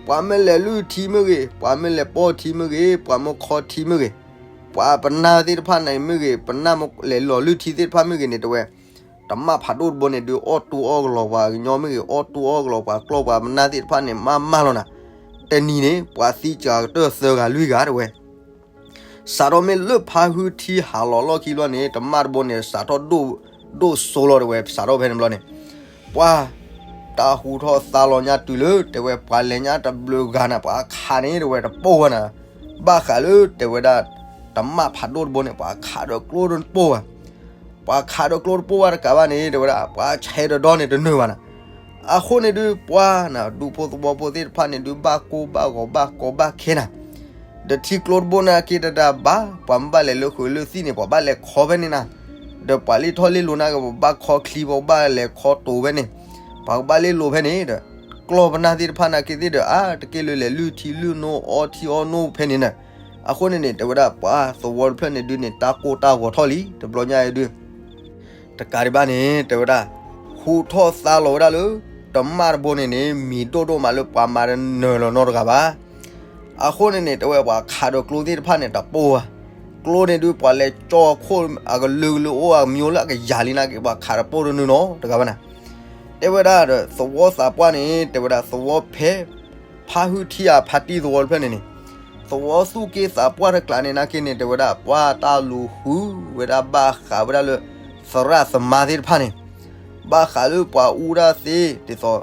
ပှၤမ့ၢ်လဲၤလုၢ်ထံမ့ၢ်ဂ့ၤ, ပှၤမ့ၢ်လဲၤပီၢ်ထံမ့ၢ်ဂ့ၤ, ပှၤမ့ၢ်ခီထံမ့ၢ်ဂ့ၤ, ပှၤပနၢ်သ့ၣ်တဖၣ်န့ၣ်မ့ၢ်ဂ့ၤ, ပနၢ်မ့ၢ်လဲၤလီၤလုၢ်ထံသ့ၣ်တဖၣ်မ့ၢ်ဂ့ၤန့ၣ် တဲဝဲ တမၣ်ဖးဒိၣ်တဘိန့ၣ်ဒုး အီၣ်တူၢ်အီၣ်ကလီၤပှၤကညီမ့ၢ်ဂ့ၤ, အီၣ်တူၢ်အီၣ်ကလီၤပှၤကျီၢ်ပှၤပနၢ်သ့ၣ်တဖၣ်န့ၣ် မးမးလီၤနၤ. တနံၤန့ၣ် ပှၤသံစှၤကတၢၢ်သၢဂၤလွံၢ်ဂၤ တဲဝဲ. စးထီၣ်မ့ၢ်လၢဖါဟုထံဟးလီၤလီၢ်ခံဘျီန့ၣ် တမၣ်တဘိန့ၣ် စးထီၣ်ဒိၣ်စိလီၤ တဲဝဲ. စးထီၣ်ဖဲန့ၣ်ဘျီန့ၣ် ပှၤ တၢ်ဟူထီၣ်သါလီၤညါတုၤလၢ တဲဝဲ ပှၤလဲၤညါတဘျုးဂၤနၤ ပှၤခးန့ၣ် တဲဝဲ တပိၢ်ဝဲနၤ. ဘၣ်ဃးလၢ တဲဝဲဒၣ် တမၣ်ဖးဒိၣ်တဘိန့ၣ် ပှၤခးဒီးကျိတပိၢ်ဝဲ ပှၤခးဒီးကျိတပိၢ်ဝဲတကးဘၣ်န့ၣ် တဲဝဲဒၣ် ပှၤဆဲးဒီးဒီန့ၣ်တနၢၤဘၣ်နၤ. အဃိန့ၣ်ဒုး ပှၤနၤ ဒူဖိသဝီဖိသ့ၣ်တဖၣ်န့ၣ်ဒုး ဘၣ်ကိၢ်ဘၣ်ဂီၤဘၣ်ကီဘၣ်ခဲနၤ. ဒီးထံကျိတဘိန့ၣ်က့ၤတဒၣ်ဘၣ် ပှၤမ့ၢ်ဘၣ်လဲၤလၢဃုာ်လၢသံၣ်န့ၣ် ပှၤဘၣ်လဲၤခီဖဲန့ၣ်နၤ. ဒီးပှၤလ့ၢ်ထီၣ်လ့ၢ်လိၤန့ၣ်က့ၤ ပှၤဘၣ်ခီချံ ပှၤဘၣ်လဲၤခီတိၤဖဲန့ၣ် ပှၤကဘၣ်လ့ၢ်လိၤဖဲန့ၣ်ဒီး ကျီၢ်ပနၢ်သ့ၣ်တဖၣ်န့ၣ်က့ၤသ့ၣ်ဒီး အါ တက့ၢ်လၢလဲၤလုၢ်ထံလုၢ်နိအီထံအီနိဖဲန့ၣ်နၤ. အဃိန့ၣ်န့ၣ် တဲဝဲဒၣ် ပှၤသဝီတဖျၢၣ်န့ၣ်ဒုးန့ၣ် တၢ်ကိၢ်တၢ်ဂီၤထီၣ်လံ တဘျီညါအံၤဒုး တကးဒံးဘၣ်န့ၣ် တဲဝဲဒၣ် ဟူထီၣ်သါလီၤဝဲဒၣ်လၢ တမၣ်တဘိန့ၣ်န့ၣ် မံၤဒိၣ်ဒိၣ်မးလၢပှၤမၤတနၢၤလီၤနီတဂၤဘၣ်. အဃိန့ၣ်န့ၣ် တဲဝဲပှၤခးဒီးကျိသ့ၣ်တဖၣ်န့ၣ် တပိၢ်ဘၣ်. ကျိန့ၣ်ဒုး ပှၤလဲၤကၠီအခိၣ်အကလုာ်ကလုာ်အိၣ်အကမံၤလၢအကယၤလံန့ၣ်က့ၤ ပှၤခးတပိၢ်တနုာ်နီတဂၤဘၣ်နၤ. တဲဝဲဒၣ်ဒီးသဝီသးပှၢ်န့ၣ် တဲဝဲဒၣ်သဝီဖဲ ဖါဟုထံအဖါတံၢ်သဝီတဖျၢၣ်န့ၣ်န့ၣ် သဝီသူၣ်က့သးပှၢ်တကျးန့ၣ်နာ်က့န့ၣ် တဲဝဲဒၣ် ပှၤတၢ်လူၤဃုဝဲဒၣ်ဘၣ်ဃးဝဲဒၣ်လၢ သရၣ်သမါသ့ၣ်တဖၣ်န့ၣ် ဘၣ်ဃးလၢပှၤအူဒၣ်သ့ ဒ်သိး ဖု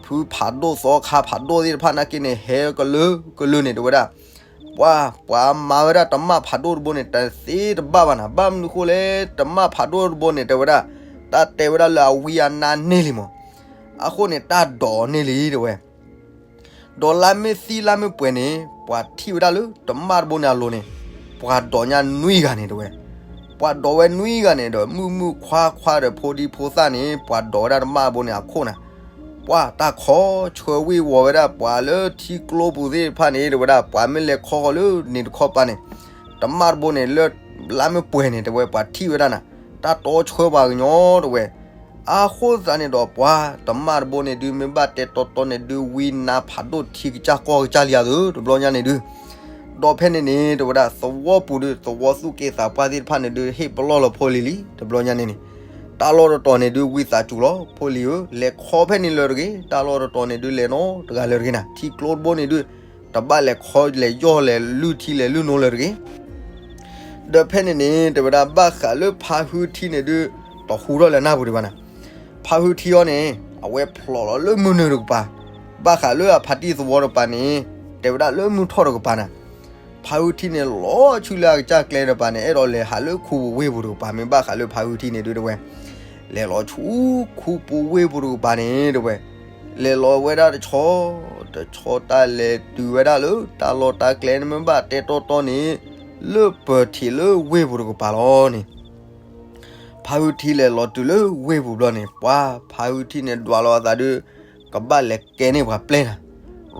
ဖးဒိၣ်သီခါဖးဒိၣ်သ့ၣ်တဖၣ်နာ်က့န့ၣ် ဟဲကလုာ်ကလုာ်န့ၣ် တဲဝဲဒၣ် ပှၤ ပှၤမၤဝဲဒၣ်တမၣ်ဖးဒိၣ်တဘိန့ၣ် တသ့တဘၣ်ဘၣ်နၤ. ဘၣ်မနုၤဃိလဲၣ် တမၣ်ဖးဒိၣ်တဘိန့ၣ် တဲဝဲဒၣ် တၢ်တဲဝဲဒၣ်လၢအဝံအနါန့ၢ်လံမး. အဃိန့ၣ် တၢ်ဒိးန့ၢ်လံ တဲဝဲ ဒီးလါမ့ၢ်သံလါမ့ၢ်ပှဲၤန့ၣ် ပှၤထံၣ်ဝဲဒၣ်လၢတမၣ်တဘိန့ၣ်အလိၤန့ၣ် ပှၤဒိးညါနွံဂၤန့ၣ် တဲဝဲ. ပှၤဒိးဝဲနွံဂၤန့ၣ်ဒီး မုၣ်မုၣ်ခွါခွါဒီးဖိဒံဖိသၣ်န့ၣ် ပှၤဒိးဝဲဒၣ်တမၣ်တဘိန့ၣ်အခိၣ်နၤ. ပှၤတၢ်ခီဆှၢဝ့ၤဝီၤဝဲဒၣ် ပှၤလၢထံကျိပူၤသ့ၣ်တဖၣ်န့ၣ် တဲဝဲဒၣ် ပှၤမ့ၢ်လဲၤခီဃီၤလၢန့ၣ်တခီပၤန့ၣ် တမၣ်တဘိန့ၣ် လၢလါမ့ၢ်ပှဲၤန့ၣ် တဲဝဲ ပှၤထံၣ်ဝဲဒၣ်နၤ တၢ်တီဆှၢပှၤကညီ တဲဝဲ. အဃိသတးန့ၣ်ဒီး ပှၤတမၣ်တဘိန့ၣ်ဒုး မ့ၢ်ဘၣ်တဲတီတီန့ၣ်ဒုး ဝံနါဖးဒိၣ်ထံကစၢ်ကီၢ်ကစၢ်လံဧါသု တဘျီညါန့ၣ်ဒုး ဒီးဖဲန့ၣ်န့ၣ် တဲဝဲဒၣ် သဝီပူၤဒုး သဝီသူၣ်က့သးပှၢ်သ့ၣ်တဖၣ်န့ၣ်ဒုး ဟ့ၣ်ပလီၢ်လီၤဖိလံၤလံ တဘျီညါန့ၣ်န့ၣ် တၢ်လီၢ်တတီၤန့ၣ်ဒုး ဝံသးစူၤလီၤ ဖိလံၤဧၢ, လဲၤခီဖဲန့ၣ်လၢတဂ့ၤ, တၢ်လီၢ်တတီၤန့ၣ်ဒုး လဲၤနီတဂၤလၢတဂ့ၤနၤ, ထံကျိတဘိန့ၣ်ဒုး တဘၣ်လဲၤခီလဲၤယီၢ်လဲၤလုၢ်ထံလဲၤလုၢ်နိလၢတဂ့ၤ ဒီးဖဲန့ၣ်န့ၣ် တဲဝဲဒၣ် ဘၣ်ဃးလၢဖါဟုထံန့ၣ်ဒုး တဟူထီၣ်လၢနၢ်ပူၤဒံးဘၣ်နၤ. ဖါဟုထံအံၤန့ၣ် အဝဲဖျိးလီၤလၢမုၢ်နုာ်တကပၤ, ဘၣ်ဃးလၢအဖါတံၢ်သဝီတကပၤန့ၣ် တဲဝဲဒၣ်လၢမုၢ်ထီၣ်တကပၤနၤ. ဖါဟုထံန့ၣ် လီၤဆူလၢအကစၢ်ကျဲတကပၤန့ၣ် အဲၣ်ဒိးလဲၤဟးလၢခူပူၤဝ့ၢ်ပူၤတကပၤ မ့ၢ်ဘၣ်ဃးလၢဖါဟုထံန့ၣ်ဒုး တဲဝဲ လဲၤလီၤဆူခူပူၤဝ့ၢ်ပူၤတကပၤန့ၣ် တဲဝဲ လဲၤလီၤဝဲဒၣ်တဆီ တဆီ တၢ်လဲၤတုၤဝဲဒၣ်လၢ တၢ်လီၢ်တၢ်ကျဲန့ၣ် မ့ၢ်ဘၣ်တဲတီတီန့ၣ် လၢပၢၤထံးလၢဝ့ၢ်ပူၤတကပၤလီၤန့ၣ် ဖါဟုထံလဲၤလီၤတုၤလၢဝ့ၢ်ပူၤဘျီန့ၣ် ပှၤဖါဟုထံန့ၣ် ဒွးလီၤအသးဒုး ကဘၣ်လဲၤကဲန့ၢ်ပှၤပျဲၢ်နၤ,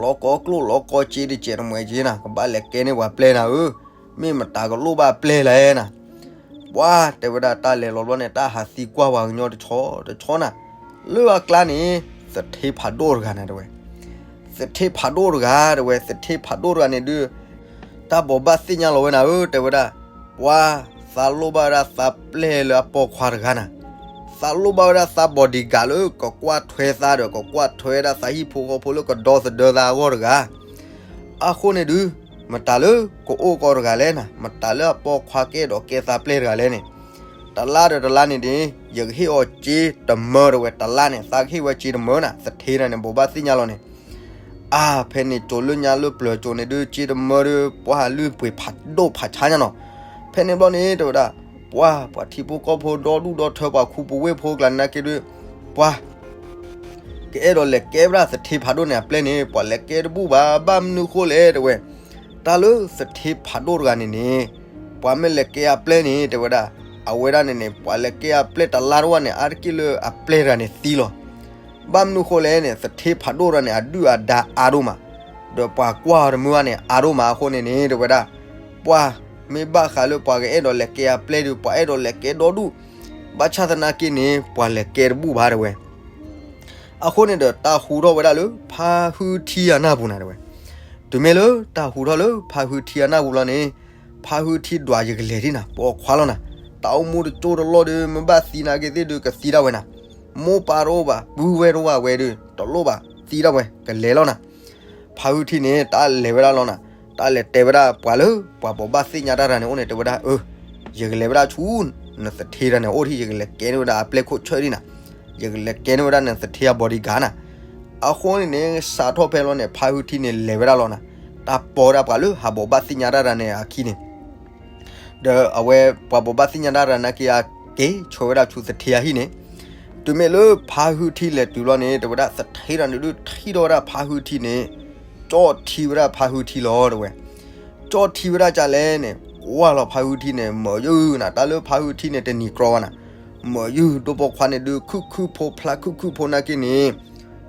လီၤကီကျိၣ်လီၤကီစ့တစဲးတမှဲးက့နၤ, ကဘၣ်လဲၤကဲန့ၢ်ပှၤပျဲၢ်နၤဧၢ, မ့ၢ်မတၤကလိၣ်ဘၣ်ပျဲၢ်လဲၣ်နၤ. ပှၤတဲဝဲဒၣ်တၢ်လဲၤလီၤဘျီန့ၣ် တၢ်ဟးသံကွၢ်ပှၤကညီတဆီတဆီနၤ, လၢအကျါန့ၣ် သထ့ဖးဒိၣ်တဂၤနၤ တဲဝဲ သထ့ဖးဒိၣ်တဂၤ တဲဝဲ သထ့ဖးဒိၣ်တဂၤန့ၣ်ဒုး တၢ်ဘိးဘၣ်သ့ၣ်ညါလီၤဝဲနၤဧၢ တဲဝဲဒၣ်, ပှၤ သးလိၣ်ဘၣ်ဝဲဒၣ်သးပျဲၢ်လၢအပိာ်ခွါတဂၤနၤ, သးလိၣ်ဘၣ်ဝဲဒၣ်သး bodyguard လၢကကွၢ်ထွဲသးဒီး ကကွၢ်ထွဲဝဲဒၣ်သးဟံၣ်ဖိဃီဖိလၢကဒီသဒၢသးအဂီၢ်တဂၤ အဃိန့ၣ်ဒုး မတၤလၢကအိၣ်ကီးတဂၤလဲၣ်နၤ, မတၤလၢအပိာ်ခွါကအဲၣ်ဒိးကဲသးပျဲၢ်တဂၤလဲၣ်န့ၣ်, တလါဒီးတလါန့ၣ်န့ၣ် ယကဟ့ၣ်အီၤစ့တမၢ တဲဝဲ, တလါန့ၣ် သးကဟ့ၣ်ဝဲစ့တမၢနၤ, သထ့နၤန့ၣ် ဘိးဘၣ်သ့ၣ်ညါလီၤန့ၣ် အါ ဖဲန့ၣ် ကၠိလၢညါလၢပျၢၤကၠိန့ၣ်ဒုး စ့တမၢဒုး ပှၤလုၢ်ပှ့ၤဖးဒိၣ်ဖးဆါညါနီၤ, ဖဲန့ၣ်ဘျီန့ၣ် တဲဝဲဒၣ် ပှၤ ပှၤထံဖိကီၢ်ဖိဒီဒူၣ်ဒီထၢ ပှၤခူပူၤဝ့ၢ်ဖိကျါန့ၣ်နာ်က့ဒုး ပှၤ ကအဲၣ်ဒိးလဲၤကဲဝဲဒၣ်သထ့ဖးဒိၣ်န့ၣ်အပျဲၢ်န့ၣ် ပှၤလဲၤကဲတဘူၣ်ဘၣ် ဘၣ်မနုၤဃိလဲၣ်တဲဝဲ. တၢ်လၢသထ့ဖးဒိၣ်တဂၤန့ၣ်န့ၣ် ပှၤမ့ၢ်လဲၤကဲအပျဲၢ်န့ၣ် တဲဝဲဒၣ် အဝဲဒၣ်န့ၣ်န့ၣ် ပှၤလဲၤကဲအပျဲၢ်တလါတဝၢ်န့ၣ် အါတက့ၢ်လၢအပျဲၢ်တဂၤန့ၣ်သံလီၤ. ဘၣ်မနုၤဃိလဲၣ်န့ၣ် သထ့ဖးဒိၣ်တဂၤန့ၣ် အဒုၣ်အဒါအါဒိၣ်မး, ဒီးပှၤကွၢ်အီၤတမုၢ်ဘၣ်န့ၣ် အါဒိၣ်မးအဃိန့ၣ်န့ၣ် တဲဝဲဒၣ် ပှၤမ့ၢ်ဘၣ်ဃးလၢပှၤကအဲၣ်ဒိးလဲၤကဲအပျဲၢ်ဒီး ပှၤအဲၣ်ဒိးလဲၤကဲဒီဒူၣ်, ဘၣ်ဆၣ်သနာ်က့န့ၣ် ပှၤလဲၤကဲတဘူၣ်ဘၣ်တဲဝဲ. အဃိန့ၣ်ဒီး တၢ်ဟူထီၣ်ဝဲဒၣ်လၢဖါဟုထံအနၢ်ပူၤနၤတဲဝဲ. တုၤမ့ၢ်လၢတၢ်ဟူထီၣ်လၢဖါဟုထံအနၢ်ပူၤလီၤန့ၣ်, ဖါဟုထံဒွး ယကလဲၤဒံးနၤ ပိာ်ခွါလီၤနၤ, တၢ်အိၣ်မူတကၠိတလီၢ်ဒီး မ့ၢ်ဘၣ်သံနာ်က့သ့ၣ်ဒုး ကသံဒၣ်ဝဲနၤ, မိၢ်ပၢ်တအိၣ်ဘၣ် ပုၢ်ဝဲၢ်တအိၣ်ဘၣ်ဝဲဒီး တလိၣ်ဘၣ် သံဒၣ်ဝဲ ကလဲၤလီၤနၤ. ဖါဟုထံန့ၣ် တၢ်လဲၤဝဲဒၣ်လီၤနၤ, တၢ်လဲၤတဲဝဲဒၣ်ပှၤလၢ ပှၤဘိးဘၣ်သ့ၣ်ညါတၢ်တဂၤန့ၣ်အိၣ်န့ၣ် တဲဝဲဒၣ် အၢ ယကလဲၤဝဲဒၣ်ဆူ နသထ့တဂၤန့ၣ်အိၣ်ထံၣ် ယကလဲၤကဲန့ၢ်ဝဲဒၣ်အပျဲၢ်ခိၣ်ဆၢဒံးနၤ, ယကလဲၤကဲန့ၢ်ဝဲဒၣ်နသထ့အ bodyguard နၤ. အဃိန့ၣ်န့ၣ် စးထီၣ်ဖဲလီၤန့ၣ် ဖါဟုထံန့ၣ်လဲၤဝဲဒၣ်လီၤနၤ, တၢ်ပိာ်ဒၣ်ပှၤလၢဟးဘိးဘၣ်သ့ၣ်ညါတၢ်တဂၤန့ၣ်အခံန့ၣ် ဒီးအဝဲပှၤဘိးဘၣ်သ့ၣ်ညါတၢ်တဂၤနာ်က့အက့ၤဆှၢဝဲဒၣ်ဆူသထ့အဟံၣ်န့ၣ်, တုၤမ့ၢ်လၢဖါဟုထံလဲၤတုၤလီၤန့ၣ် တဲဝဲဒၣ်သထ့တဂၤန့ၣ်ဒုးထံၣ်ထီၣ်ဝဲဒၣ်ဖါဟုထံန့ၣ်, ကၠီၣ်ထံဝဲဒၣ်ဖါဟုထံလီၤတဲဝဲ. ကၠီၣ်ထံဝဲဒၣ်ကလဲၣ်န့ၣ် ကွၢ်လီၤဖါဟုထံန့ၣ် မၢယုၢ်နၤ, တၢ်လၢဖါဟုထံန့ၣ်တနံၤကြီဘၣ်နၤ, မၢယုၢ် ဒိၣ်ပိာ်ခွါန့ၣ်ဒုး ခုၣ်ခုၣ်ဖိဖျါခုၣ်ခုၣ်ဖိနာ်က့န့ၣ်,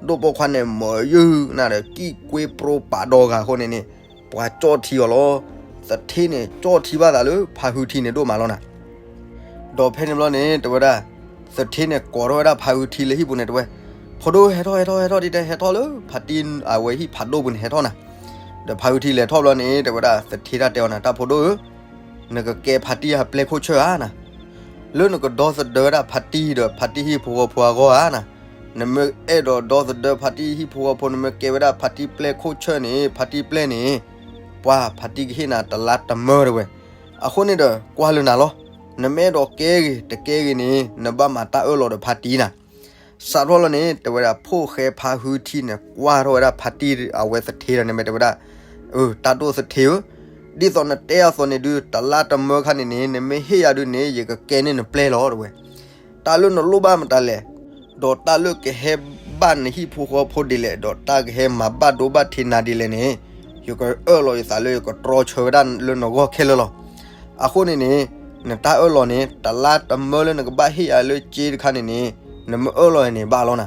ဒိၣ်ပိာ်ခွါန့ၣ် မၢယုၢ်နၤဒီး ကံၣ်ကွ့ပရိပာ်ဒီဂၤအဃိန့ၣ်န့ၣ်, ပှၤကၠီၣ်ထံအီၤလီၤ. သထ့န့ၣ် ကၠီၣ်ထံဘၣ်သးလၢဖါဟုထံန့ၣ်ဒိၣ်မးလီၤနၤ. ဒီးဖဲန့ၣ်ဘျီန့ၣ် တဲဝဲဒၣ်, သထ့န့ၣ်ကိးထီၣ်ဝဲဒၣ်ဖါဟုထံလၢဟံၣ်ပူၤန့ၣ်တဲဝဲ, ဖိဒိၣ် ဟဲထီၣ် ဟဲထီၣ် ဟဲထီၣ်ဒ်တဲ ဟဲထီၣ်လၢဖါတံၢ်အဝဲဟံၣ်ဖးဒိၣ်ပူၤန့ၣ် ဟဲထီၣ်နၤ. ဒီးဖါဟုထံလဲၤထီၣ်ဘျီန့ၣ် တဲဝဲဒၣ်သထ့တၢ်တဲအီၤနၤ, တၢ်ဖိဒိၣ်ဧၢ, နကကဲဖါတံၢ်အပျဲၢ်ခိၣ်ဆၢဧါနၤ, လၢနကဒီသဒၢဝဲဒၣ်ဖါတံၢ်ဒီးဖါတံၢ်ဟံၣ်ဖိဃီဖိအဂီၢ်ဧါနၤ, နမ့ၢ်အဲၣ်ဒိးဒီသဒၢဖါတံၢ်ဟံၣ်ဖိဃီဖိ နမ့ၢ်ကဲဝဲဒၣ်ဖါတံၢ်ပျဲၢ်ခိၣ်ဆၢန့ၣ် ဖါတံၢ်ပျဲၢ်န့ၣ်, ပှၤဖါတံၢ်ကဟ့ၣ်နၤတလါတမၢတဲဝဲ. အဃိန့ၣ်ဒီးကွၢ်လၢနၤလီၤ, နမ့ၢ်အဲၣ်ဒိးကဲဂ့ၤတကဲဂ့ၤန့ၣ် နဘၣ်မၤတၢ်အၢၣ်လီၤဒီးဖါတံၢ်နၤ. စးထီၣ်လီၤန့ၣ် တဲဝဲဒၣ် ဖိၣ်ဃဲဖါဟုထံန့ၣ် ကွၢ်ထီၣ်ဝဲဒၣ်ဖါတံၢ်အဝဲသထ့တဂၤန့ၣ်မ့ၢ်တဲဝဲဒၣ်, အၢ တၢ်ဒိၣ်သထ့ဧၢ, ဒ်သိးနတဲအသိးန့ၣ်ဒုး တလါတမၢခါန့ၣ်န့ၣ် နမ့ၢ်ဟ့ၣ်ယၤဒုးန့ၣ် ယကကဲန့ၢ်နပျဲၢ်လီၤတဲဝဲ. တၢ်လၢနလိၣ်ဘၣ်မတၤလဲၣ်, ဒီးတၢ်လၢကဟဲဘၣ်နဟံၣ်ဖိဃီဖိဒ်လဲၣ် ဒီးတၢ်ကဟဲမၤဘၣ်ဒိဘၣ်ထံးနၤဒ်လဲၣ်န့ၣ်, ယကအၢၣ်လီၤယသးလၢယကတြီဆၢဝဲဒၣ်လၢနဂီၢ်ခဲလၢာ်လီၤ. အဃိန့ၣ်န့ၣ်, နတၢ်အၢၣ်လီၤန့ၣ် တလါတမၢလၢနကဘၣ်ဟ့ၣ်ယၤလၢကၠ့တခါန့ၣ်န့ၣ်, နမ့ၢ်အၢၣ်လီၤန့ၣ်ဘၣ်လီၤနၤ.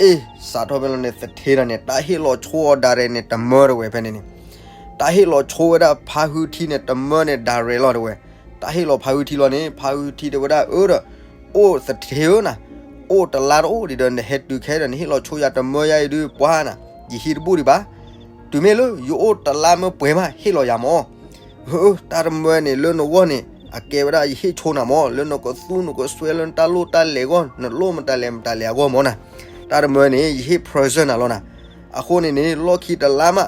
အ့ စးထီၣ်ဖဲလီၤန့ၣ် သထ့တဂၤန့ၣ် တၢ်ဟ့ၣ်လီၤဆိအီၤဒၣ်ရဲၣ်န့ၣ် တမၢတဲဝဲဖဲန့ၣ်န့ၣ်, တၢ်ဟ့ၣ်လီၤဆိဝဲဒၣ်ဖါဟုထံန့ၣ် တမၢန့ၣ်ဒၣ်ရဲၣ်လီၤတဲဝဲ. တၢ်ဟ့ၣ်လီၤဖါဟုထံလီၤန့ၣ် ဖါဟုထံတဲဝဲဒၣ် အၢဒီး အိၣ်သထ့ဧၢနၤ, အိၣ်တလါတအိၣ်ဒံးဒီး နဟဲတုၤခဲဒီး နဟ့ၣ်လီၤဆိယၤတမၢယါအံၤဒုး ပှၤနၤ, ယဟံးတဘူၣ်ဒံးဘၣ်. တုၤမ့ၢ်လၢယအိၣ်တလါမၢပှဲၤမး ဟ့ၣ်လီၤယၤမၢ်. တၢ်တမၢန့ၣ် လၢနဂီၢ်န့ၣ် အကဲဝဲဒၣ် ယဟ့ၣ်ဆိနၤမၢ်, လၢနကသူနကစွဲလၢနတၢ်လိၣ်တၢ်လဲၤအဂီၢ်, နလိၣ်မတၤလဲၣ်မတၤလဲၣ်အဂီၢ်မၢ်နၤ. တၢ်တမၢန့ၣ် ယဟ့ၣ် present နၤလီၤနၤ. အဃိန့ၣ်န့ၣ် လီၢ်ခံတလါမး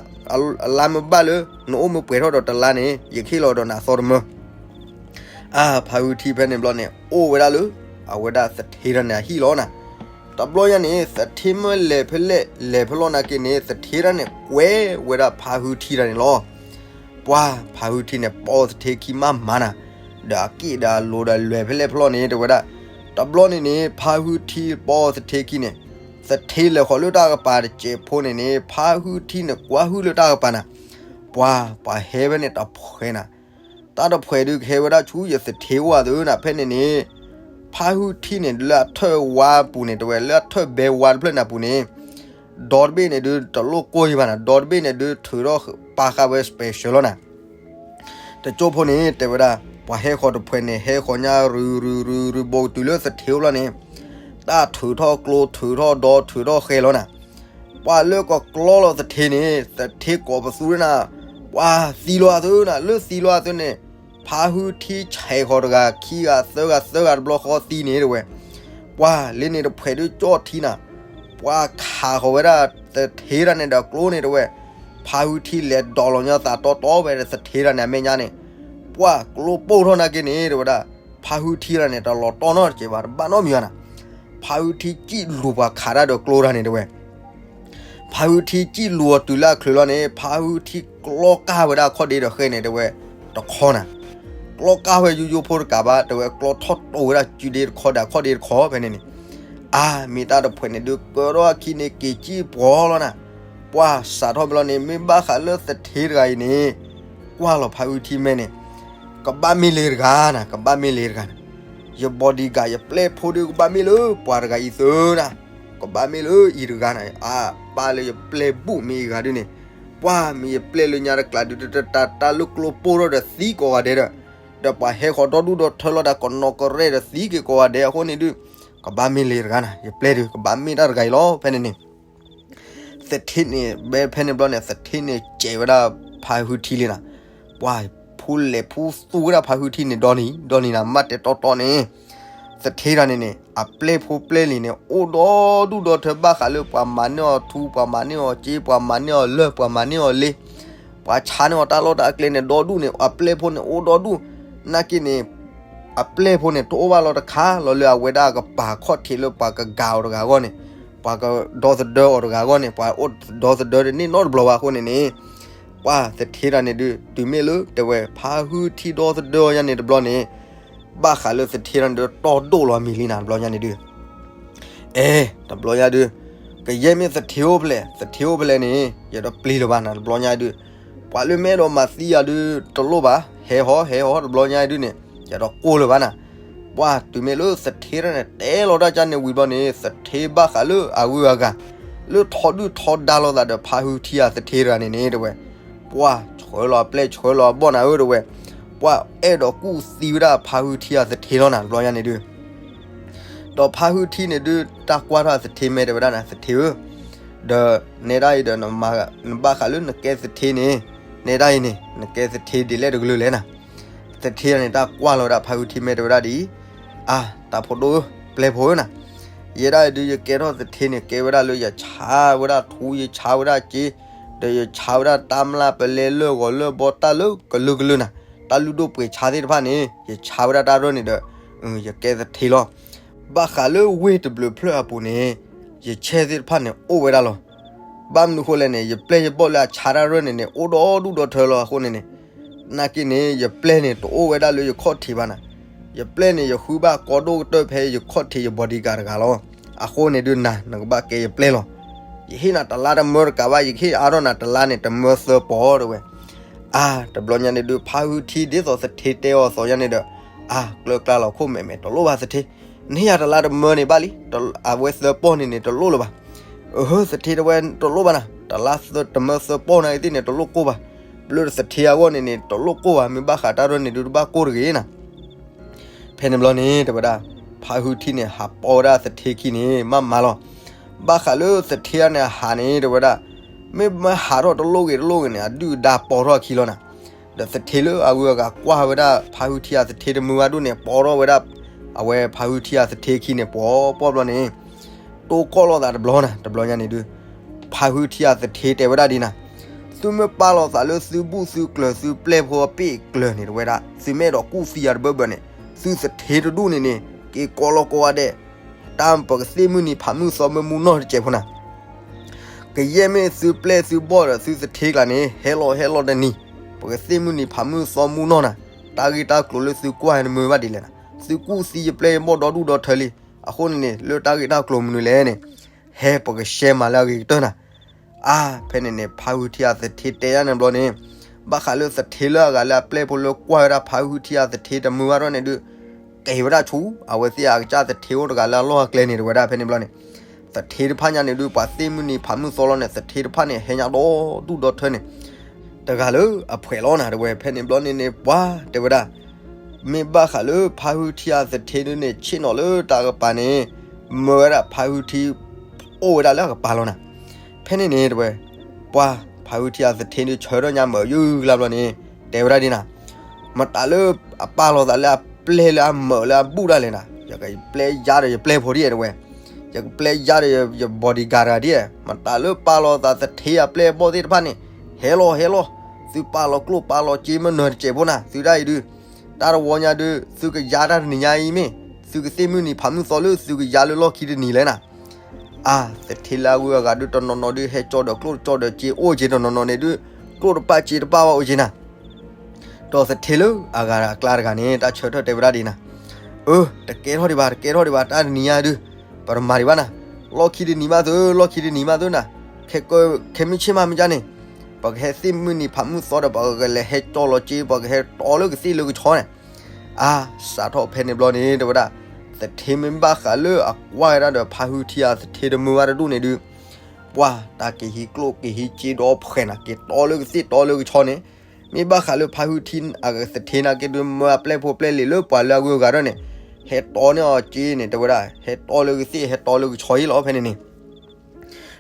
အလါမၢဘၣ်လၢ နအိၣ်မၢပှဲၤထီၣ်ဒီးတလါန့ၣ် ယကဟ့ၣ်လီၤဒီးနၤအသီတမၢ. အါ ဖါဟုထံဖဲန့ၣ်ဘျီန့ၣ် အိၣ်ဝဲဒၣ်လၢ အဝဲဒၣ်သထ့တဂၤန့ၣ်အဟံၣ်လီၤနၤ. တဘျီညါန့ၣ် သထ့မၢလဲၤဖဲလဲၣ် လဲၤဖဲလီၤနာ်က့န့ၣ် သထ့တဂၤန့ၣ် ကွဲဝဲဒၣ်ဖါဟုထံတဂၤန့ၣ်လီၤ. ပှၤဖါဟုထံန့ၣ် ပိာ်သထ့ခံမးမးနၤ, ဒီးအက့ၣ်ဒီးအလိၤဒီးလဲၤဖဲလဲၣ်ဖဲလီၤန့ၣ် တဲဝဲဒၣ်. တဘျီန့ၣ်န့ၣ် ဖါဟုထံပိာ်သထ့ခံန့ၣ် သထ့လဲၤဃီၤလၢတၢ်ကပၤတစဲးဖိန့ၣ်န့ၣ် ဖါဟုထံန့ၣ် ကွၢ်ဟုၣ်လၢတၢ်ကပၤနၤ. ပှၤ ပှၤဟဲဖဲန့ၣ်တဖှဲးနၤ. တၢ်တဖှဲးဒုးကဟဲဝဲဒၣ်ဆူယသထ့အိၣ်အသိးနၤ ဖဲန့ၣ်န့ၣ် ဖါဟုထံန့ၣ် လၢအထၢၣ်ဝါပူၤန့ၣ် တဲဝဲ လၢအထၢၣ်ဘဲဝါတဖျၢၣ်န့ၣ်အပူၤန့ၣ် ဒီတဘ့ၣ်န့ၣ်ဒုး တလိၣ်ကိၢ်ယံၤဘၣ်နၤ, ဒီတဘ့ၣ်န့ၣ်ဒုး ထုးထီၣ်ပာ်ဃာ်ဝဲ special လီၤနၤ. တကၠိဖိန့ၣ် တဲဝဲဒၣ် ပှၤဟဲဃီၤတဖှဲးန့ၣ် ဟဲဃီၤညါရုၤရုၤရုၤရုၤ ဘိးကတုၤလၢသထ့အိၣ်ဘျီန့ၣ် တၢ်ထုးထီၣ်ကျိ ထုးထီၣ်ဒီ ထုးထီၣ်ဃဲလီၤနၤ. ပှၤလၢကကျီလီၤသထ့န့ၣ် သထ့ကိးပသူဒၣ်နၤ, ပှၤသံလီၤအသးနၤ, လၢသံလီၤအသးန့ၣ် ဖါဟုထံဆဲးဃီၤတဂၤ ခံဂၤ သၢဂၤ သၢဂၤတဘျီဃီသံန့ၣ်တဲဝဲ. ပှၤလၢန့ၣ်တဖှဲးဒုးကၠီၣ်ထံနၤ, ပှၤခးဃီၤဝဲဒၣ်သထ့တဂၤန့ၣ်ဒီးကျိန့ၣ်တဲဝဲ. ဖါဟုထံလဲၤဒိးလီၤညီသးတီတီဝဲဒီးသထ့တဂၤန့ၣ်အမဲာ်ညါန့ၣ်, ပှၤကျိပိၢ်ထီၣ်နာ်က့န့ၣ်တဲဝဲဒၣ်, ဖါဟုထံတဂၤန့ၣ် တလီၤတီၢ်နီတစဲးဘၣ် တဘၣ်နီတမံၤဘၣ်နၤ. ဖါဟုထံစံၣ်လူၤပှၤခးတၢ်ဒီးကျိတဂၤန့ၣ်တဲဝဲ. ဖါဟုထံစံၣ်လူၤအီၤတုၤလၢအချုးလီၤန့ၣ် ဖါဟုထံကျီကၢ်ဝဲဒၣ်ခီၣ်ဒ့ဒီးဃဲန့ၣ်တဲဝဲ တခီနၤ. ကျီကၢ်ဝဲယိယိဖိတကးဘၣ် တဲဝဲကျီထီၣ်တိာ်ဝဲဒၣ်စုဒ့တခီဒီးခီၣ်ဒ့တခီဖဲန့ၣ်န့ၣ်. အါ မ့ၢ်တၢ်တဖှဲးန့ၣ်ဒုး ကၢထီၣ်အခံန့ၣ် က့ၤကံၣ်ပှီၤလီၤနၤ. ပှၢ်စးထီၣ်ဘျီန့ၣ် မ့ၢ်ဘၣ်ဃးလၢသထ့တဂၤအံၤန့ၣ် ကွၢ်လီၤဖါဟုထံမဲန့ၣ် ကဘၣ်မ့ၢ်လၢတဂၤနၤ, ကဘၣ်မ့ၢ်လၢတဂၤနၤ. ယ bodyguard ယပျဲၢ်ဖိဒုး ကဘၣ်မ့ၢ်လၢပှၤတဂၤအံၤသၢနၤ, ကဘၣ်မ့ၢ်လၢအံၤတဂၤနၤ. အါ ပၢ်လၢယပျဲၢ်ဘူၣ်မ့ၢ်အံၤတဂၤဒုးန့ၣ် ပှၢ်မ့ၢ်ယပျဲၢ်လၢညါတကျးဒုး တတၢ်တၢ်လၢကျိပိၢ်ထီၣ်ဒီးသံကိးဂၤဒဲးဒီး ဒီးပှၤဟဲဃီၤဒီဒူၣ်ဒီထၢလီၤတၢ်ကနီၤကရဲၣ်ဒီးသံက့ၤကိးဂၤဒဲးအဃိန့ၣ်ဒုး ကဘၣ်မ့ၢ်လၢတဂၤနၤ, ယပျဲၢ်ဒုး ကဘၣ်မ့ၢ်တၢ်တဂၤအံၤလီၤ. ဖဲန့ၣ်န့ၣ် သထ့န့ၣ် ဘဲဖဲန့ၣ်ဘျီန့ၣ် သထ့န့ၣ်စဲးဝဲဒၣ်ဖါဟုထံလံနၤ. ပှၢ်ဖူလဲၣ်ဖူသူဝဲဒၣ်ဖါဟုထံန့ၣ်ဒီနံၤ ဒီနံၤနၤ မ့ၢ်တဲတီတီန့ၣ် သထ့တဂၤန့ၣ်န့ၣ် အပျဲၢ်ဖိပျဲၢ်လံၤန့ၣ် အိၣ်ဒီဒူၣ်ဒီထၢဘၣ်ဃးလၢပှၤမၤန့ၢ်အီၤထူ ပှၤမၤန့ၢ်အီၤစ့ ပှၤမၤန့ၢ်အီၤလၢ ပှၤမၤန့ၢ်အီၤလ့ ပှၤဆါန့ၢ်အီၤတၢ်လီၢ်တၢ်အကျဲန့ၣ် ဒီဒူၣ်န့ၣ် အပျဲၢ်ဖိန့ၣ်အိၣ်ဒီဒူၣ်. နာ်က့န့ၣ် အပျဲၢ်ဖိန့ၣ် တအိၣ်ဘၣ်လီၤတခါလီၤလၢအဝဲဒၣ်ကပာ်ခီၣ်ထံးလၢပှၤကဂၤအီၤတဂၤအဂီၢ်န့ၣ် ပှၤကဒီသဒၢအီၤတဂၤအဂီၢ်န့ၣ် ပှၤအိၣ်ဒီသဒၢတန့ၢ်နီတဘျီဘၣ်အဃိန့ၣ်န့ၣ် ပှၢ်သထ့တဂၤန့ၣ်ဒုး တုၤမ့ၢ်လၢတဲဝဲ ဖါဟုထံဒီသဒၢအီၤညါန့ၣ်တဘျီန့ၣ် ဘၣ်ဃးလၢသထ့တဂၤန့ၣ်ဒုး တီၢ်ဒိၣ်လီၤမံၤလံနၤ တဘျီညါန့ၣ်ဒုး အဲ တဘျီညါဒုး ကယဲၢ်မ့ၢ်သထ့အိၣ်ဖဲလဲၣ် သထ့အိၣ်ဖဲလဲၣ်န့ၣ် ယတပျံၤလၢၤဘၣ်နၤ တဘျီညါဒုး ပှၤလၢမ့ၢ်အဲၣ်ဒိးမၤသံယၤဒုး တလိၣ်ဘၣ် ဟဲဟီ ဟဲဟီ တဘျီညါဒုးန့ၣ် ယတကိၢ်လၢၤဘၣ်နၤ. ပှၢ်တုၤမ့ၢ်လၢသထ့တဂၤန့ၣ် တဲလီၤတၢ်ကၢ်န့ၣ်ဝံၤဘျီန့ၣ် သထ့ဘၣ်ဃးလၢအဂုၤအဂၤ လၢထီဒုၣ်ထီဒါလိာ်သးဒီးဖါဟုထံအသထ့တဂၤန့ၣ်န့ၣ် တဲဝဲ ပှၢ်ဆှၢလီၤအပျဲၢ်ဆှၢလီၤအဘီၣ်နၤဧၢ တဲဝဲ ပှၢ်အဲၣ်ဒိးကူၣ်သံဝဲဒၣ်ဖါဟုထံအသထ့လီၤနၤ တဘျီညါန့ၣ်ဒုး ဒီးဖါဟုထံန့ၣ်ဒုး တၢ်ကွၢ်ထီၣ်အသထ့မဲ တဲဝဲဒၣ်နၤ သထ့ဧၢ, ဒီးနဲဒၣ်အံၤဒီး နဘၣ်ဃးလၢနကဲသထ့န့ၣ် နဲဒၣ်အံၤန့ၣ် နကဲသထ့ဒ်လဲၣ်တကလုာ်လဲၣ်နၤ. သထ့န့ၣ် တၢ်ကွၢ်လီၤဝဲဒၣ်ဖါဟုထံမဲ တဲဝဲဒၣ်ဒ်အံၤ, အါ တၢ်ဖိဒိၣ်ဧၢ ပျဲၢ်ဖိဧၢနၤ, ယဲဒၣ်အံၤဒုး ယကဲထီၣ်သထ့န့ၣ် ကဲဝဲဒၣ်လၢယဆါဝဲဒၣ်ထူ ယဆါဝဲဒၣ်စ့, ဒီးယဆါဝဲဒၣ်တၢ်မျၢ်ပလဲလၢၢ်ဂီၤလၢၢ်ဘီတၢ်လၢကလုာ်ကလုာ်နၤ, တၢ်လုၢ်ဒိၣ်ပှ့ၤဆါသ့ၣ်တဖၣ်န့ၣ် ယဆါဝဲဒၣ်တၢ်ရၢၢ်န့ၣ်ဒီး ယကဲသထ့လီၤ. ဘၣ်ဃးလၢဝ့ၢ်တဘျုးဖျၢၣ်အပူၤန့ၣ် ယဆဲၣ်သ့ၣ်တဖၣ်န့ၣ် အိၣ်ဝဲဒၣ်လီၤ. ဘၣ်မနုၤဃိလဲၣ်န့ၣ် ယပျဲၢ်ယဘီၣ်လၢအဆါတၢ်ရၢၢ်န့ၣ်န့ၣ် အိၣ်ဒီဒူၣ်ဒီထၢလီၤအဃိန့ၣ်န့ၣ်, နာ်က့န့ၣ် ယပျဲၢ်န့ၣ် တအိၣ်ဝဲဒၣ်လၢယခီၣ်ထံးဘၣ်နၤ, ယပျဲၢ်န့ၣ် ယဃုဘၣ်ကီဒိၣ်ကတၢၢ်ဖဲယခီၣ်ထံးယ bodyguard တဂၤလီၤ. အဃိန့ၣ်ဒုးနၤ နကဘၣ်ကဲယပျဲၢ်လီၤ. ယဟ့ၣ်နၤတလါတမၢတကးဘၣ် ယကဟ့ၣ်အါထီၣ်နၤတလါန့ၣ် တမၢသၢပီၤတဲဝဲ. အါ တဘျီညါန့ၣ်ဒုး ဖါဟုထံဒ်သိးသထ့တဲအီၤအသိးညါန့ၣ်ဒီး, အါ ကျၢၤကျါလီၤခိၣ်မဲာ်မဲာ် တလိၣ်ဘၣ်သထ့, နဟ့ၣ်ယၤတလါတမၢန့ၣ်ဘၣ်လံ, အဝဲသၢပီၢ်န့ၣ်န့ၣ် တလိၣ်လၢၤဘၣ်. အဟၢ သထ့တဲဝဲ တလိၣ်ဘၣ်နၤ, တလါတမၢသၢပီၢ်နၤသ့ၣ်န့ၣ် တလိၣ်ကိၢ်ဘၣ်, ဘျၢသထ့အဂီၢ်န့ၣ်န့ၣ် တလိၣ်ကိၢ်ဘၣ် မ့ၢ်ဘၣ်ဃးတၢ်ရၢၢ်န့ၣ်ဒုး တဘၣ်ကိၢ်တဂ့ၤနၤ. ဖဲန့ၣ်ဘျီန့ၣ် တဲဝဲဒၣ် ဖါဟုထံန့ၣ် ဟးပိာ်ဝဲဒၣ်သထ့ခံန့ၣ် မၤမၤလီၤ. ဘၣ်ဃးလၢသထ့တဂၤန့ၣ် အဟးန့ၣ် တဲဝဲဒၣ် မ့ၢ်မၤဟးထီၣ်တလိၣ်ဂ့ၤတလိၣ်ဂ့ၤန့ၣ် အဒုၣ်အဒါပိာ်ထီၣ်အခံလီၤနၤ. ဒီးသထ့လၢအဂုၤအဂၤကွၢ်ဝဲဒၣ် ဖါဟုထံအသထ့တမုၢ်ဘၣ်ဒိၣ်န့ၣ် ပိာ်ထီၣ်ဝဲဒၣ် အဝဲဖါဟုထံအသထ့ခံန့ၣ် ပိာ်ပိာ်ဘျီန့ၣ် တိၢ်ကီၢ်လိာ်သးတဘျီနၤ တဘျီညါန့ၣ်ဒုး ဖါဟုထံအသထ့တဲဝဲဒၣ်ဒ်နၤ, သုမ့ၢ်ပာ်လီၤသးလၢသုဘူၣ်သုကျၢၤသုပျဲၢ်ဖိအပ့ၢ်ကျၢၤန့ၣ် တဲဝဲဒၣ် သုမ့ၢ်အဲၣ်ဒိးကူၣ်သံယၤတဘၢဘၢန့ၣ် သုသထ့တဒူၣ်န့ၣ်န့ၣ် က့ၤကိးလီၤကိးဂၤဒဲး, တၢ်ပကသ့ၣ်မုၢ်နံၤဖးမုၢ်သီမ့ၢ်မူနီၢ်တစဲးဖိနၤ ကယဲၢ်မ့ၢ်သုပျဲၢ်သုဘီၣ်ဒီးသုသထ့ကျါန့ၣ် ဟဲလီၤဟဲလီၤတနံၤ, ပကသ့ၣ်မုၢ်နံၤဖးမုၢ်သီမူနီၢ်နၤ, တၢ်ဂ့ၢ်တၢ်ကျိၤလၢသုကွၢ်ဟဲတမုာ်ဘၣ်ဒ်လဲၣ်နၤ, သုကူၣ်သံယပျဲၢ်ယဘီၣ်ဒီဒူၣ်ဒီထၢလံ, အဃိန့ၣ်န့ၣ် လၢတၢ်ဂ့ၢ်တၢ်ကျိၤမနုၤလဲၣ်န့ၣ် ဟဲပကရှဲမၤလၢအဂ့ၤကတၢၢ်နၤ. အါ ဖဲန့ၣ်န့ၣ် ဖါဟုထံအသထ့တဲယါန့ၣ်ဘျီန့ၣ်, ဘၣ်ဃးလၢသထ့လၢအဂၤလၢအပျဲၢ်ဖိလၢကွၢ်ဝဲဒၣ်ဖါဟုထံအသထ့တမုာ်ဘၣ်ထီၣ်န့ၣ်ဒုး ကဲဝဲဒၣ်ဆူ အဝဲသ့ၣ်အကစၢ်သထ့အိၣ်တဂၤလၢအလီၢ်အကျဲန့ၣ် တဲဝဲဒၣ်ဖဲန့ၣ်ဘျီန့ၣ်, သထ့တဖၣ်ညါန့ၣ်ဒုး ပှၤသ့ၣ်မုၢ်နံၤဖးမုၢ်သီလီၤန့ၣ် သထ့တဖၣ်န့ၣ် ဟဲညါဒီဒူၣ်ဒီထၢန့ၣ် တဂၤလၢအဖှဲးလီၤနၤ တဲဝဲ ဖဲန့ၣ်ဘျီန့ၣ်န့ၣ် ပှၤတဲဝဲဒၣ် မ့ၢ်ဘၣ်ဃးလၢဖါဟုထံအသထ့ဒုးန့ၣ် ဆ့ၣ်နီၤလၢတၢ်ကပၤန့ၣ် မၢဝဲဒၣ်ဖါဟုထံ အိၣ်ဝဲဒၣ်လၢအကပၤလီၤနၤ. ဖဲန့ၣ်န့ၣ် တဲဝဲ ပှၤဖါဟုထံအသထ့ဒုး ဆၢထၢၣ်ညါမၢာ်ယုၢ်လၢဘျီန့ၣ် တဲဝဲဒၣ်ဒ်နၤ, မတၤလၢအပာ်လီၤသးလၢအပျဲၢ်လၢအမၢာ်လၢအဘူၣ်ဒၣ်လဲာ်နၤ, ယကပျဲယါဒီးယပျဲၢ်ဖိဒ်တဲဝဲ ယကပျဲယါဒီးယ bodyguard တဂၤဒ်, မတၤလၢပာ်လီၤသးသထ့အပျဲၢ်အဘီၣ်သ့ၣ်တဖၣ်န့ၣ် ဟဲလီၤဟဲလီၤ, သုပာ်လီၤကျိၣ်ပာ်လီၤစ့မ့ၢ်နၢၤတစဲးဖိနၤ, သုဒၣ်အံၤဒုး တၢ်တဝီညါဒုး သုကယါတၢ်တနံၤညါအံၤမ့ၢ် သုကသ့ၣ်မုၢ်နံၤဖးမုၢ်သီလၢသုကယါလၢလီၢ်ခံတနံၤလဲၣ်နၤ. အါ သထ့လၢအဂုၤအဂၤဒုးတနီၤနီၤဒုး ဟဲကၠီဒီးကျိၣ်တကၠီဒီးစ့အိၣ်က့ၤတနီၤနီၤန့ၣ်ဒုး ကျိၣ်တပၣ်စ့တပၣ်ဝဲအိၣ်က့ၤနၤ ဒီးသထ့လၢအဂၤအကျါတဂၤန့ၣ် တၢ်ဆၢထၢၣ်တဲဝဲဒၣ်ဒ်နၤ, အၢ တကဲထီၣ်ဒံးဘၣ် တကဲထီၣ်ဒံးဘၣ် တၢ်တနံၤညါဒုး ပတမၤဒံးဘၣ်နၤ, လီၢ်ခံတနံၤမးသု, လီၢ်ခံတနံၤမးသုနၤ, ခဲက ခဲမုၢ်ဆ့ၣ်မးမ့ၢ်ကန့ၣ်, ပကဟဲသ့ၣ်မုၢ်နံၤဖးမုၢ်သီဒီး ပကလဲၤဟဲကၠီလီၤက့ၤ, ပကဟဲတီလၢကသ့ၣ်လၢကဆီန့ၣ်. အါ, စးထီၣ်ဖဲန့ၣ်ဘျီန့ၣ် တဲဝဲဒၣ်, သထ့မ့ၢ်ဘၣ်ဃးလၢအကွၢ်ဝဲဒၣ်ဒီး ဖါဟုထံအသထ့တမုာ်ဘၣ်တဒူၣ်န့ၣ်ဒုး, ပှၤတၢ်က့ၤဟံးကျိၣ်က့ၤဟံးစ့ဒီဖှဲးနၤ က့ၤတီလၢကသ့ၣ်တီလၢကဆီန့ၣ်, မ့ၢ်ဘၣ်ဃးလၢဖါဟုထံအသထ့နာ်က့ဒုး မၢအပျဲၢ်ဖိပျဲၢ်လံၤလၢပှၤလၢအဂုၤအဂၤဒၣ်န့ၣ်, ဟဲတီန့ၢ်အီၤက့ၤန့ၣ် တဲဝဲဒၣ်, ဟဲတီလၢကသ့ၣ် ဟဲတီလၢကဆီဟံၣ်လီၤဖဲန့ၣ်န့ၣ်.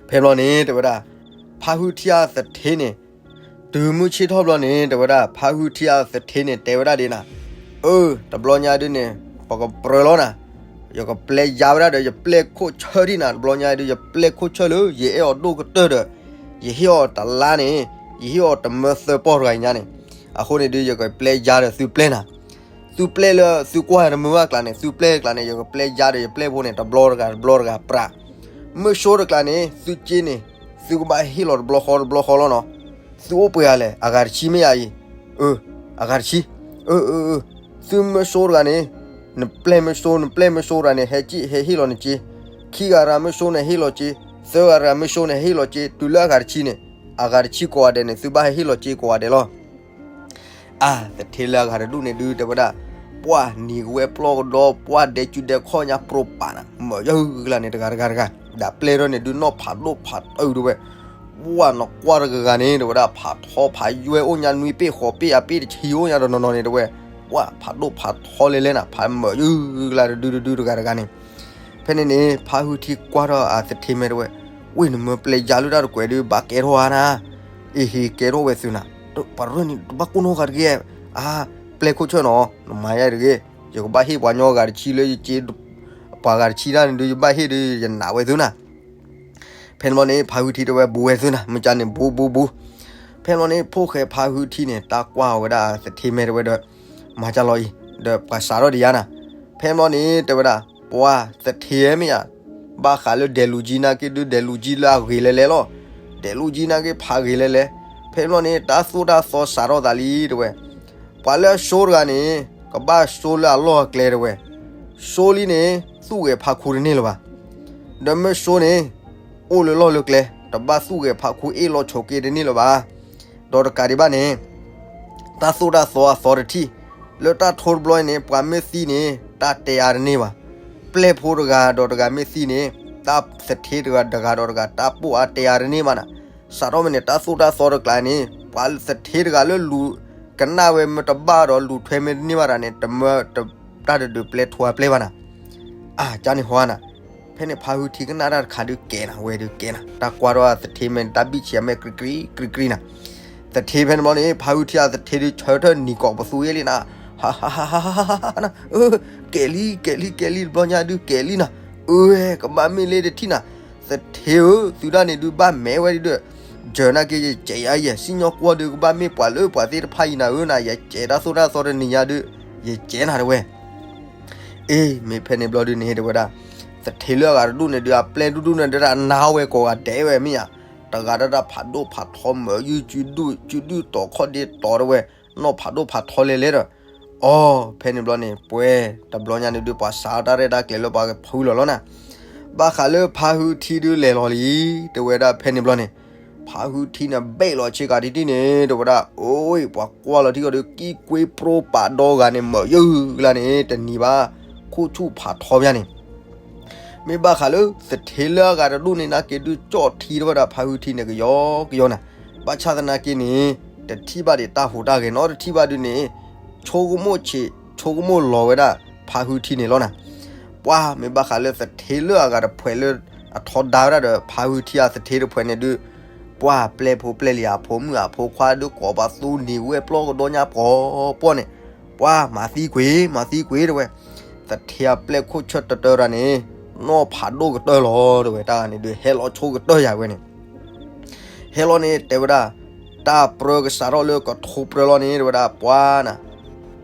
ဖဲဘျီန့ၣ် တဲဝဲဒၣ်, ဖါဟုထံအသထ့န့ၣ်, တုၤမုၢ်ဆ့ၣ်ထီၣ်ဘျီန့ၣ် တဲဝဲဒၣ်, ဖါဟုထံအသထ့န့ၣ် တဲဝဲဒၣ်ဒ်နၤ, အၢ, တဘျီညါဒုးန့ၣ်, ပကပြၢလီၤနၤ, ယကပျဲယါဝဲဒၣ်ဒီး ယပျဲၢ်ခိၣ်ဆၢၣ်ဒံးနၤ, တဘျီညါဒုး ယပျဲၢ်ခိၣ်ဆၢၣ်လၢ ယအဲၣ်အီၤဒိၣ်ကတၢၢ်ဒီး ယဟ့ၣ်အီၤတလါန့ၣ်, ယဟ့ၣ်အီၤတမၢသၢပီၢ်တဂၤညါန့ၣ်, အဃိန့ၣ်ဒုး ယကပျဲယါဒီးသုပျဲၢ်နၤ, သုပျဲၢ်လၢသုကွၢ်တမုာ်ဘၣ်ကျါန့ၣ်, သုပျဲၢ်ကျါန့ၣ် ယကပျဲယါဒီးယပျဲၢ်ဖိန့ၣ် တဘျီတဂၤတဘျီတဂၤပြး, မုၢ်စိတကျါန့ၣ် သုက့န့ၣ်, သုကဘၣ်ဟ့ၣ်လီၤတဘျီဃီတဘျီဃီလီၤနီၤ, သုအိၣ်ပှဲၤဂၤလဲၣ်, အဂၤတဆံမ့ၢ်ယၤအံၤ, အၢ, အဂၤတဆံ, အၢ, အၢ, သုမုၢ်စိတဂၤန့ၣ်, နပျဲၢ်မုၢ်စိ နပျဲၢ်မုၢ်စိတဂၤန့ၣ် ဟဲက့ ဟဲဟ့ၣ်လီၤနက့, ခံဂၤတဂၤမုၢ်စိန့ၣ်ဟ့ၣ်လီၤက့, သၢဂၤတဂၤမုၢ်စိန့ၣ်ဟ့ၣ်လီၤက့, တုၤလၢအဂၤတဆံန့ၣ်, အဂၤတဆံကိးဂၤဒဲးန့ၣ် သုဘၣ်ဟဲဟ့ၣ်လီၤက့ကိးဂၤဒဲးလီၤ. အါ, သထ့လၢအဂၤတဒူၣ်န့ၣ်ဒုး တဲဝဲဒၣ်, ပှၢ်နံၤကဝဲပျီကဒီ ပှၢ်ဒဲးကူဒဲးခီၣ်ညါပြိပာ်နၤ, မၢယၢ်ဂုၢ်ကျါန့ၣ် တဂၤတဂၤတဂၤ, ဒီးပျဲၢ်ထီၣ်န့ၣ်ဒုး နီၢ်ဖးဒိၣ်ဖးထီဒုးဝဲ, ပှၢ်နကွၢ်တဂၤဂၤန့ၣ် တဲဝဲဒၣ် ဖးထီဖးယွဲအိၣ်ညါနွံပ့ၢ်ဃိးပ့ၢ်အပ့ၢ်တဆံအိၣ်ညါတနီၤနီၤန့ၣ် တဲဝဲ, ပှၢ်ဖးဒိၣ်ဖးထီလဲၤလဲၤနၤ ဖးမၢယၢ်ဂုၢ်ကျါတဒုတဒုတဂၤတဂၤန့ၣ် ဖဲန့ၣ်န့ၣ် ဖါဟုထံကွၢ်ထီၣ်အသထ့မဲာ်တဲဝဲ, ဝ့ၢ်နမၢပျဲယါလၢတၢ်တကွဲးဒုး ဘၣ်ကဲထီၣ်ဧါနၤ, အ့ဟ့ကဲထီၣ်ဝဲသုနၤ, ပှၤရၢၢ်န့ၣ် တဘၣ်ကိၢ်နီၣ်ဂၤတဂ့ၤ, အါ, ပျဲၢ်ခိၣ်ဆၢၣ်နီၤ နမၤယါတဂ့ၤ, ယကဘၣ်ဟ့ၣ်ပှၤညီဂၤတဆံလၢယက့, ပှၤဂၤတဆံတၢ်န့ၣ်ဒုး ယဘၣ်ဟ့ၣ်ဒုး ယနာ်ဝဲသုနၤ ဖဲန့ၣ်ဘျီန့ၣ် ဖါဟုထံတဲဝဲ ဘူးဝဲသုနၤ မ့ၢ်ကန့ၣ် ဘူးဘူးဘူး, ဖဲန့ၣ်ဘျီန့ၣ် ဖိၣ်ဃဲဖါဟုထံန့ၣ် တၢ်ကွၢ်ဝဲဒၣ်သထ့မဲာ်တဲဝဲဒီး, မၤကလီၤအံၤ, ဒီးပှၤစးထီၣ်ဒံးယါနၤ, ဖဲန့ၣ်ဘျီန့ၣ် တဲဝဲဒၣ်, ပှၤသထ့မ့ၢ်ယါ, ဘၣ်ဃးလၢဒဲးလူၤကၠံနာ်က့ဒုး ဒဲးလူၤကၠံလၢအဂ့ၤလဲၤလဲၤလီၤ, ဒဲးလူၤကၠံနာ်က့ဖးဂ့ၤလဲၤလဲၤ, ဖဲန့ၣ်ဘျီန့ၣ် တၢ်သိၣ်တၢ်သီစးထီၣ်သးလံတဲဝဲ ပှၤလၢအစိတဂၤန့ၣ် ကဘၣ်စိလၢအလီၢ်အကျဲတဲဝဲ, စိလံန့ၣ် သူၣ်ဂဲၤဖးခူတန့ၢ်လၢၤဘၣ်, ဒီးမုၢ်စိန့ၣ် အိၣ်လၢလီၢ်လၢကျဲ, တဘၣ်သူၣ်ဂဲၤဖးခူအ့ၣ်လိာ်ဆိးက့တန့ၢ်လၢၤဘၣ်, ဒီးတကးဒံးဘၣ်န့ၣ် တၢ်သိၣ်တၢ်သီအသီတထံၣ်, လၢတၢ်ထိတဘျီန့ၣ် ပှၤမ့ၢ်သံန့ၣ် တၢ်တဲအါတန့ၢ်ဘၣ်, ပျဲၢ်ဖိတဂၤဒီးတဂၤမ့ၢ်သံန့ၣ် တၢ်သထ့တဂၤဒီးတဂၤ တၢ်ပိာ်အါတဲအါတန့ၢ်ဘၣ်နၤ, စးထီၣ်မ့ၢ်န့ၣ် တၢ်သိၣ်တၢ်သီတကျါန့ၣ် ပှၤသထ့တဂၤလၢလူၤကနၣ်ဝဲမ့ၢ်တဘၣ်ဒီး လူၤထွဲမ့ၢ်တန့ၢ်ဘၣ်တၢ်န့ၣ် တမၢတၢ်တဒုးပျဲထိအပျဲၢ်ဘၣ်နၤ, အါ ကန့ၣ်ဟီနၤ, ဖဲန့ၣ်ဖါဟုထံကနၣ်တၢ်တခါဒုးကဲနၤ ဝဲဒုးကဲနၤ တၢ်ကွၢ်ထီၣ်သထ့မဲာ်န့ၣ် တၢ်ဘံၣ်ဆံးအမဲာ်ကြံကြံကြံနၤ, သထ့ဖဲန့ၣ်ဘျီန့ၣ် ဖါဟုထံအသထ့ဒုးဆၢထၢၣ်နံၤကိးပသူဝဲလံနၤ, နၤ, ကဲၤလံ ကဲၤလံ ကဲၤလံ တဘျီညါဒုးကဲၤလံနၤ, အၢ ကဘၣ်မ့ၢ်လၢတထံၣ်နၤ, သထ့ဧၢ သုဒၣ်န့ၣ်ဒုးဘၣ်မဲာ်ဝဲဒုး ယနာ်က့ ယကဲၤယၤ ယစံၣ်ညီၣ်ကွီၢ်ဒုး ကဘၣ်မ့ၢ်ပှၤလၢပှၤသ့ၣ်တဖၣ်အံၤနၤဧၢနၤ, ယကဲၤတၢ်သိၣ်တၢ်သီတနံၤညါဒုး ယကဲၤနၤတဲဝဲ, အ့ မ့ၢ်ဖဲန့ၣ်ဘျီဒုးန့ၣ် တဲဝဲဒၣ်, သထ့လၢအဂၤတဒူၣ်န့ၣ်ဒုး အပျဲၢ်ဒူၣ်ဒူၣ်န့ၣ် ဒၣ်အနါဝဲကိးဂၤဒဲးဝဲမ့ၢ်ဧါ, တဂၤဒၣ်တၢ်ဖးဒိၣ်ဖးထီမၢယုၢ်စုဒုၣ်စုဒုၣ်တီၤခီၣ်ဒ့တီၤတဲဝဲ, နီၢ်ဖးဒိၣ်ဖးထီလဲၤလဲၤဒီး, အီ ဖဲန့ၣ်ဘျီန့ၣ် ပှဲၤတဘျီညါန့ၣ်ဒုး ပှၤစးထီၣ်တၢ်ရဲၣ်တၢ်ကျဲၤလၢပှၤကဖုလီၤလီၤနၤ, ဘၣ်ဃးလၢဖါဟုထံဒုးလဲၤလီၤလံ, တဲဝဲဒၣ်ဖဲန့ၣ်ဘျီန့ၣ်, ဖါဟုထံန့ၣ် ဘ့ၣ်လီၤဆ့ကၤတထံၣ်န့ၣ် တဲဝဲဒၣ်, အိ ပှၤကွၢ်လီၤထံကီၢ်ဒီး ကံၣ်ကွ့ပြိပာ်ဒီဂၤန့ၣ် မၢယုၢ်ကျါန့ၣ် တနံၤဘၣ်, ခိၣ်ဆူၣ်ဖးထီဘၣ်န့ၣ် မ့ၢ်ဘၣ်ဃးလၢသထ့လၢအဂၤတဒူၣ်န့ၣ် နာ်က့ဒုးကၠီၣ်ထံတဲဝဲဒၣ်ဖါဟုထံန့ၣ် ကယီကယီနၤ, ဘၣ်ဆၣ်သနာ်က့န့ၣ် တထံၣ်ဘၣ်ဒံးတၢ်ဟူးတၢ်ဂဲၤနီတထံၣ်ဘၣ်ဒုးန့ၣ်, ဆိကမိၣ်ဆံး ဆိကမိၣ်လီၤဝဲဒၣ်ဖါဟုထံန့ၣ်လီၤနၤ, ပှၤမ့ၢ်ဘၣ်ဃးလၢသထ့လၢအဂၤတဖှဲးလၢအထီဒါဝဲဒၣ်ဒီး ဖါဟုထံအသထ့တဖှဲးန့ၣ်ဒုး, ပှၤပျဲၢ်ဖိပျဲၢ်လံၤအဖိမုၣ်အဖိခွါဒုးကိးပသူနံၤဝဲပျီကဒီညါပှီၤပှီၢ်န့ၣ်, ပှၤမၤသံကွံာ် မၤသံကွံာ်တဲဝဲ, သထ့အပျဲၢ်ခိၣ်ဆၢၣ်တတၢတဂၤန့ၣ်, နီၢ်ဖးဒိၣ်ကတၢၢ်လီၤတဲဝဲ တၢ်န့ၣ်ဒုး ဟဲလီၤဆိကတၢၢ်ယၤဝဲန့ၣ် ဟဲလီၤန့ၣ် တဲဝဲဒၣ်, တၢ်ပြၢကစးထီၣ်လၢကထိပြၢလီၤန့ၣ် တဲဝဲဒၣ် ပှၤနၤ,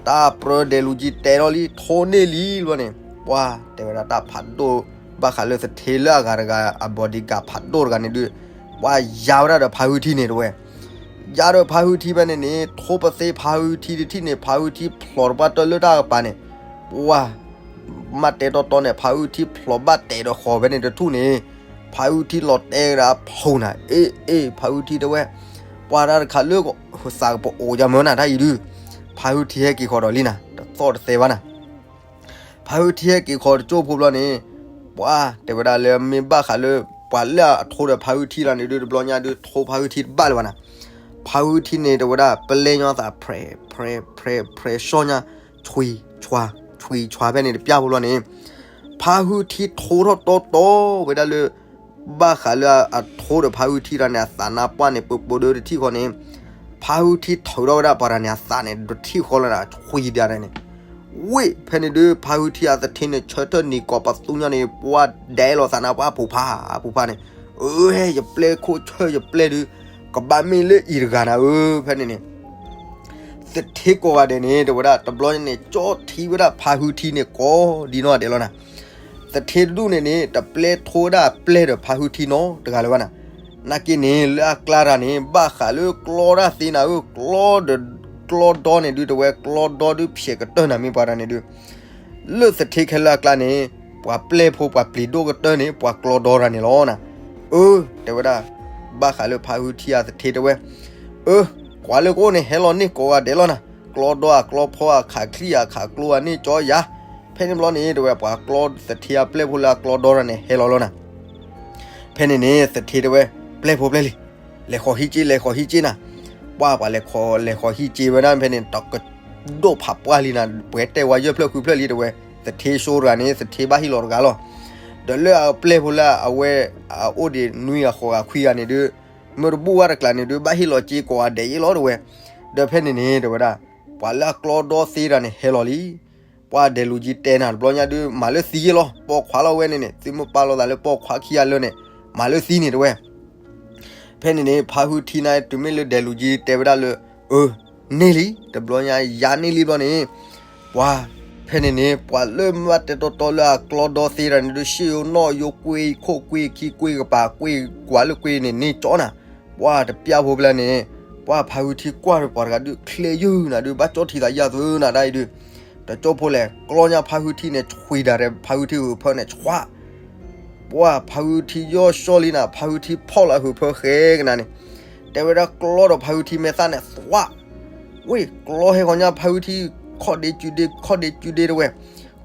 တၢ်ပြၢဒဲးလူၤကၠံတဲထီၣ်လံ ထိန့ၢ်လံလီၤန့ၣ်, ပှၤတဲဝဲဒၣ်တၢ်ဖးဒိၣ်, ဘၣ်ဃးလၢသထ့လၢအဂၤတဂၤ အ bodyguard ဖးဒိၣ်တဂၤန့ၣ်ဒုး, ပှၤယါဝဲဒၣ်ဒီးဖါဟုထံန့ၣ်တဲဝဲ ယါဒီးဖါဟုထံဖဲန့ၣ်န့ၣ် ထိပသ့ဖါဟုထံတထံၣ်န့ၣ် ဖါဟုထံဖျိးတပှၢ်တၢၢ်လၢတၢ်ကပၤန့ၣ်, ပှၤ မ့ၢ်တဲတီတီန့ၣ် ဖးဟုထံဖျိးဘၣ်တဲာ်ဒီးဃီၤဖဲန့ၣ်တထူၣ်န့ၣ်, ဖးဟုထံလီၤတဲာ်ကဒါဖျိးနၤ, အ့ အ့ ဖးဟုထံတဲဝဲ, ပှၤတၢ်တခါလၢသးကပအိၣ်ယၤမၢနၤတၢ်အံၤဒုး, ဖးဟုထံဟဲက့ၤဃီၤဒီးလံနၤ, တသီၣ်တသဲဘၣ်နၤ. ဖးဟုထံဟဲက့ၤဃီၤတကၠိဖိဘျီန့ၣ်, ပှၤတဲဝဲဒၣ်လၢမ့ၢ်ဘၣ်ဃးလၢ ပှၤလၢအထိဒီးဖးဟုထံလီၤန့ၣ်ဒုး တဘျီညါဒုး ထိဖးဟုထံတဘၣ်လၢၤဘၣ်နၤ. ဖးဟုထံန့ၣ် တဲဝဲဒၣ် ပလဲညါသး ဖြဲး ဖြဲး ဖြဲး ဖြဲး ဆှီညါ, ဆွံ ဆွံ ဆွံ ဖဲန့ၣ်တပျၢ်ဖိလီၤန့ၣ်, ဖးဟုထံထိထီၣ်တီတီဝဲဒၣ်လၢ ဘၣ်ဃးလၢအထိဒီးဖးဟုထံတၢ်န့ၣ် အသးနါပှၢ်န့ၣ် ပၢပၢဒၢတထံၣ်ဃီန့ၣ်, ဖးဟုထံထုးထီၣ်ဝဲဒၣ်ပှၤတၢ်န့ၣ် အသးန့ၣ် တထံၣ်ဃီလၢနၤ ဆွံဒၣ်န့ၣ်, ဝ့ၢ် ဖဲန့ၣ်ဒုး ဖးဟုထံအသထ့န့ၣ် ဆၢထၢၣ်နံၤကိးပသူညါန့ၣ် ပှၤဒဲးလီၤသးနါပှၢ်ပူၤဖး အပူၤဖးန့ၣ်, အၢ ယပျဲၢ်ခိၣ်ဆၢၣ်ယပျဲၢ်ဒုး ကဘၣ်မ့ၢ်လၢအံၤတဂၤနၤဧၢ ဖဲန့ၣ်န့ၣ် သထ့ကိးဂၤဒဲးန့ၣ် တဲဝဲဒၣ် တဘျီန့ၣ် ကၠီထံဝဲဒၣ်ဖးဟုထံန့ၣ်ကိးဒ်နီၢ်ဒဲးလီၤနၤ. သထ့တဒူၣ်န့ၣ်န့ၣ် တပျဲၢ်ထိဝဲဒၣ်ပျဲၢ်ဒီးဖးဟုထံနီတဂၤလၢၤဘၣ်နၤ. နာ်က့န့ၣ် လၢအကျါတၢ်န့ၣ် ဘၣ်ဃးလၢကျီတၢ်သ့နၤဧၢ, ကျီဒီး ကျီဒီန့ၣ်ဒုး တဲဝဲ ကျီဒီဒုးဖျဲးကတၢၢ်နၤ မ့ၢ်ပှၤတၢ်န့ၣ်ဒုး လၢသထ့ခဲလၢာ်အကျါန့ၣ် ပှၤပျဲၢ်ဖိပှၤပျံၤဒိၣ်ကတၢၢ်န့ၣ် ပှၤကျီဒီတၢ်န့ၣ်လီၤနၤ. အၢ တဲဝဲဒၣ် ဘၣ်ဃးလၢဖးဟုထံအသထ့တဲဝဲ, အၢ ကွၢ်လၢကအိၣ်န့ၣ် ဟဲလီၤန့ၢ်ကိးဂၤဒဲးလီၤနၤ, ကျီဒီအကျီဖီအခးချံအခးကျိအန့ၢ်ကၠီယၤ, ဖဲန့ၣ်ဘျီန့ၣ် တဲဝဲ ပှၤကျီသထ့အပျဲၢ်ဖိလၢအကျီဒီတၢ်န့ၣ် ဟဲလီၤလီၤနၤ. ဖဲန့ၣ်န့ၣ် သထ့တဲဝဲ ပျဲၢ်ဖိပျဲၢ်လံ, လဲၤဃီၤဟံၣ်က့ လဲၤဃီၤဟံၣ်က့နၤ. ပှၤပှၤလဲၤဃီၤလဲၤဃီၤဟံၣ်က့ဝဲဒၣ်ဖဲန့ၣ် တကဒိၣ်ဖးပှၢ်လံနၤ, ပှဲၤတဲဝဲယဲၢ်ဖျၢၣ်ဃုဖျၢၣ်လံတဲဝဲ, သထ့စိတဂၤန့ၣ် သထ့ဘၣ်ဟ့ၣ်လီၤတဂၤလီၤ. ဒီးလၢအပျဲၢ်ဖိလၢအဝဲ အအိၣ်ဒံးနွံဂၤဃိးဂၤခွံဂၤန့ၣ်ဒုး မ့ၢ်တဘူၣ်ဘၣ်တကျးန့ၣ်ဒုး ဘၣ်ဟ့ၣ်လီၤက့ကိးဂၤဒဲးအံၤလီၤတဲဝဲ. ဒီးဖဲန့ၣ်န့ၣ် တဲဝဲဒၣ် ပှၤလၢအကျီဒီသ့တၢ်န့ၣ် ဟဲလီၤလံ. ပှၤဒဲးလူၤကံတဲနၤတဘျီညါဒုး မၤလၢသံယ့ၢ်လီၤ, ပိာ်ခွါလီၤဝဲန့ၣ်န့ၣ် သုမ့ၢ်ပာ်လီၤသးလၢပိာ်ခွါခံဂၤလၢာ်န့ၣ် မၤလၢသံန့ၣ်တဲဝဲ. ဖဲန့ၣ်န့ၣ် ဖါဟုထံန့ၣ် တုၤမ့ၢ်လၢဒဲးလူၤကံတဲဝဲဒၣ်လၢ အၢ န့ၢ်လံ, တဘျီညါယၤန့ၢ်လံဘျီန့ၣ် ပှၤ ဖဲန့ၣ်န့ၣ် ပှၤလၢမ့ၢ်ဘၣ်တဲတီတီလၢအကျီဒီသ့တၢ်န့ၣ်ဒုး ရှ့ယိနီၣ်ယိ ကွ့ခိၣ်ကွ့ခံ ကွ့ကပၤ ကွ့ကွၢ်လၢကွ့န့ၣ်န့ၢ်ကၠီနၤ. ပှၤတပျၢ်ဖိဖဲန့ၣ် ပှၤဖါဟုထံကွၢ်ဒီးပှၤတဂၤဒုး ချ့ယုၢ်နၤဒုး ဘၣ်ကၠီထံသးယၤသုနၤဒၣ်အံၤဒုး တကၠိဖိလဲၣ် ကျီညါဖါဟုထံန့ၣ် ဆွံဒၣ်ရဲၣ် ဖါဟုထံဟုးဖၢန့ၣ် ဆွး ပှၤဖါဟုထံယီၢ်ဆှီလံနၤ, ဖါဟုထံဖီၣ်လၢဟုးဖၢဃဲကနၤန့ၣ် တဲဝဲဒၣ်ကျီဒီးဖါဟုထံမဲာ်သၣ်န့ၣ် သွး ဝ့ၢ်ကျီဟဲဃီၤညါဖါဟုထံ ခီၣ်ဒ့စုဒ့ ခီၣ်ဒ့စုဒ့တဲဝဲ,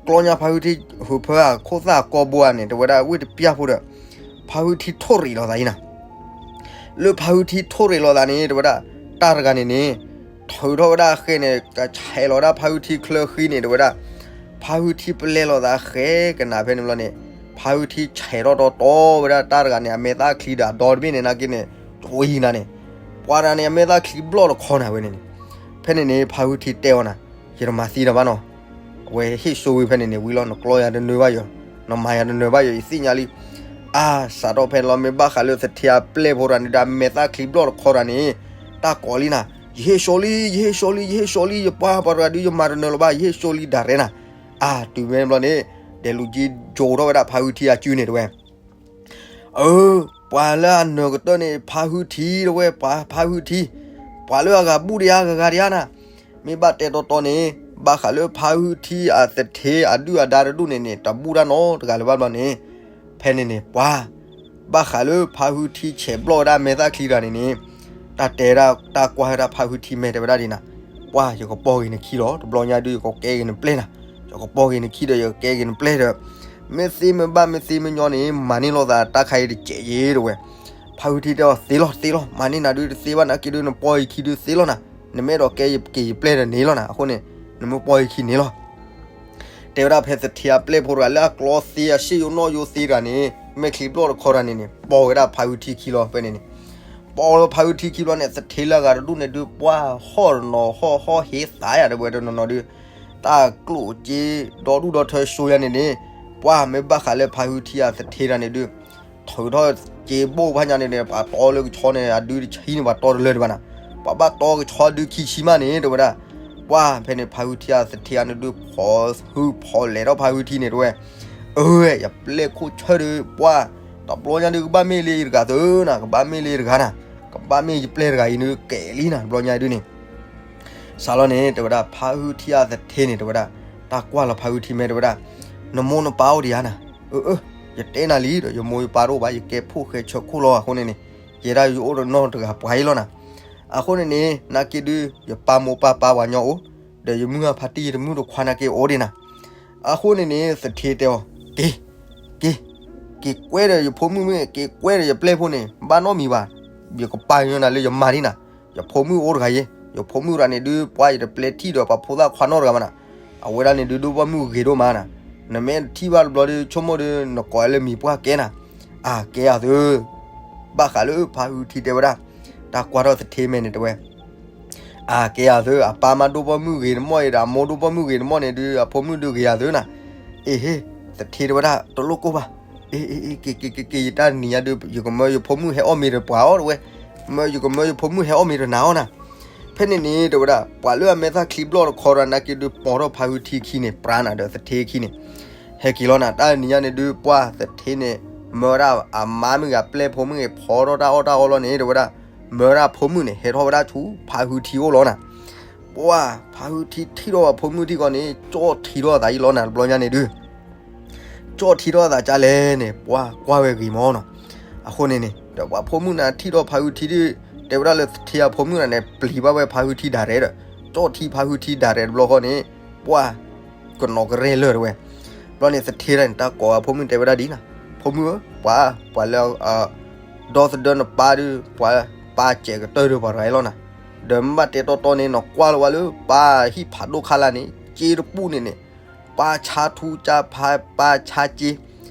ကျီညါဖါဟုထံဟုးဖၢအခိၣ်သၣ်ကီဘိဧါန့ၣ် တဲဝဲဒၣ်ဝ့ၢ်တပျၢ်ဖိဒီး ဖါဟုထံထိၣ်ရံးလီၤသးအံၤနၤ လၢဖါဟုထံထိၣ်ရံးလီၤသးန့ၣ် တဲဝဲဒၣ် တၢ်တဂၤန့ၣ်န့ၣ် ထုးထီၣ်ဝဲဒၣ်ဃဲန့ၣ် ကဆဲးလီၤဒၣ်ဖါဟုထံချၢဃံန့ၣ် တဲဝဲဒၣ် ဖါဟုထံပလဲလိာ်သးဃဲကနၤဖဲန့ၣ်ဘျီန့ၣ် ဖါဟုထံဆဲးထီၣ်တီတီဝဲဒၣ်တၢ်တဂၤန့ၣ် အမဲာ်သၣ်ချံဒီးအဒီတဘ့ၣ်န့ၣ် နာ်က့န့ၣ် တဝံၤနၤန့ၣ် ပှၤတဂၤန့ၣ် အမဲာ်သၣ်ချံဘျီၣ်တခီနၤဝဲန့ၣ်န့ၣ် ဖဲန့ၣ်န့ၣ် ဖါဟုထံတဲအီၤနၤ ယတမၤသံနၤဘၣ်နီၤ အဝဲဟ့ၣ်စိဝံၤဖဲန့ၣ်န့ၣ် ဝံၤလီၤ နကျီယၤတနၢၤဘၣ်ယီၤ နမၤယၤတနၢၤဘၣ်ယီၤ ယသ့ၣ်ညါလံ အါ စးထီၣ်ဖဲန့ၣ်လီၤ မ့ၢ်ဘၣ်ဃးလၢသထ့အပျဲၢ်ဖိတဂၤန့ၣ်ဒီး အမဲာ်သၣ်ချံဘျီၣ်တခီတဂၤန့ၣ် တၢ်ကိးလံနၤ ယဟ့ၣ်စိလံ ယဟ့ၣ်စိလံ ယဟ့ၣ်စိလံ ယပှၤပှၤတဂၤဒုး ယမၤတနၢၤလၢၤဘၣ် ယဟ့ၣ်စိလံဒၣ်ရဲနၤ အါ တုၤမ့ၢ်ဘျီန့ၣ် ဒဲးလူၤကံယိၤထီၣ်ဝဲဒၣ်ဖါဟုထံအစုန့ၣ်တဲဝဲ အၢ ပှၤလၢအနၢၤကတၢၢ်န့ၣ် ဖါဟုထံတဲဝဲ ပှၤဖါဟုထံ ပှၤလၢအဂၤဘူၣ်တယၤဂၤဂၤတယၤနၤ မ့ၢ်ဘၣ်တဲတီတီန့ၣ် ဘၣ်ဃးလၢဖါဟုထံအသထ့အဒုၣ်အဒါတဒူၣ်န့ၣ်န့ၣ် တဘူၣ်တၢ်နီတဂၤလၢၤဘၣ်ဘျီန့ၣ် ဖဲန့ၣ်န့ၣ် ပှၤ ဘၣ်ဃးလၢဖါဟုထံဆဲးဘျီၣ်ဝဲဒၣ်မဲာ်သၣ်ချံတဂၤန့ၣ်န့ၣ် တၢ်တဲဒၣ်တၢ်ကွၢ်ဝဲဒၣ်ဖါဟုထံမဲာ်တဲဝဲဒၣ်ဒ်နၤ ပှၤ ယကပီၢ်ဂ့ၤနခံလီၤ တဘျီညါဒုး ယကကဲဂ့ၤနပျဲၢ်နၤ ယကပီၢ်ဂ့ၤနခံဒီး ယကကဲဂ့ၤနပျဲၢ်ဒီး မ့ၢ်သ့မ့ၢ်ဘၣ်မ့ၢ်သ့မ့ၢ်ညီန့ၣ် မၤန့ၢ်လိာ်သးတၢ်ခါအံၤတစဲးယ့ၤတဲဝဲ ဖါဟုထံတဲအီၤ သ့လီၤ သ့လီၤ မၤန့ၢ်နၤဒုးတသ့ဘၣ်နာ်က့ဒုး နပီၢ်ယခံဒုးသ့လီၤနၤ နမ့ၢ်အဲၣ်ဒိးကဲက့ၤယပျဲၢ်ဒီးန့ၣ်လီၤနၤ အဃိန့ၣ် နမ့ၢ်ပီၢ်ယခံန့ၣ်လီၤ တဲဝဲဒၣ်ဖဲသထ့အပျဲၢ်ဖိတဂၤလၢအကျီသ့အရှ့ယိနီၣ်ယိသ့တဂၤန့ၣ် မဲာ်ချံဘျီၣ်တခီတဂၤန့ၣ်န့ၣ် ပီၢ်ဝဲဒၣ်ဖါဟုထံခံလီၤဖဲန့ၣ်န့ၣ် ပီၢ်လၢဖါဟုထံခံဘျီန့ၣ် သထ့လၢအဂၤတဒူၣ်န့ၣ်ဒုး ပှၤဟီၣ်တနီၤဟီၣ်ဟီၣ်ဟ့သးယၤတဲဝဲတနီၤနီၤဒုး တၢ်ကျိၣ်စ့ဒီဒူၣ်ဒီထၢစိယၤန့ၣ်န့ၣ် ပှၤမ့ၢ်ဘၣ်ဃးလၢဖါဟုထံအသထ့တဂၤန့ၣ်ဒုး ထုးထီၣ်စ့ဘိၣ်ဖးညါန့ၣ်န့ၣ် ပှၤတီလၢကဆီန့ၣ် အဒုတဆံန့ၣ် ပှၤတီတလၢတဘၣ်နၤ ပှၤဘၣ်တီကဆီဒုခံဆံမးန့ၣ် တဲဝဲဒၣ် ပှၤဖဲန့ၣ် ဖါဟုထံအသထ့အန့ၣ်ဒုး ဖီၣ်ဟုဖီၣ်လဲၤထီၣ်ဖါဟုထံန့ၣ်တဲဝဲ အၢ ယပျဲၢ်ခိၣ်ဆၢၣ်ဒုး ပှၤ တဘျီညါဒုး ကဘၣ်မ့ၢ်လၢယတဂၤသုနၤ ကဘၣ်မ့ၢ်လၢယတဂၤနၤ ကဘၣ်မ့ၢ်ယပျဲၢ်တဂၤအံၤန့ၣ် ကဲလံနၤ တဘျီညါဒုးန့ၣ် စးလီၤန့ၣ် တဲဝဲဒၣ် ဖါဟုထံအသထ့န့ၣ် တဲဝဲဒၣ် တၢ်ကွၢ်လီၤဖါဟုထံမဲာ်တဲဝဲဒၣ် နမိၢ်နပၢ်အိၣ်ဒံးဧါနၤ. အၢ အၢ ယတဲနၤလံဒီး ယမိၢ်ယပၢ်တအိၣ်ဘၣ် ယကဲဖိၣ်ဃဲဆၢခိၣ်လီၤ. အဃိန့ၣ်န့ၣ် ယဲဒၣ်ယအိၣ်ဒီးနီၢ်တဂၤပှၤအံၤလီၤနၤ. အဃိန့ၣ်န့ၣ် နာ်က့ဒုး ယပၢ်မိၢ်ပၢ်ပၢ်ပှၤညီအိၣ်, ဒီးယမုၢ်အဖါတံၢ်ယတမုၢ်တခွါနာ်က့အိၣ်ဒံးနၤ. အဃိန့ၣ်န့ၣ် သထ့တဲအီၤ, က့ၤ, က့ၤ, က့ၤကွဲဒီးယဖိမုၣ်မ့ၢ် က့ၤကွဲဒီးယပျဲၢ်ဖိန့ၣ် ဘၣ်နီတမံၤဘၣ်. ယကပာ်ညီနၤလၢယမါဒ်နၤ. ယဖိမုၣ်အိၣ်တဂၤယဲ, ယဖိမုၣ်တဂၤန့ၣ်ဒုး ပှၤယတပျဲထံၣ်ဒီးပှၤဖိသၣ်ခွါနီတဂၤဘၣ်နၤ. အဝဲဒၣ်န့ၣ်ဒုး ဒိၣ်ဘီမုၢ်ဂ့ၤဒိၣ်မးနၤ. နမ့ၢ်တထံၣ်ဘၣ်တဘျီဒီး ဆိကမိၣ်ဒီး နကိးလၢမံၤပှၢ်ကဲနၤ. အကဲအသု, ဘၣ်ဃးလၢဖါဟုထံတဲဝဲဒၣ်, တၢ်ကွၢ်ထီၣ်သထ့မဲာ်န့ၣ်တဲဝဲ အကဲအသု, အပၢ်မါဒိၣ်ဘီမုၢ်ဂ့ၤတမီၢ်အံၤဒီး အမိၢ်ဒိၣ်ဘီမုၢ်ဂ့ၤတမီၢ်န့ၣ်ဒုး အဖိမုၣ်ဒုးဂ့ၤအသုနၤ. အ့ဟ့, သထ့တဲဝဲဒၣ် တလိၣ်ကိၢ်ဘၣ်. အ့ အ့ အ့ က့ၤ က့ၤ က့ၤ က့ၤ ယတၢ်နံၤညါဒုး ယကမၢယဖိမုၣ်ဟဲအီၣ်မ့ၤတပှၤအီၤတဲဝဲ, မၢယကမၢယဖိမုၣ်ဟဲအီၣ်မ့ၤတနၤအီၤနၤ. ဖဲန့ၣ်န့ၣ် တဲဝဲဒၣ် ပှၤလၢအမဲာ်သၣ်ချံဘျီၣ်တခီဒီးနာ်က့ဒုး ပိာ်ထီၣ်ဖါဟုထံခံန့ၣ် ပြါနၤဒီးသထ့ခံန့ၣ် ဟဲက့ၤလီၤနၤ. တၢ်နံၤညါန့ၣ်ဒုး ပှၢ်သထ့န့ၣ် မၢဝဲဒၣ်အမါမ့ၢ်ဂ့ၤ အပျဲၢ်ဖိမ့ၢ်ဂ့ၤ ဖီထီၣ်တၢ်အီၣ်တၢ်အီလီၤန့ၣ် တဲဝဲဒၣ် မၢဝဲဒၣ်ဖိမုၣ်န့ၣ် ဟဲထီၣ်ဝဲဒၣ်ဆူဖါဟုထံအိၣ်လီၤနၤ. ပှၢ်ဖါဟုထံထံၣ်ထီၣ်ဝဲဖိမုၣ်ထံကီးန့ၣ် ကၠီၣ်ထံထီၣ်အသးအံၤလီၤနၤ တဘျီညါန့ၣ်ဒုး ကၠီၣ်ထံထီၣ်အသးကၢ်လဲၣ်န့ၣ် ပှၢ်ကွၢ်ဝဲဂ့ၤမးနီၤ. အဃိန့ၣ်န့ၣ် ဒီးပှၤဖိမုၣ်န့ၣ်ထံၣ်ထီၣ်ဖါဟုထံဒုး တဲဝဲဒၣ်လၢသထ့အဖိမုၣ်န့ၣ် ပျံၤဘၣ်ဝဲဖါဟုထံဒၣ်ရဲၣ်ဒီး ကၠီၣ်ထံဖါဟုထံဒၣ်ရဲၣ်တဘျီဃီန့ၣ် ပှၢ်ကနီၤကရဲၣ်လၢာ်တဲဝဲ. ဘျီန့ၣ်သထ့တၢ်န့ၣ် တၢ်ကိးအဖိမုၣ်တဲဝဲဒၣ်ဒ်နၤ, ဖိမုၣ်ဧၢ, ပှၤ ပှၤလၢ ဒီသဒၢနပၢ်ဒုး ပှၤပၢ်စဲးကတၢၢ်ဒုးပှၤတဂၤအံၤလီၤနၤ. ဒီးမ့ၢ်ဘၣ်တဲတီတီန့ၣ် နကွၢ်လီၤဝဲလၢပၢ်ဟံၣ်ဖးဒိၣ်ခါလၢ်န့ၣ် စ့တပူၤန့ၣ်န့ၣ် ပၢ်ဆါထူဆါဖး ပၢ်ဆါစ့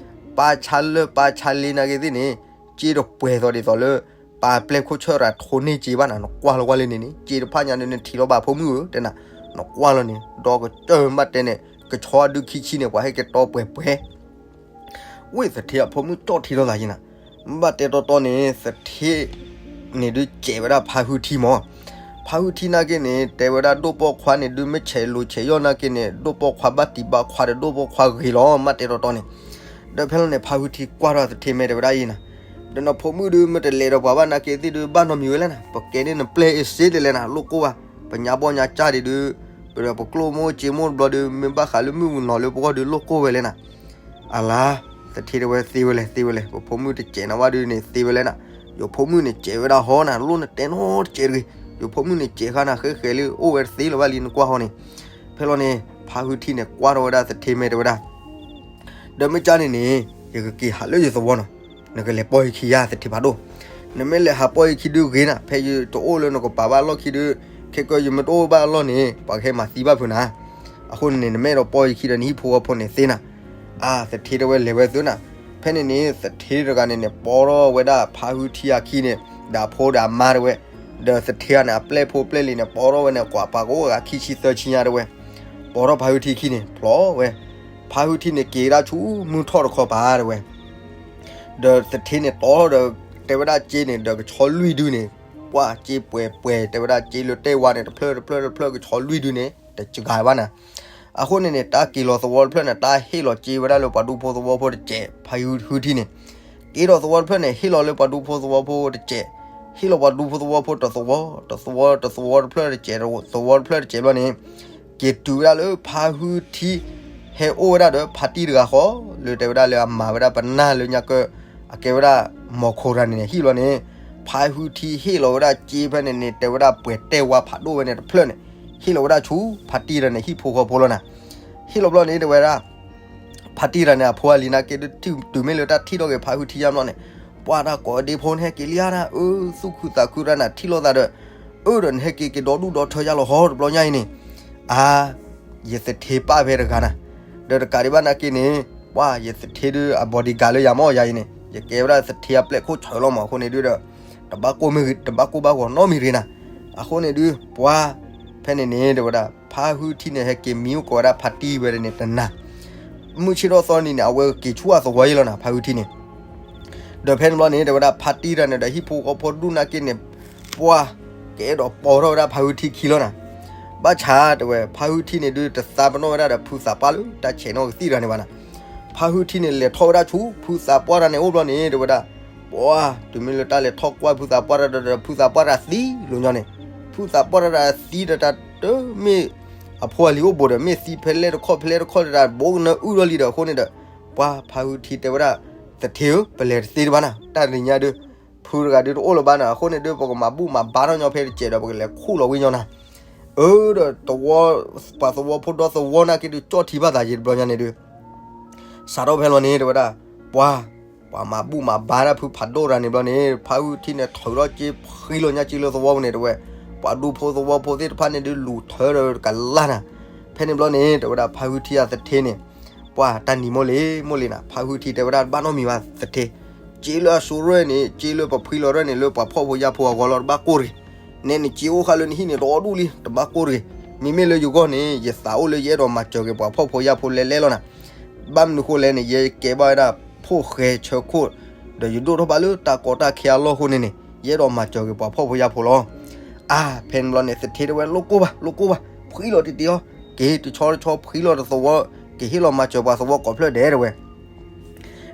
ပၢ်ဆါလၢၢ်ပၢ်ဆါလ့နာ်က့သ့ၣ်န့ၣ် စ့တပှဲၤသိးဒ်သိးလၢ ပၢ်ပျဲၢ်ခိၣ်ဆၢၣ်ရၤထိၣ်န့ၢ်စ့ဘၣ်နၤ. နကွၢ်လီၤကွၢ်လၢန့ၣ်န့ၣ် စ့တဖၣ်ညါန့ၣ် နထံၣ်လီၤဘၣ်ဖိမုၣ်ဧၢ တဲနၤ. နကွၢ်လီၤန့ၣ် ဒီကစၢၢ်မ့ၢ်ဘၣ်တဲန့ၣ် ကဆီဒုးခံဆံန့ၣ် ပှၤဟဲက့ၤတီပှဲၤပှဲၤ ဝ့ၢ်သထ့အဖိမုၣ်ကၠီၣ်ထံထီၣ်သးယံၤနၤ. မ့ၢ်ဘၣ်တဲတီတီန့ၣ် သထ့န့ၣ်ဒုးစဲးဝဲဒၣ်ဖါဟုထံမး. ဖါဟုထံနာ်က့န့ၣ် တဲဝဲဒၣ်ဒိၣ်ပိာ်ခွါန့ၣ်ဒုး မ့ၢ်ဆဲးလိာ်ဆဲးယီၣ်နာ်က့န့ၣ် ဒိၣ်ပိာ်ခွါဘၣ်တံၢ်ဘၣ်ခွါဒီးဒိၣ်ပိာ်ခွါဂ့ၤလီၤ မ့ၢ်ဘၣ်တဲတီတီန့ၣ်. ဒီးဖဲလီၤန့ၣ် ဖါဟုထံကွၢ်ထီၣ်သထ့မဲာ်တဲဝဲဒၣ်အံၤနၤ, ဒီးနဖိမုၣ်ဒုး မ့ၢ်တလဲၤဒီးပှၤဘၣ်နာ်က့သ့ၣ်ဒုး ဘၣ်နီတမံၤဝဲလဲၣ်နၤ. ပကဲန့ၣ်နပျဲၢ်အ့စ့တလဲၣ်နၤ လိၣ်ကိၢ်ဘၣ်. ပညါဘီၣ်ညါကၢ်ဒံးဒုး ပဒီးပကျိၣ်မိၢ်စ့မိၢ်တဘျီဒုး မ့ၢ်ဘၣ်ဃးလၢမုၢ်မုၢ်နီၤလၢပဂီၢ်ဒုးလိၣ်ကိၢ်ဝဲလဲၣ်နၤ. အလါ သထ့တဲဝဲသ့ဝဲလဲၣ် သ့ဝဲလဲၣ် ပဖိမုၣ်တစဲးနၤဝဲဒုးန့ၣ် သ့ဝဲလဲၣ်နၤ. ယဖိမုၣ်န့ၣ်စဲးဝဲဒၣ်ဟီနၤ လိၣ်နတဲနီတစဲးတဂ့ၤ. ယဖိမုၣ်န့ၣ်စဲးဃါနၤ ဃဲဃဲလၢအိၣ်ဝဲတသ့လၢၤဘၣ်လံ နကွၢ်ဟီန့ၣ်. ဖဲလီၤန့ၣ် ဖါဟုထံန့ၣ် ကွၢ်ထီၣ်ဝဲဒၣ်သထ့မဲာ်တဲဝဲဒၣ် ဒီးမ့ၢ်ကၢ်န့ၣ်န့ၣ် ယကက့ၤဟးလၢယသဝီနီၤ. နကလဲၤပိာ်ယခံယါ သထ့ဖးဒိၣ်. နမ့ၢ်လဲၤဟးပိာ်ယခံဒုးဂ့ၤနၤ, ဖဲယတအိၣ်လၢနကပၤဘၣ်အလီၢ်ခံဒုး ခဲကၢယမ့ၢ်တအိၣ်ဘၣ်အလီၢ်န့ၣ် ပှၤကဟဲမၤသံဘၣ်ဖုးနၤ. အဃိန့ၣ်န့ၣ် နမ့ၢ်အဲၣ်ဒိးပိာ်ယခံဒီးနဟံၣ်ဖိဃီဖိန့ၣ်သ့နၤ. အါ သထ့တဲဝဲလဲၤဝဲသုနၤ. ဖဲန့ၣ်န့ၣ် သထ့တဂၤန့ၣ်န့ၣ် ပိာ်ထီၣ်ဝဲဒၣ်ဖါဟုထံအခံန့ၣ် ဒီးအဖိဒီးအမါတဲဝဲ ဒီးသထ့ဂၤန့ၣ် အပျဲၢ်ဖိပျဲၢ်လံၤန့ၣ် ပိာ်ထီၣ်ဝဲန့ၣ် ကွၢ်ပှၤကအိၣ်ဂၤခံဆံသၢဆံညါတဲဝဲ. ပိာ်ထီၣ်ဖါဟုထံခံန့ၣ် ဖျိးဝဲ. ဖါဟုထံန့ၣ်က့ၤဒၣ်ဆူမုၢ်ထီၣ်တခီပၤတဲဝဲ. ဒီးသထ့န့ၣ်တီထီၣ်ဒီး တဲဝဲဒၣ်စ့န့ၣ် ဒီးကဆီလွံၢ်ဒုန့ၣ် ပှၢ်စ့ပှဲၤပှဲၤ တဲဝဲဒၣ်စ့လၢတဲဝါန့ၣ် တဖျၢၣ်တဖျၢၣ်တဖျၢၣ် ကဆီလွံၢ်ဒုန့ၣ် တစှၤဘၣ်နၤ. အဃိန့ၣ်န့ၣ် တၢ်က့ၤလီၤသဝီတဖျၢၣ်န့ၣ် တၢ်ဟ့ၣ်လီၤစ့ဝဲဒၣ်လၢပှၤဒူဖိသဝီဖိတစဲး ဖါဟုထံန့ၣ် က့ၤဒီးသဝီတဖျၢၣ်န့ၣ် ဟ့ၣ်လီၤလၢပှၤဒူဖိသဝီဖိတစဲး, ဟ့ၣ်လီၤပှၤဒူဖိသဝီဖိတသဝီ, တသဝီတသဝီတဖျၢၣ်တစဲး, သဝီတဖျၢၣ်တစဲးဘျီန့ၣ် က့ၤတုၤဝဲဒၣ်လၢဖါဟုထံ ဟဲအိၣ်ဝဲဒၣ်ဒီးဖါတံၢ်တဂၤဃီ လၢတဲဝဲဒၣ်လၢအမၤဝဲဒၣ်ပနၢ်လၢညါကၢ အကဲဝဲဒၣ်မီၤခိၣ်တဂၤန့ၣ်န့ၣ် ဟ့ၣ်လီၤန့ၣ်, ဖါဟုထံဟ့ၣ်လီၤဝဲဒၣ်စ့ဖဲန့ၣ်န့ၣ် တဲဝဲဒၣ်ပှဲၤတဲဝါဖးဒိၣ်ဝဲန့ၣ်တဖျၢၣ်န့ၣ် ဟ့ၣ်လီၤဝဲဒၣ်ဆူဖါတံၢ်တဂၤန့ၣ် ဟံၣ်ဖိဃီဖိလီၤနၤ. ဟ့ၣ်လီၤဘျီန့ၣ် တဲဝဲဒၣ် ဖါတံၢ်တဂၤန့ၣ် အဖိအလံၤနာ်က့ တုၤမ့ၢ်လၢတၢ်ထံၣ်ထီၣ်က့ၤဖါဟုထံယါဘျီန့ၣ် ပှၢ်တၢ်ကိးဒ့ဖိ နဟဲက့ၤလံဧါ အၢ သူၣ်ခုသးခုတၢ်နၤထံၣ်လိာ်သးဒီး အၢ ဒီးနဟဲက့ၤက့ၤဒီဒူၣ်ဒီထၢယါလီၤဟီတဘျီညါအံၤန့ၣ်, အါ ယသထ့ပၢ်ဖဲတဂၤနၤ, ဒီးတကးဒံးဘၣ်နာ်က့န့ၣ် ပှၢ်ယသထ့ဒုးအ bodyguard လၢယၤမ့ၢ်ယၤအံၤန့ၣ် ယကဲဝဲဒၣ်သထ့အပျဲၢ်ခိၣ်ဆၢလီၤမး အဃိန့ၣ်ဒုးဒီး တဘၣ်ကိၢ်မ့ၢ်ဂ့ၤ တဘၣ်ကိၢ်ဘၣ်ဂီၤနီတမံၤတဂ့ၤနၤ. အဃိန့ၣ်ဒုး ပှၢ် ဖဲန့ၣ်န့ၣ် တဲဝဲဒၣ် ဖါဟုထံန့ၣ် ဟဲက့ၤမံအိၣ်ကိးဝဲဒၣ်ဖါတံၢ်ဝဲဒၣ်န့ၣ်တနၤ မုၢ်ဆ့ၣ်ထီၣ်သီနံၤန့ၣ် အဝဲက့ၤဆူအသဝီယံၤလီၤနၤ ဖါဟုထံန့ၣ်. ဒီးဖဲန့ၣ်ဘျီန့ၣ် တဲဝဲဒၣ်ဖါတံၢ်တဂၤန့ၣ်ဒီးဟံၣ်ဖိဃီဖိဒူၣ်နာ်က့န့ၣ် ပှၢ် ကအဲၣ်ဒိးပိာ်ထီၣ်ဝဲဒၣ်ဖါဟုထံခံလီၤနၤ. ဘၣ်ဆၣ်တဲဝဲ ဖါဟုထံန့ၣ်ဒုးတသးပနီၣ်ဝဲဒၣ်ဒီးဖုသးပှၢ်လၢတၢ်ဆဲးနီၣ်ကသံၣ်တဂၤန့ၣ်ဘၣ်နၤ. ဖါဟုထံန့ၣ်လဲၤထီၣ်ဝဲဒၣ်ဆူဖုသးပှၢ်တဂၤန့ၣ်အိၣ်ဘျီန့ၣ် တဲဝဲဒၣ် ပှၢ် တုၤမ့ၢ်လၢတၢ်လဲၤထီၣ်ကွၢ်ဖုသးပှၢ်တဂၤဒီး ဖုသးပှၢ်တဂၤသံလီၤညီန့ၣ်, ဖုသးပှၢ်တဂၤသံဒီးတၢ်တမ့ၢ် အဖိအလံၤအိၣ်ဘူးဒီး မ့ၢ်သံဖဲလဲၣ်တခီၣ် ဖဲလဲၣ်တခီၣ်တဒၣ် ဘိကနၢအုၣ်ထီၣ်လံဒီး အဃိန့ၣ်ဒီး ပှၤဖါဟုထံတဲဝဲဒၣ် သထ့ဧၢ, ပလဲၤတသ့တဘၣ်နၤ, တၢ်တနံၤညါဒုး ဖုတဂၤဒုးတအိၣ်လၢၤဘၣ်နၤ, အဃိန့ၣ်ဒုး ပကမၤဘူၣ်မၤဘါထီၣ်ညီဖဲတစဲးဒီး ပကလဲၤခူၣ်လီၤဝံၣ်ညီနၤ. အၢ ဒီးသဝီ ပှၤသဝီဖိဒီသဝီနာ်က့ဒုး ကၠီၣ်ထံဘၣ်သးယံာ်တဘျီညါန့ၣ်ဒုး စးထီၣ်ဖဲလီၤန့ၣ် တဲဝဲဒၣ် ပှၤ ပှၤမၤဘူၣ်မၤဘါဒၣ်ဖုဖးဒိၣ်တဂၤန့ၣ်ဘျီန့ၣ် ဖါဟုထံန့ၣ် ထုးထီၣ်က့ ဖှံလီၤညါက့လၢသဝီပူၤန့ၣ် တဲဝဲ, ပှၤဒူဖိသဝီဖိသ့ၣ်တဖၣ်န့ၣ်ဒုး လူၤထၢဒီးကလၢ်နၤ. ဖဲန့ၣ်ဘျီန့ၣ် တဲဝဲဒၣ် ဖါဟုထံအသထ့န့ၣ် ပှၤတၢ်နံၤမိၢ်လံ မိၢ်လံနၤ, ဖါဟုထံတဲဝဲဒၣ် တဘၣ်နီတမံၤဘၣ်သထ့, က့လၢအစိၤရဲၣ်န့ၣ် က့လၢပဖှံလီၤရဲၣ်န့ၣ် လၢပှၤဖှီၣ်ဖိယာ်ဖိအဂီၢ်လီၤ, တဘၣ်ကိၢ်တဂ့ၤ. နဲန့ၣ် က့အိၣ်ဃာ်လၢနဟံၣ်န့ၣ် တအိၣ်ဒူၣ်လံ, တဘၣ်ကိၢ်တဂ့ၤ. မ့မ့ၢ်လၢယဂီၢ်န့ၣ် ယသးအိၣ်လၢယအဲၣ်ဒိးမၤစၢၤက့ၤပှၤဖှီၣ်ဖိယာ်ဖိလဲၤလဲၤလီၤနၤ. ဘၣ်မနုၤဃိလဲၣ်န့ၣ် ယကဲဘၣ်ဝဲဒၣ် ဖိၣ်ဃဲဆၢခိၣ်, ဒီးယဒိၣ်ထီၣ်ဘၣ်လၢတၢ်ကီတၢ်ခဲအလီၢ်အဃိန့ၣ်န့ၣ် ယအဲၣ်ဒိးမၤစၢၤက့ၤပှၤဖှီၣ်ဖိယာ်ဖိလီၤ. အါ ဖဲန့ၣ်ဘျီန့ၣ် သထ့တဲဝဲ လိၣ်ကိၢ်ဘၣ် လိၣ်ကိၢ်ဘၣ်, ဖှံလီၤတံၢ်တံၢ်အီၤ, က့ၤတဆီတဆီဖှံလီၤတသဝီ, က့ၤဟ့ၣ်လီၤမၤစၢၤပှၤသဝီကိးဖျၢၣ်ဒဲးတဲဝဲ.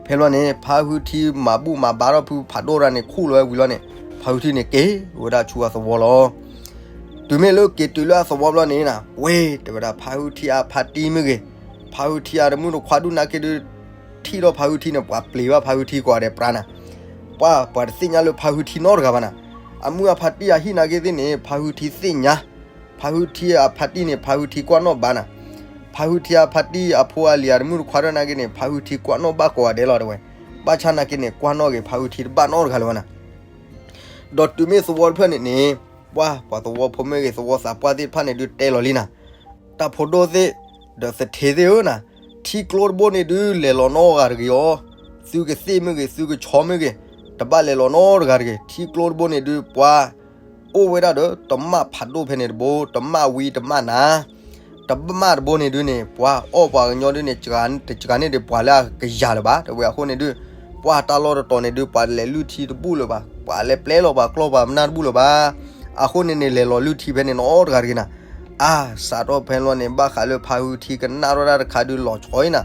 ဖဲလီၤန့ၣ် ဖါဟုထံမၤဘူၣ်မၤဘါထီၣ်ဖုဖးဒိၣ်တဂၤန့ၣ် ခူၣ်လီၤဝဲဝံၤလီၤန့ၣ် ဖါဟုထံန့ၣ်က့ၤဝဲဒၣ်ဆူအသဝီလီၤ. တုၤမ့ၢ်လၢက့ၤတုၤလၢအသဝီဘျီန့ၣ်နၤ ဝ့ၢ် တဲဝဲဒၣ် ဖါဟုထံအဖါတံၢ်မ့ၢ်ဂ့ၤ, ဖါဟုထံအတမုၣ်တခွါဒူၣ်နာ်က့ဒုး ထံၣ်ဒီးဖါဟုထံန့ၣ် ပှၤပျံၤဘၣ်ဖါဟုထံကိးဂၤဒဲးပြါနၤ. ပှၤ ပှၤတသ့ၣ်ညါလၢဖါဟုထံနီတဂၤဘၣ်နၤ. အမုၣ်အဖါတံၢ်အဟံၣ်နာ်က့သ့ၣ်န့ၣ် ဖါဟုထံသ့ၣ်ညါ, ဖါဟုထံအဖါတံၢ်န့ၣ် ဖါဟုထံကွၢ်နီၣ်ဘၣ်နၤ. ဖါဟုထံအဖါတံၢ်အဖိအလံၤအတမုၣ်တခွါဒၣ်နာ်က့န့ၣ် ဖါဟုထံကွၢ်နီၣ်ဘၣ်ကိးဂၤဒဲးလီၤတဲဝဲ. ဘၣ်ဆၣ်နာ်က့န့ၣ် ကွၢ်နီၣ်က့ၤဖါဟုထံတဘၣ်နီတဂၤလၢၤဘၣ်နၤ. ဒီးတုၤမ့ၢ်သဝီတဖျၢၣ်န့ၣ်န့ၣ် ပှၤ ပှၤသဝီဖိမ့ၢ်ဂ့ၤ သဝီသးပှၢ်သ့ၣ်တဖၣ်န့ၣ်ဒုးတဲလီၤလံနၤ. တၢ်ဖိဒိၣ်သ့ၣ် ဒီးသထ့သ့ၣ်ဧၢနၤ, ထံကျိတဘိန့ၣ်ဒုး လဲၤလီၤနီတဂၤတဂ့ၤအီၤ, သုကသ့ၣ်မ့ၢ်ဂ့ၤ သုကဆီမ့ၢ်ဂ့ၤ, တဘၣ်လဲၤလီၤနီတဂၤတဂ့ၤ. ထံကျိတဘိန့ၣ်ဒုး ပှၤ အိၣ်ဝဲဒၣ်ဒီး တမၣ်ဖးဒိၣ်ဖဲန့ၣ်တဘိ, တမၣ်ဝံတမၣ်နၤ တမၣ်တဘိန့ၣ်ဒုးန့ၣ် ပှၤအီၣ်ပှၤကညီဒုးန့ၣ် တစှၤန့ၢ်ဒံးပှၤလၢအကယၤလၢၤဘၣ် တဲဝဲ. အဃိန့ၣ်ဒုး ပှၤတၢ်လီၢ်တတီၤန့ၣ်ဒုး ပှၤလဲၤလုၢ်ထံတဘူၣ်လၢၤဘၣ်, ပှၤလဲၤပျဲလီၤပှၤကျီၢ်ပှၤမနၢ်တဘူၣ်လၢၤဘၣ်. အဃိန့ၣ်န့ၣ် လဲၤလီၤလုၢ်ထံဖဲန့ၣ်နီတဂၤတဂ့ၤနၤ. အါ စးထီၣ်ဖဲလီၤန့ၣ် ဘၣ်ဃးလၢဖါဟုထံကနၣ်ထီၣ်တၢ်တခါဒုး လီၤဆီအံၤနၤ,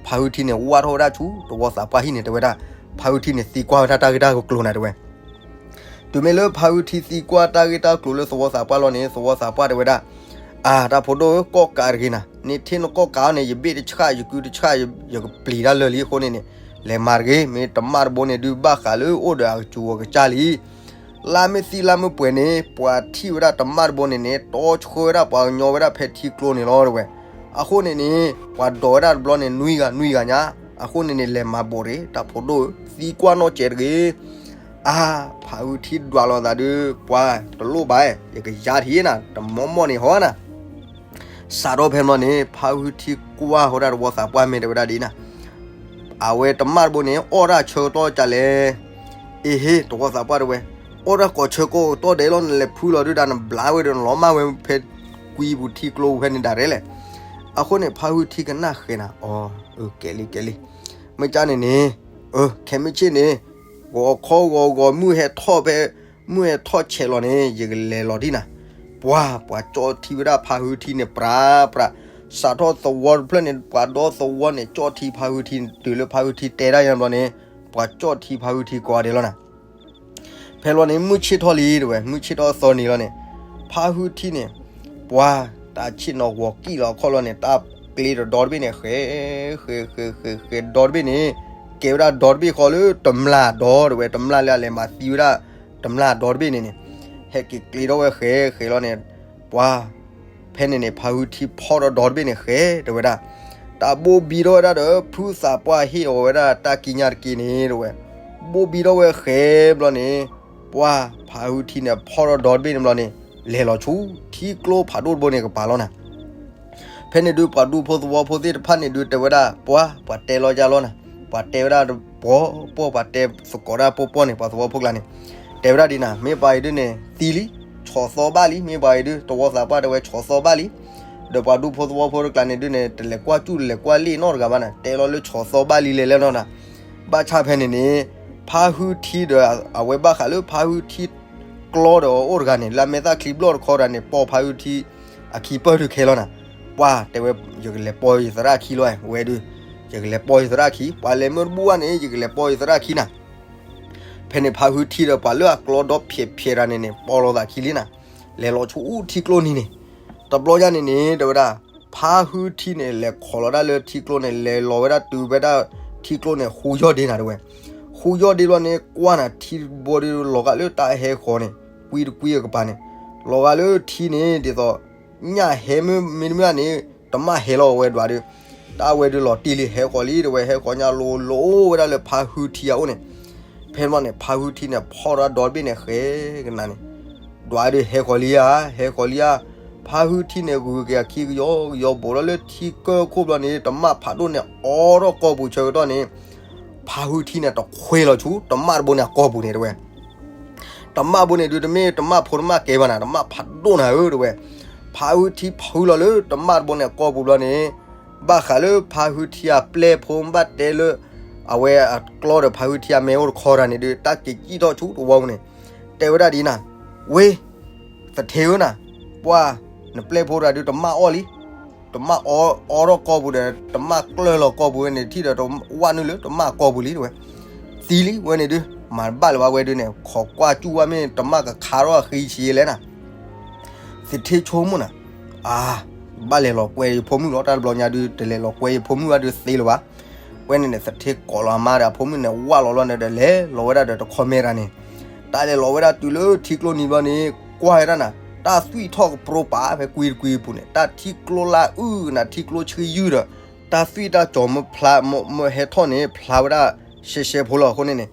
ဖါဟုထံန့ၣ် ဝၢ်ထီၣ်ဝဲဒၣ်ဆူ သဝီသးပှၢ်ဟံၣ်န့ၣ် တဲဝဲဒၣ်, ဖါဟုထံန့ၣ် သံကွၢ်ဝဲဒၣ်တၢ်ဂ့ၢ်တၢ်ကျိၤနၤ တဲဝဲ. တုၤမ့ၢ်လၢဖါဟုထံသံကွၢ်တၢ်ဂ့ၢ်တၢ်ကျိၤလၢသဝီသးပှၢ်လီၤန့ၣ် သဝီသးပှၢ်တဲဝဲဒၣ်, အါ တၢ်ဖိဒိၣ်ဧၢ ကီၣ်ကးတဂ့ၤနၤ, နထံၣ်နကီၣ်ကးအီၤန့ၣ် ယဘ့ၣ်တဆှၣ် ယကုတဆှၣ် ယကပျံၤတၢ်လၢာ်လံအဃိန့ၣ်န့ၣ် လဲၤမၤတဂ့ၤ. မ့ၢ်တမၣ်တဘိန့ၣ်ဒုး ဘၣ်ဃးလၢအိၣ်ဒီးအကစူၤအကစၢ်လံ လါမ့ၢ်သံလါမ့ၢ်ပှဲၤန့ၣ် ပှၤထံၣ်ဝဲဒၣ်တမၣ်တဘိန့ၣ်န့ၣ် တီဆှၢဝဲဒၣ်ပှၤကညီဝဲဒၣ်ဖဲထံကျိန့ၣ်လီၤ တဲဝဲ. အဃိန့ၣ်န့ၣ် ပှၤဒိးဝဲဒၣ်တဘျီန့ၣ် နွံဂၤ နွံဂၤညါ, အဃိန့ၣ်န့ၣ် လဲၤမၤဘိးတဂ့ၤ တၢ်ဖိဒိၣ်ဧၢ, သံကွၢ်နီၢ်စဲးတဂ့ၤ. အါ ဖါဟုထံဒွးလိာ်သးဒုး ပှၤတလိၣ်ဘၣ်, ယကယါထံၣ်နၤ တမီမီၢ်န့ၣ်ဟီနၤ. စးထီၣ်ဖဲမီၢ်န့ၣ် ဖါဟုထံကွၢ်ဃီဒၣ်သဝီသးပှၢ်မ့ၢ်တဲဝဲဒၣ်ဒ်နၤ, အဝဲတမၣ်တဘိန့ၣ် အီၣ်တၢ်ဆၢကတီၢ်ကလဲၣ်. အ့ဟ့ သဝီသးပှၢ်တဲဝဲ, အီၣ်တၢ်ကိးဆၢကတီၢ်ဒဲးလီၤ နလဲၤဖုလီၤဒုးဒၣ် နဘျါဝဲဒီးနလီၤမၢ်ဝဲဖဲကွံပူၤထံကျိဖဲန့ၣ်ဒၣ်ရဲလဲၣ်. အဃိန့ၣ် ဖါဟုထံကနၣ်ဃဲၤနၤ, အီ အကဲလံ ကဲလံ. မ့ၢ်ကၢ်န့ၣ်န့ၣ်, အ ခဲမုၢ်ဆ့ၣ်န့ၣ် ဂီၤခီဂီၤဂီၤ မုၢ်ဟဲထီၣ်ဖဲ မုၢ်ဟဲထီၣ်ဆဲးလီၤန့ၣ် ယကလဲၤလီၤဒ်နၤ. ပှၤ ပှၤကၠီၣ်ထံဝဲဒၣ်ဖါဟုထံန့ၣ် ပြးပြး, စးထီၣ်သဝီတဖျၢၣ်န့ၣ် ပှၤဒီသဝီန့ၣ် ကၠီၣ်ထံဖါဟုထံန့ၣ် တုၤလၢဖါဟုထံတဲဒၣ်ယါဘျီန့ၣ် ပှၤကၠီၣ်ထံဖါဟုထံကိးဂၤဒဲးလီၤနၤ. ဖဲလီၤန့ၣ် မုၢ်ဆ့ၣ်ထီၣ်လံတဲဝဲ, မုၢ်ဆ့ၣ်ထီၣ်သီနံၤလီၤန့ၣ် ဖါဟုထံန့ၣ် ပှၤ တၢ်ဆ့ၣ်နီၤဂီၤကံၣ်လီၤခီၣ်လီၤန့ၣ် တၢ်ကျ့ဒီးဒီတဘ့ၣ်န့ၣ် ဃဲၤ ဃဲၤ ဃဲၤ ဃဲၤ ဃဲၤ ဒီတဘ့ၣ်န့ၣ် ကဲဝဲဒၣ်ဒီတဘ့ၣ်ဃီလၢတမျၢ်ဒီတဲဝဲ, တမျၢ်လၢအလဲၤမၤသံဝဲဒၣ် တမျၢ်ဒီတဘ့ၣ်န့ၣ်န့ၣ် ဟဲက့ၤကျ့ထီၣ်ဝဲဃဲၤဃဲၤလီၤန့ၣ် ပှၤ ဖဲန့ၣ်န့ၣ် ဖါဟုထံဖီၣ်ဒီးဒီတဘ့ၣ်န့ၣ်ဃဲၤတဲဝဲဒၣ်, တၢ်ဘိၣ်ဘံထီၣ်ဝဲဒၣ်ဒီး ဖုသးပှၢ်ဟ့ၣ်အီၤဝဲဒၣ်တၢ်ကံးညာ်တက့ၢ်န့ၣ်တဲဝဲ, ဘိၣ်ဘံထီၣ်ဝဲဃဲၤဘျီန့ၣ် ပှၤ ဖါဟုထံန့ၣ် ဖီၣ်ဒီးဒီတဘ့ၣ်န့ၣ်ဘျီန့ၣ် လဲၤလီၤဆူ ထံကျိဖးဒိၣ်တဘိန့ၣ်ကပၤလီၤနၤ. ဖဲန့ၣ်ဒုး ပှၤဒူဖိသဝီဖိသ့ၣ်တဖၣ်န့ၣ်ဒုး တဲဝဲဒၣ် ပှၤ ပှၤတဲလီၤယါလီၤနၤ, ပှၤတဲဝဲဒၣ်ပှီၢ်ပှီၢ် ပှၤတဲသကိးဒၣ်ပှီၢ်ပှီၢ်န့ၣ် ပှၤသဝီဖိကျါန့ၣ် တဲဝဲဒၣ်ဒ်နၤ, မ့ၢ်ပှၤအံၤဒုးန့ၣ် သံလံ, ဆီၣ်သီဘၣ်လံ, မ့ၢ်ပှၤအံၤဒုး သဝီသးပှၢ်တဲဝဲ ဆီၣ်သီဘၣ်လံ. ဒီးပှၤဒူဖိသဝီဖိတကျါန့ၣ်ဒုးန့ၣ် တလဲၤကွၢ်စူၣ်တလဲၤကွၢ်လ့ၣ်နီတဂၤဘၣ်နၤ, တဲလီၤလၢဆီၣ်သီဘၣ်လံလဲၤလဲၤနီၤနၤ. ဘၣ်ဆၣ်ဖဲန့ၣ်န့ၣ် ဖါဟုထံဒီး အဝဲဘၣ်ဃးလၢဖါဟုထံကျီဒီးအိၣ်တဂၤန့ၣ် လၢအမဲာ်သၣ်ချံဘျီၢ်တခီတဂၤန့ၣ် ပိာ်ဖါဟုထံအခံပၢၢ်ဒုးခဲလီၤနၤ. ပှၤတဲဝဲ ယကလဲၤပိာ်ယသရၣ်အခံလီၤဝဲဒုး, ယကလဲၤပိာ်ယသရၣ်အခံ, ပှၤလဲၤမ့ၢ်တဘူၣ်ဘၣ်န့ၣ် ယကလဲၤပိာ်ယသရၣ်အခံနၤ. ဖဲန့ၣ်ဖါဟုထံဒီးပှၤလၢအကျီဒီဖျဲးဖျဲးတဂၤန့ၣ်န့ၣ် ပိာ်လိာ်သးခံလံနၤ, လဲၤလီၤဆူထံကျိနံၤန့ၣ်. တဘျီညါန့ၣ်န့ၣ် တဲဝဲဒၣ် ဖါဟုထံန့ၣ် လဲၤခိးလီၤဒၣ်လၢထံကျိန့ၣ် လဲၤလီၤဝဲဒၣ်တုၤဝဲဒၣ်ထံကျိန့ၣ် ဃူယီၣ်ဒ့နၤတဲဝဲ. ဃူယီၣ်ဒ့ဘျီန့ၣ် ကွၢ်နၤ ထံတဘိဒီး လီၤဂာ်လၢတၢ်ဟဲဃီၤန့ၣ် ကွံတကွံအကပၤန့ၣ် လီၤဂာ်လၢထံန့ၣ် ဒ်သိး ညၣ်ဟဲမ့မ့ၢ်န့ၣ် တမၣ်ဟဲလီၤဝဲဒွးဒီး တၢ်ဝဲဒုးလီၤတံၢ်လံ ဟဲဃီၤလံတဲဝဲ ဟဲဃီၤညါလိၤလိၤဝဲဒၣ်လၢဖါဟုထံအအိၣ်န့ၣ် ဖဲန့ၣ်န့ၣ် ဖါဟုထံန့ၣ် ဖီၣ်ဒီးဒီတဘ့ၣ်န့ၣ် ဃဲကနၤန့ၣ် ဒွးဒီးဟဲဃီၤလံဧါ ဟဲဃီၤလံဧါ. ဖါဟုထံန့ၣ် ဂုၤက့ၤအခံကယီကယီ ဘူးထီၣ်လၢထံကၢၢ်ခိၣ်ဘျီန့ၣ် တမၣ်ဖးဒိၣ်န့ၣ် အိးထီၣ်ကီၢ်ပူၤဆၢကတီၢ်န့ၣ် ဖါဟုထံန့ၣ် တခွဲလီၤဆူ တမၣ်တဘိန့ၣ်အကီၢ်ပူၤန့ၣ်တဲဝဲ. တမၣ်ဘိန့ၣ်ဒုး တမ့ၢ်တမၣ်ဖိတမၣ်ကဲဘၣ်နၤ တမၣ်ဖးဒိၣ်နၤဧၢတဲဝဲ. ဖါဟုထံဖုလီၤလၢတမၣ်တဘိန့ၣ်အကီၢ်ပူၤဘျီန့ၣ် ဘၣ်ဃးလၢဖါဟုထံအပျဲၢ်ဖိဘၣ်တဲလၢ အဝဲအကျီဒီးဖါဟုထံအမဲအိၣ်တခီတၢ်န့ၣ်ဒုး တၢ်က့ၤစံၣ်ထီၣ်ဆူတဝီပူၤန့ၣ် တဲဝဲဒၣ်ဒ်နၤ ဝ့ သထ့ဧၢနၤ ပှၢ် နပျဲၢ်ဖိတဂၤဒုး တမၣ်အီၣ်လံ တမၣ်အိးထီၣ်ကီၢ်ပူၤဒီး တမၣ်ကျၢၢ်လီၤကီၢ်ပူၤဝဲန့ၣ် ထံၣ်ဒီးတဝၣ်နုာ်လၢတမၣ်ကီၢ်ပူၤလံတဲဝဲ. သံလံဝဲန့ၣ်ဒုး မၤတဘၣ်လၢၤဘၣ်ဝဲဒုးန့ၣ် ခိးကွၢ်စူၣ်ဝဲမ့ၢ်တမၣ်ကခါထီၣ်အဃံဆံးလဲၣ်နၤ သထ့ဆိကမိၣ်နၤ အါ ဘၣ်လဲၤလီၤကွဲယဖိမုၣ်လီၤ တၢ်တဘျီညါဒုး တလဲၤလီၤကွဲယဖိမုၣ်ဘၣ်ဒုးသ့လၢၤဘၣ်. ဝဲန့ၣ်န့ၣ် သထ့ကိးလီၤအမါဒီးအဖိမုၣ်န့ၣ် ဝၢ်လီၤလီၤန့ၣ်ဒီး လဲၤလီၤဝဲဒၣ်ဒီးတခီမဲတၢ်န့ၣ် တၢ်လဲၤလီၤဝဲဒၣ်တုၤလၢထံကျိနံၤဘျီန့ၣ် ကွၢ်ဝဲဒၣ်နၤ တၢ်သွံၣ်ထီၣ်ကပြီပာ်ဖဲကွံတကွံအပူၤန့ၣ် တၢ်ထံကျိလၢအုၣ်နၤ ထံကျိဆှံယုၢ်ဒီး တၢ်သွံၣ်တၢ်ကၠီၤမ့ၢ်ဖျါ မ့ၢ်ဟဲထီၣ်န့ၣ် ဖျါဝဲဒၣ်ရှဲရှဲဖိလီၤအဃိန့ၣ်န့ၣ်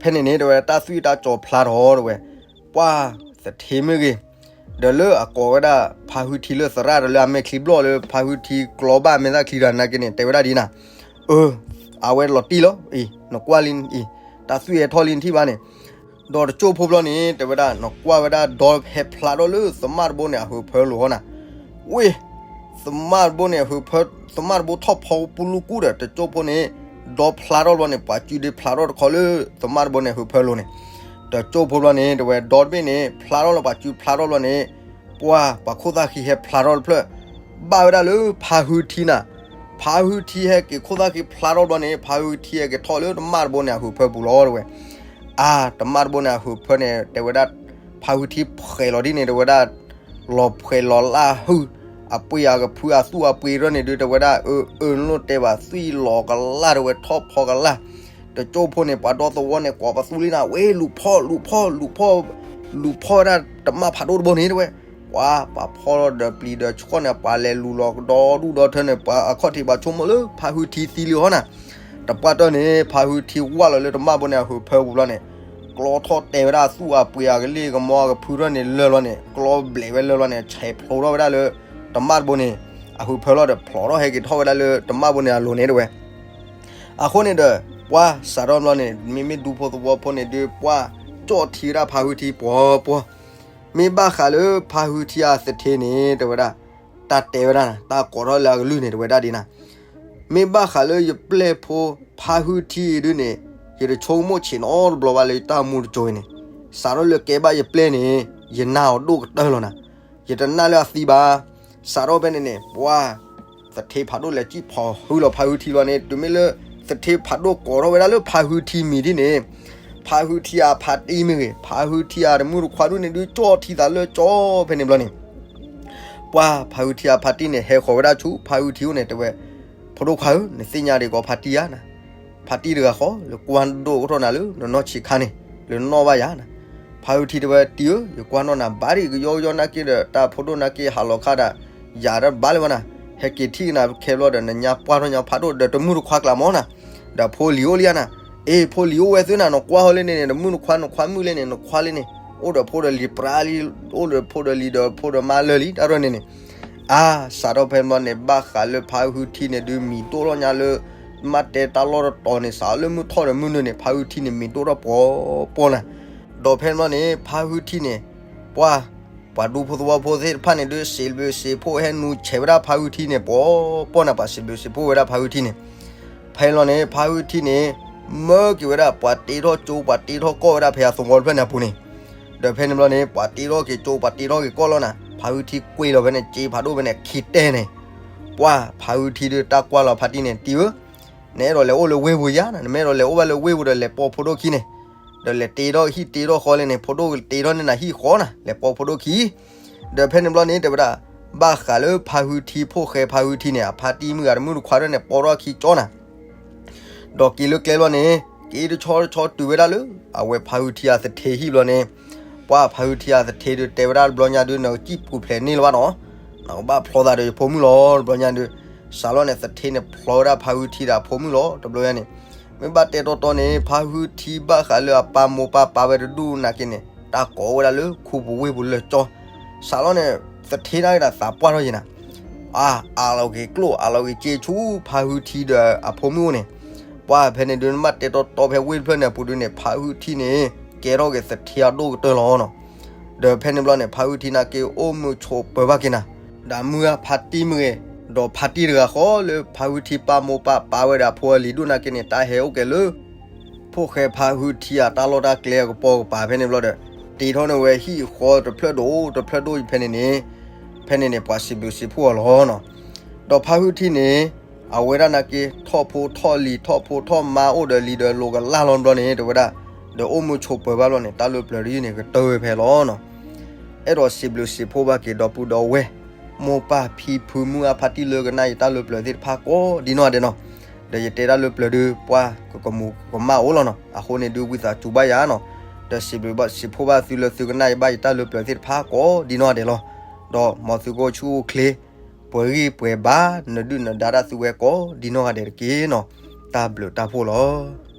ဖဲန့ၣ်န့ၣ် တဲဝဲဒၣ် တၢ်သွံၣ်တၢ်ကၠီၤဖျါထီၣ်တဲဝဲ ပှၢ်သထ့မ့ၢ်ဂ့ၤ ဒီးလၢအကိးဝဲဒၣ် ဖါဟုထံလၢသရၣ်ဒီးလၢအမဲာ်ချံဘျီၣ်လၢ ဖါဟုထံကျီဘၣ်မဲာ်သၣ်ချံတၢ်နာ်က့န့ၣ် တဲဝဲဒၣ်ဒ်နၤ အၢ အဝဲလီၤတံၢ်လီၤ အံၤ နကွၢ်လံအံၤ တၢ်သွံၣ်ဟဲထီၣ်လံနထံၣ်ဘၣ်န့ၣ် ဒီးတကၠိၢ်ဖိဘျီန့ၣ် တဲဝဲဒၣ် နကွၢ်ဝဲဒၣ်ဒီဟဲဖျါထီၣ်လၢသမၣ်တဘိန့ၣ် အဟုးဖၢလိၤဟီနၤ ဝ့ၢ် သမၣ်တဘိန့ၣ် အဟုးဖၢ သမၣ်တဘိထီၣ်ဖီပူလူကူၣ်ဒီး တကၠိၢ်ဖိန့ၣ် ဒီဖျါထီၣ်ဘျီန့ၣ် ပှၤစုဒ့ဖျါထီၣ်တခီလၢ သမၣ်တဘိန့ၣ် အဟုးဖၢလိၤန့ၣ် တကၠိၢ်ဖိဘျီန့ၣ် တဲဝဲဒီတဘ့ၣ်န့ၣ် ဖျါထီၣ်လီၤ ပှၤစုဖျါထီၣ်ဘျီန့ၣ် ပှၢ် ပှၤခိၣ်သၣ်ဃံဟဲဖျါထီၣ်တဖျၢၣ် ဘၣ်ဝဲဒၣ်လၢဖါဟုထံနၤ ဖါဟုထံဟဲက့ၤခိၣ်သၣ်ဃံဖျါထီၣ်ဘျီန့ၣ် ဖါဟုထံဟဲက့ၤထီၣ်လၢတမၣ်တဘိန့ၣ် အဟုးဖၢပူၤလီၤတဲဝဲ အါ တမၣ်တဘိန့ၣ် အဟုးဖၢန့ၣ် တဲဝဲဒၣ် ဖါဟုထံဖှဲးလီၤဒ်န့ၣ် တဲဝဲဒၣ် လီၤဖှဲးလီၤလၢဟုၣ် အပှ့ၤအကဖုအသူၣ်အပှ့ၤထီၣ်န့ၣ်ဒုး တဲဝဲဒၣ် အၢ အၢ နလိၣ်တဲဘၣ်သွံၣ်လီၤကလၢ် တဲဝဲထီၣ်ဖီကလၢ် တကၠိၢ်ဖိန့ၣ် ပှၤဒီသဝီန့ၣ် ကိးပသူလံနၤ ဝ့ၢ် လူၤဖီၣ် လူၤဖီၣ် လူၤဖီၣ် လူၤဖီၣ်ဝဲဒၣ်တမၣ်ဖးဒိၣ်တဘိန့ၣ် တဲဝဲ ပှၤ ပှၤဖီၣ်ဒီးပျံၤဒီးဆှီၣ်န့ၣ် ပှၤလဲၤလူၤလီၤကဒီဒူၣ်ဒီထၢန့ၣ် ပှၤအခီၣ်ထံးဘၣ်ဆိကမိၣ်လၢ ဖါဟုထံသံလံဟီနၤ တပှၢ်တၢၢ်န့ၣ် ဖါဟုထံဝၢ်လီၤလၢတမၣ်ဘိန့ၣ် အဟုးဖၢပူၤလီၤန့ၣ် ကျီထီၣ်တဲဝဲဒၣ်သူၣ်အပှ့ၤအကလ့ၢ်ကမီအကဖုထီၣ်န့ၣ်လၢာ်လီၤန့ၣ် ကျီဘျဲးဝဲလၢာ်လီၤန့ၣ် ဆဲးဖျိထီၣ်ဝဲဒၣ်လၢ တမၣ်တဘိန့ၣ် အဟုးဖၢလီၤဒီး ဖျိးထီၣ်ဟဲက့ၤထီၣ်ဝဲဒၣ်လၢတမၣ်ဘိန့ၣ်အလိၤန့ၣ်တဲဝဲ အဃိန့ၣ်ဒီး ပှၢ်စးထီၣ်ဘျီန့ၣ် မ့မ့ၢ်ဒူဖိသဝီဖိန့ၣ်ဒုး ပှၢ်ကၠီၣ်ထံဝဲဒၣ်ဖါဟုထံပှီၤပှီၤ မ့ၢ်ဘၣ်ဃးလၢဖါဟုထံအသထ့န့ၣ် တဲဝဲဒၣ် တၢ်တဲဝဲဒၣ် တၢ်ကိးထီၣ်လၢအကလုၢ်န့ၣ် တဲဝဲဒၣ်ဒ်နၤ မ့ၢ်ဘၣ်ဃးလၢယပျဲၢ်ဖိဖါဟုထံအံၤဒုးန့ၣ် ယတဆိကမိၣ်ဆံးနီတဘျီဘၣ်လၢယတၢ်မူတစိၤအံၤန့ၣ် စးထီၣ်လၢကဲဘၣ်ယပျဲၢ်န့ၣ် ယနာ်အီၤဒိၣ်ကတၢၢ်လီၤနၤ ယတနာ်လၢအသံဘၣ် စးထီၣ်ဖဲန့ၣ်န့ၣ် ပှၢ် သထ့ဖးဒိၣ်လဲၤစံၣ်ဖီၣ်ဟုလီၤဖါဟုထံလီၤန့ၣ် တုၤမ့ၢ်လၢ သထ့ဖးဒိၣ်ကိးထီၣ်ဝဲဒၣ်လၢဖါဟုထံမံၤဒ်န့ၣ် ဖါဟုထံအဖါတံၢ်မ့ၢ်ဂ့ၤ ဖါဟုထံအတမုၢ်တခွါဒုးန့ၣ်ဒုး ကၠီၣ်ထံသးလၢကၠီဖဲန့ၣ်ဘျီန့ၣ် ပှၢ်ဖါဟုထံအဖါတံၢ်န့ၣ် ဟဲဃီၤဝဲဒၣ်ဆူဖါဟုထံအိၣ်န့ၣ် တဲဝဲ ဖိဒိၣ်ခွါဧၢ နသ့ၣ်ညါဒံးကီးဖါတံၢ်ဧါနၤ ဖါတံၢ်တဂၤဃီ လၢကွၢ်ဒိၣ်ကထီၣ်နၤလၢနနီၢ်ဆံးခါန့ၣ် လၢနနီၣ်ဘၣ်ယၤနၤ ဖါဟုထံတဲဝဲ တံၢ်ဧၢ ယကွၢ်နီၣ်နၤဘၣ်ဒံးကယီကယီနာ်က့ဒီး တၢ်ဖိဒိၣ်နာ်က့ဟးလီၤခါဒီး ယၤတဘၣ်လၢၤဘၣ်နၤ ဟဲက့ၤထံၣ်ကနၤခဲဘျီဒီး နညါပှၢ်ထီၣ်ညါဖးဒိၣ်ဒီး တမုၢ်တခွါကျးမီၤနၤ ဒီးဖိလံၤအိၣ်လံဧါနၤ အ့ ဖိလံၤအိၣ်ဝဲသုနၤ နကွၢ်ဟီလၢန့ၣ်န့ၣ် တမုၢ်တခွါနခွါမုၣ်လၢန့ၣ် နခွါလၢန့ၣ် အိၣ်ဒီးဖိဒီးလံၤပြါလံ အိၣ်ဒီးဖိဒီးလံၤဒီးဖိဒီးမါလၢာ်လံ တၢ်ရဲၣ်န့ၣ်န့ၣ် အါ စးထီၣ်ဖဲန့ၣ်ဘျီန့ၣ် ဘၣ်ဃးလၢဖါဟုထံန့ၣ်ဒုး မံၤဒိၣ်ထီၣ်ညါလၢ မ့ၢ်တဲတၢ်လီၢ်တတီၤန့ၣ် စးလၢမုၢ်ထီၣ်ဒီးမုၢ်နုာ်န့ၣ် ဖါဟုထံန့ၣ် မံၤဒိၣ်ထီၣ်ပှီၤပှီၤနၤ ဒီးဖဲန့ၣ်ဘျီန့ၣ် ဖါဟုထံန့ၣ် ပှၢ် ပှၤဒူဖိသဝီဖိသ့ၣ်တဖၣ်န့ၣ်ဒုး စံးဘျုးစံးဖှိၣ်ဟဲနုာ်ဆဲးဝဲဒၣ်ဖါဟုထံန့ၣ် ပှီၤပှီၤနၤ ပှၤစံးဘျုးစံးဖှိၣ်ဝဲဒၣ်ဖါဟုထံန့ၣ် ဖဲန့ၣ်ဘျီန့ၣ် ဖါဟုထံန့ၣ် မၢက့ၤဝဲဒၣ် ပှၤတ့ထီၣ်ကၠိ ပှၤတ့ထီၣ်ကီၢ်ဝဲဒၣ်ဖဲအသဝီတဖျၢၣ်န့ၣ်အပူၤန့ၣ် ဒီးဖဲန့ၣ်ဘျီန့ၣ် ပှၤတ့ထီၣ်က့ၤကၠိ ပှၤတ့ထီၣ်က့ၤကီၢ်လီၤနၤ ဖါဟုထံကွံာ်လီၤဖဲန့ၣ် စ့ဖးဒိၣ်ဖဲန့ၣ် ခံတဲန့ၣ် ပှၢ် ဖါဟုထံဒုး တၢ်ကွၢ်လီၤဖါတံၢ်န့ၣ် တံၢ်ဧၢ နအဲၣ်ဒိးလဲၤအိၣ်လၢဝ့ၢ်ပူၤယါနၤ နမ့ၢ်အဲၣ်ဒိးလဲၤအိၣ်ဘၣ်လၢဝ့ၢ်ပူၤဒီး လဲၤပိာ်ဖိဒိၣ်ခံန့ၣ် ဒီးလဲၤတ့ထီၣ်ဟံၣ်တ့ထီၣ်ဃီလဲၣ်န့ၣ် ဖိဒိၣ်တ့ထီၣ်န့ၢ်နၤဟံၣ်ဃီနၤ လဲၤပိာ်ဖိဒိၣ်ခံ ဒီးဖဲန့ၣ်ဘျီန့ၣ် တဲဝဲဒၣ် ဘၣ်ဃးလၢဖါဟုထံ ဖိၣ်ဃဲဖါဟုထံန့ၣ် အဖါတံၢ်မုၣ်ဂၤတမုၣ်တခွါဒၣ်န့ၣ် ပိာ်ထီၣ်ခံကၠီနၤ ဒီးက့ၤလၢကျဲဘျီန့ၣ် က့ၤတဆီတဆီတုၤဝဲဒၣ်လၢ အဝဲဖါဟုထံအသထ့ဟံၣ်ဘျီန့ၣ်, ပှၢ်ဖါဟုထံအသထ့ဒုးတဲဝဲဒၣ်တဘျီညါဒုး နကစံၣ်ပူၤဖျဲးန့ၢ်လၢၤဘၣ်နီၤ, နကဘၣ်ဖျီသးဒီးယဖိမုၣ်လီၤ တဘျီညါဒုး, စးလီၤန့ၣ် သထ့န့ၣ်ဖျီဝဲဒၣ်ဖါဟုထံဒီးအဖိမုၣ်လီၤ တဘျီညါန့ၣ်, မ့ၢ်ဘၣ်တဲတီတီန့ၣ် ဖါဟုထံဘၣ်ဃးလၢအပၢ်မိၢ်ပၢ်ပာ်ဝဲတဒူၣ်နာ်က့န့ၣ် တၢ်ကိးဝဲဒၣ်လၢခူပူၤဝ့ၢ်ပူၤလၢာ်ကၠီ စးလီၤန့ၣ် သထ့နာ်က့ဒီးသးပှၢ်ထီၣ်ယံၤနၤ, အါ အးလီၤက့ၤကျိၣ် အးလီၤက့ၤစ့ဆူဖါဟုထံဒီးအဖိမုၣ်အိၣ်န့ၣ်, ပှၢ်ဖဲန့ၣ်ဒုး နဘၣ်တဲတီတီဖဲဝ့ၢ်တဖျၢၣ်န့ၣ်အပူၤဒုးန့ၣ် ဖါဟုထံန့ၣ် ကဲထီၣ်က့ၤသထ့အဒိၣ်ကတၢၢ်လီၤနီၤ, ဒီးဖဲန့ၣ်ဘျီန့ၣ် ဖါဟုထံနာ်က့အိၣ်မုာ်ဆိးပၢၤဘၣ်က့ၤနၤ, ဒီးမုၢ်အါဖါတံၢ်မုၣ်ဂ့ၤ, ဒီးဖါတံၢ်တဂၤဃီလၢဖါဟုထံပၢ်မိၢ်ပၢ်ပာ်ဝဲဒီးအဖိအလံၤဒိၣ်နာ်က့န့ၣ် တၢ်ဟဲအိၣ်က့ၤလၢ ဖိၣ်ဃဲဖါဟုထံအတၢ်လီၢ်တၢ်ကျဲအကပိာ်ကပၤဖဲန့ၣ်ဘျီဒီး, တ့ထီၣ်န့ၢ်ဝဲဟံၣ်ဃီတဖျၢၣ်ဒိၣ်တဖျၢၣ်ဒိၣ်အံၤဖဲန့ၣ်န့ၣ်, ဖဲန့ၣ်န့ၣ် ပှၤစံးဘျုးစံးဖှိၣ်အီၤလီၤနီၤ, ဒီးဖါဟုထံန့ၣ်, အဝဲဒၣ်နာ်က့ ထီၣ်ဖိထီၣ်လံၤထီၣ်ဖိထီၣ်မါအိၣ်ဒီးလံၤဒီးလိၤကလၢ်လီၤဘျီန့ၣ် တဲဝဲဒၣ်, ဒီးအိၣ်မုာ်ဆိးပၢၤဘၣ်ဘျီန့ၣ် တၢ်လၢပျၢၤတယုၢ်န့ၣ် ကတၢၢ်ဝဲဖဲလီၤနီၤ အဲၣ်ဒိးစံးဘျုးစံးဖှိၣ်ဘၣ်က့ၤဒီပုၢ်ဒီဝဲၢ်, မိၢ်ပၢ်ဖံဖုမုၢ်အါဖါတံၢ်လၢကနၣ်ယတၢ်လၢပျၢၤသ့ၣ်တဖၣ်ကိးဒ်နီၢ်ဂၤဒဲးနီၤ, ဒီးယတဲတၢ်လၢပျၢၤဒုး ပှၢ်ကကမူၤကမၣ်အိၣ်လီၤနီၤ, အဃိန့ၣ်ဒုးဝံသးစူၤဘၣ်ယၤနီၤ, ဒီးစံးဘျုးဘၣ်စံးဖှိၣ်ဘၣ်သုလၢသုကနၣ်ယဘၣ်ယတၢ်လၢပျၢၤသ့ၣ်တဖၣ်ကိးဒ်နီၢ်ဂၤဒဲးလီၤ, ဒီးမ်သုကအိၣ်ဆူၣ်အိၣ်ချ့, ပှဲၤဂံၢ်ပှဲၤဘါ နဒုၣ်နဒါတၢ်သုဝဲကိးဒ်နီၢ်ဂၤဒဲးတက့ၢ်နီၤ, တၢ်ဘျုးတၢ်ဖှိၣ်လီၤ.